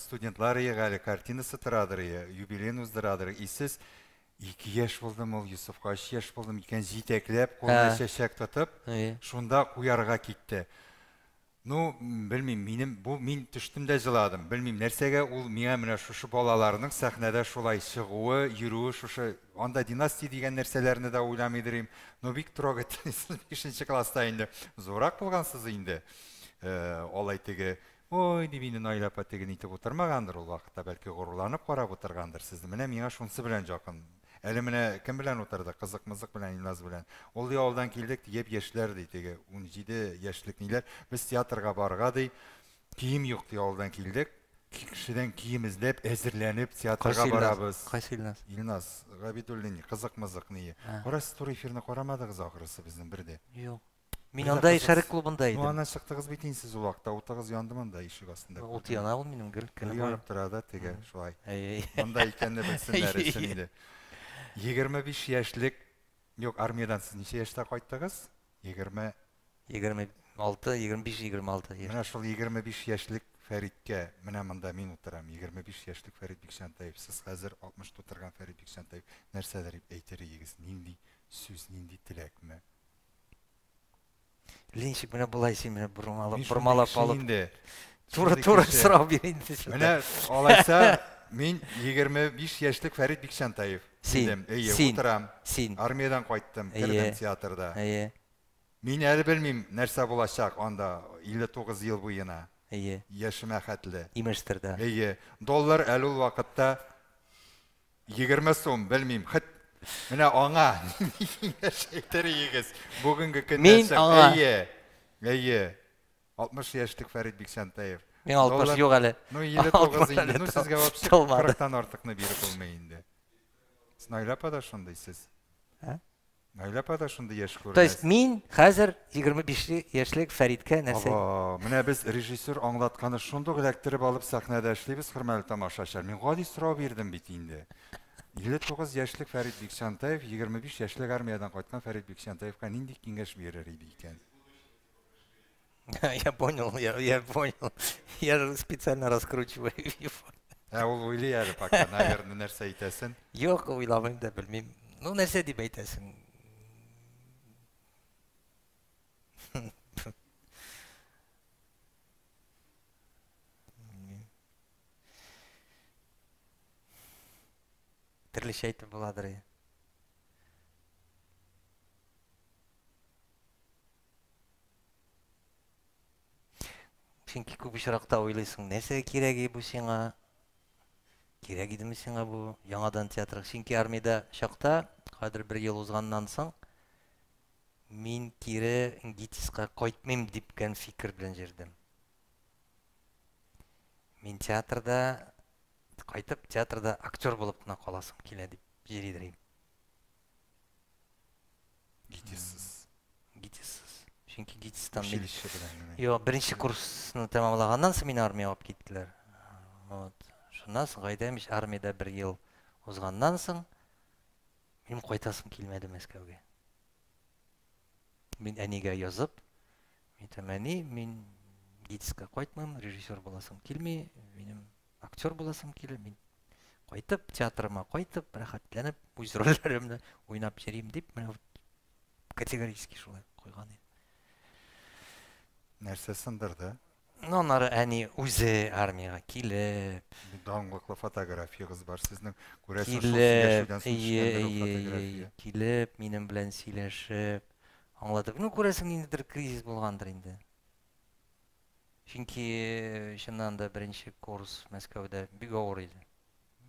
студентлар иек әле картинасы торадыр, юбилеен уздырадыр. И сез 2 яшь булдым ул, Йосыфка 3 яшь булдым икән, җитәкләп, кулына чәчәк тотып, шунда куярга китте. Ну, белмим, минем бу мин төштем дә җыладым. Белмим, нәрсәгә ул миңа менә шушы балаларның сәхнәдә шулай чыгуы, йөрүе, шушы анда династия дигән нәрсәләрне дә уйламыйдыр идем. Но бик трогательный, сез 5 класста инде зуррак булгансыз инде. Алай теге, ой, дип инде Наилә апа теге нитеп утырмагандыр ул вакытта, бәлки горурланып карап утыргандыр сезне. Менә миңа шунысы белән якын. Әле менә кем белән утырды? Кызык-мызык белән, Илназ белән. Ул ди авылдан килдек, ди, япь-яшьләр ди, теге 17 яшьлек ниләр. Без театрга барырга ди, кием юк ди, авылдан килдек. Кешедән кием эзләп, әзерләнеп театрга Кайсы Илназ? барабыз. Кайсы Илназ? Илназ Габидуллин, кызык-мызык ни. Кара, сез туры эфирны карамадыгыз ахрысы безнең бер дә. Юк. Мин анда Шәрык клубында идем. Ну, аннан чыктыгыз бит инде сез ул вакытта. Утыгыз янды монда ишек астында. Ут яна ул минем гел көне буе. Янып тора да теге шулай. Монда икәнне белсеннәр өчен инде. 25 яшьлек, юк, армиядән сез ничә яшьтә кайттыгыз? 20 26, 25, 26 яшь. Менә шул 25 яшьлек Фәриткә, менә монда мин утырам, 25 яшьлек Фәрит Бикчәнтаев, сез хәзер 60 тутырган Фәрит Бикчәнтаев, нәрсәдер дип әйтер идегез? Нинди сүз, нинди теләкме? Ленчик, менә болай син менә бормалап, бормалап алып. Инде. Туры туры сорау бир инде. Менә алайса мин 25 яшьлек Фәрит Бикчәнтаев. Син, Әйе, син, утырам. Син. Армиядән кайттым, кердем театрда. Әйе. Мин әле белмим, нәрсә булачак анда 59 ел буена. Әйе. Яшемә хәтле. Имештер дә. Әйе. Доллар әле ул вакытта 20 сум, белмим, хет менә аңа нинди киңәш әйтер идегез бүгенге көндә? Мин аңа. Әйе, әйе. 60 яшьлек Фәрит Бикчәнтаев. Миңа 60 юк әле. Ну, 59 инде. Ну, сезгә вообще 40-тан артыкны биреп булмый инде. Сез Наилә апа да шундый сез. Ә? Наилә апа да шундый яшь күренәсез. То есть мин хәзер 25 яшьлек Фәриткә нәрсә? Ага, менә без режиссер аңлатканы шундук эләктереп алып сәхнәдә эшлибез, хөрмәтле тамашачылар. Мин гади сорау бирдем бит инде. 59 яшьлек Фәрит Бикчәнтаев 25 яшьлек армиядән кайткан Фәрит Бикчәнтаевка нинди киңәш бирер иде икән? Я понял, я понял. Я же специально раскручиваю его. Ә ул уйлый әле пока, наверное, нәрсә әйтәсен. Юк, уйламыйм да, белмим. Ну, нәрсә дип әйтәсең? Төрлечә әйтеп буладыр. Чөнки күп очракта уйлыйсың, нәрсәгә кирәк бу сиңа? Кирәк идеме сиңа бу яңадан театрга? Чөнки армиядә чакта, хәзер бер ел узганнан соң, мин кире ГИТИСка кайтмыйм дигән фикер белән йөрдем. Мин театрда кайтып, театрда актер булып кына каласым килә дип йөридер идем. ГИТИСсыз. ГИТИСсыз. Чөнки ГИТИСтан мин Училище белән генә. Юк, беренче курсны тәмамлаганнан соң мине армиягә алып киттеләр. Вот. Шуннан соң Гайдәмич армиядә бер ел узганнан соң минем кайтасым килмәде Мәскәүгә. Мин әнигә язып, мин әйтәм, әни, мин ГИТИСка кайтмыйм, режиссер буласым килми, минем актер буласым килә, мин кайтып, театрыма кайтып, рәхәтләнеп, үз рольләремне уйнап йөрим дип, менә категорически шулай куйган идем. Нәрсә сындырды? Ну, аннары әни үзе армиягә килеп. Данлыклы фотографиягез бар сезнең. Күрәсең, шул сөйләшүдән соң төшкәндер ул фотография. Килеп, минем белән сөйләшеп, аңлатып. Ну, күрәсең, ниндидер кризис булгандыр инде. Чөнки чыннан да беренче курс Мәскәүдә бик авыр иде.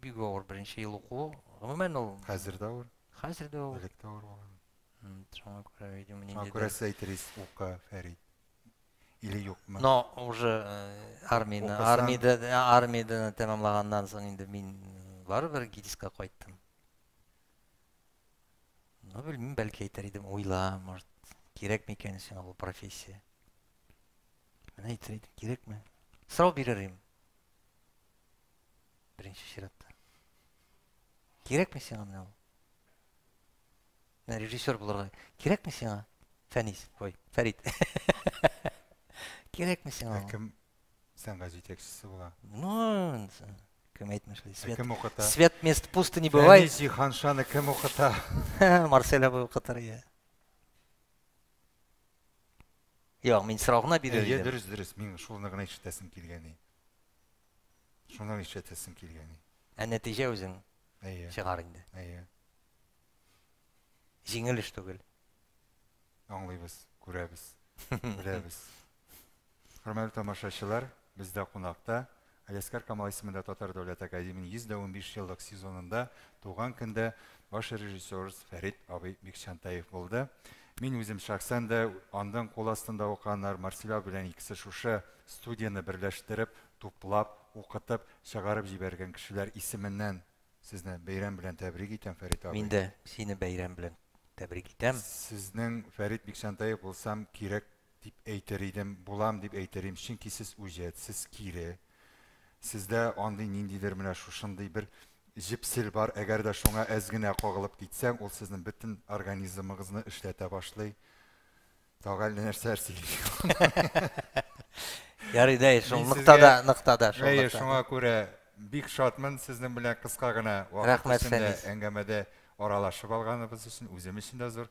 Бик авыр беренче ел уку. Гомумән ул Хәзер дә авыр. Хәзер дә авыр. Элек тә авыр булган. Шуңа күрә, видимо, Шуңа ниндидер күрә сез әйтерсез, укы, Фәрит. Или юкмы? Но уже армияне, Укысаң- армиядә, армияне тәмамлаганнан соң инде мин барыбер ГИТИСка кайттым. Ну, белмим, бәлки әйтер идем, уйла, может, кирәк микән сиңа бу профессия. Менә әйтер идем, кирәкме? Сорау бирер идем. Беренче чиратта. Кирәкме сиңа менә ул? Менә режиссер булырга кирәкме сиңа? Фәнис, ой, Фәрит. Кирәкме сиңа? Ә кем сәнгать җитәкчесе була? Ну, кем әйтмешли? Ә Свет, кем укыта? Свет мест пусто не бывает. Фәнис Җиһаншаны кем укыта? Марсель абый укытыр, я. Юк, мин сорау гына бирер Әйе, идем. дөрес, дөрес. Мин шуны гына ишетәсем килгән иде. Шуны ишетәсем килгән иде. Ә нәтиҗә үзең Әйе. чыгар инде. Әйе. Җиңел эш түгел. Аңлыйбыз, күрәбез, беләбез. Хөрмәтле тамашачылар, бездә кунакта Алискар Камал исемендә Татар дәүләт академиясенең 115 еллык сезонында туган көндә баш режиссерыбыз Фәрит абый Бикчәнтәев булды. Мин үзем шәхсән дә аның кул астында укыганнар Марсель абый белән икесе шушы студияне берләштереп, туплап, укытып, чыгарып җибәргән кешеләр исеменнән сезне бәйрәм белән тәбрик итәм, Фәрит абый. Мин дә сине бәйрәм белән тәбрик итәм. Сезнең Фәрит Бикчәнтәев булсам кирәк дип әйтер идем, булам дип әйтер идем, чөнки сез үҗәт, сез кире. Сездә андый ниндидер менә шушындый бер җепсел бар, әгәр дә шуңа әз генә кагылып китсәң, ул сезнең бөтен организмыгызны эшләтә башлый. Тагы әллә нәрсәләр сөйли. Ярый, дәй, шул Мин ноктада, сезгә- ноктада, шул Әйе, ноктада. шуңа күрә бик шатмын сезнең белән кыска гына вакыт Рәхмәт, эчендә Фәнис. әңгәмәдә аралашып алганыбыз өчен, үзем өчен дә зур.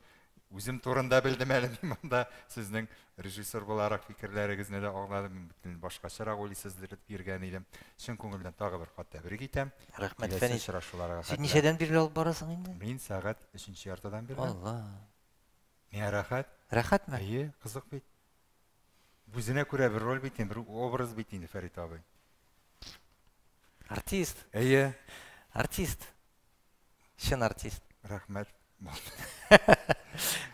Үзем турында белдем әле мин монда сезнең режиссер буларак фикерләрегезне дә аңладым. Мин бөтен башкачарак уйлыйсыз дип йөргән идем. Чын күңелдән тагы бер кат тәбрик итәм. Рәхмәт, Киләсе Фәнис. очрашуларга Син хәтле. ничәдән бирле алып барасың инде? Мин сәгать өченче яртыдан бирле. Алла. Миңа рәхәт. Рәхәтме? Әйе, кызык бит. Үзенә күрә бер роль бит инде, бер образ бит инде, Фәрит абый. Артист. Әйе. Артист. Чын артист. Рәхмәт.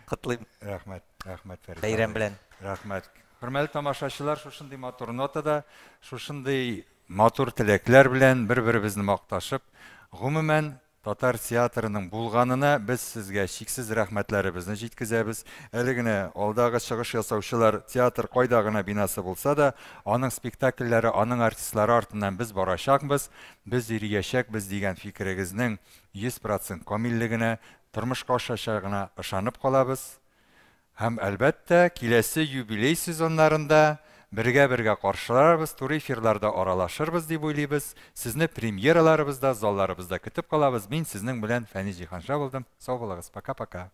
Котлыйм. Рәхмәт, рәхмәт, Фәрит Бәйрәм абый. белән. Рәхмәт. Хөрмәтле тамашачылар, шушындый матур нотада, шушындый матур теләкләр белән бер-беребезне макташып, гомумән татар театрының булганына без сезгә чиксез рәхмәтләребезне җиткезәбез. Әле генә алдагы чыгыш ясаучылар театр кайда гына бинасы булса да, аның спектакльләре, аның артистлары артыннан без барачакбыз, без йөриячәкбез дигән фикерегезнең 100% камиллегенә, тормышка ашачагына ышанып калабыз. Һәм әлбәттә, киләсе юбилей сезоннарында бергә-бергә каршыларбыз, туры эфирларда аралашырбыз дип уйлыйбыз. Сезне премьераларыбызда, залларыбызда көтеп калабыз. Мин сезнең белән Фәнис Җиһанша булдым. Сау булыгыз. Пока-пока.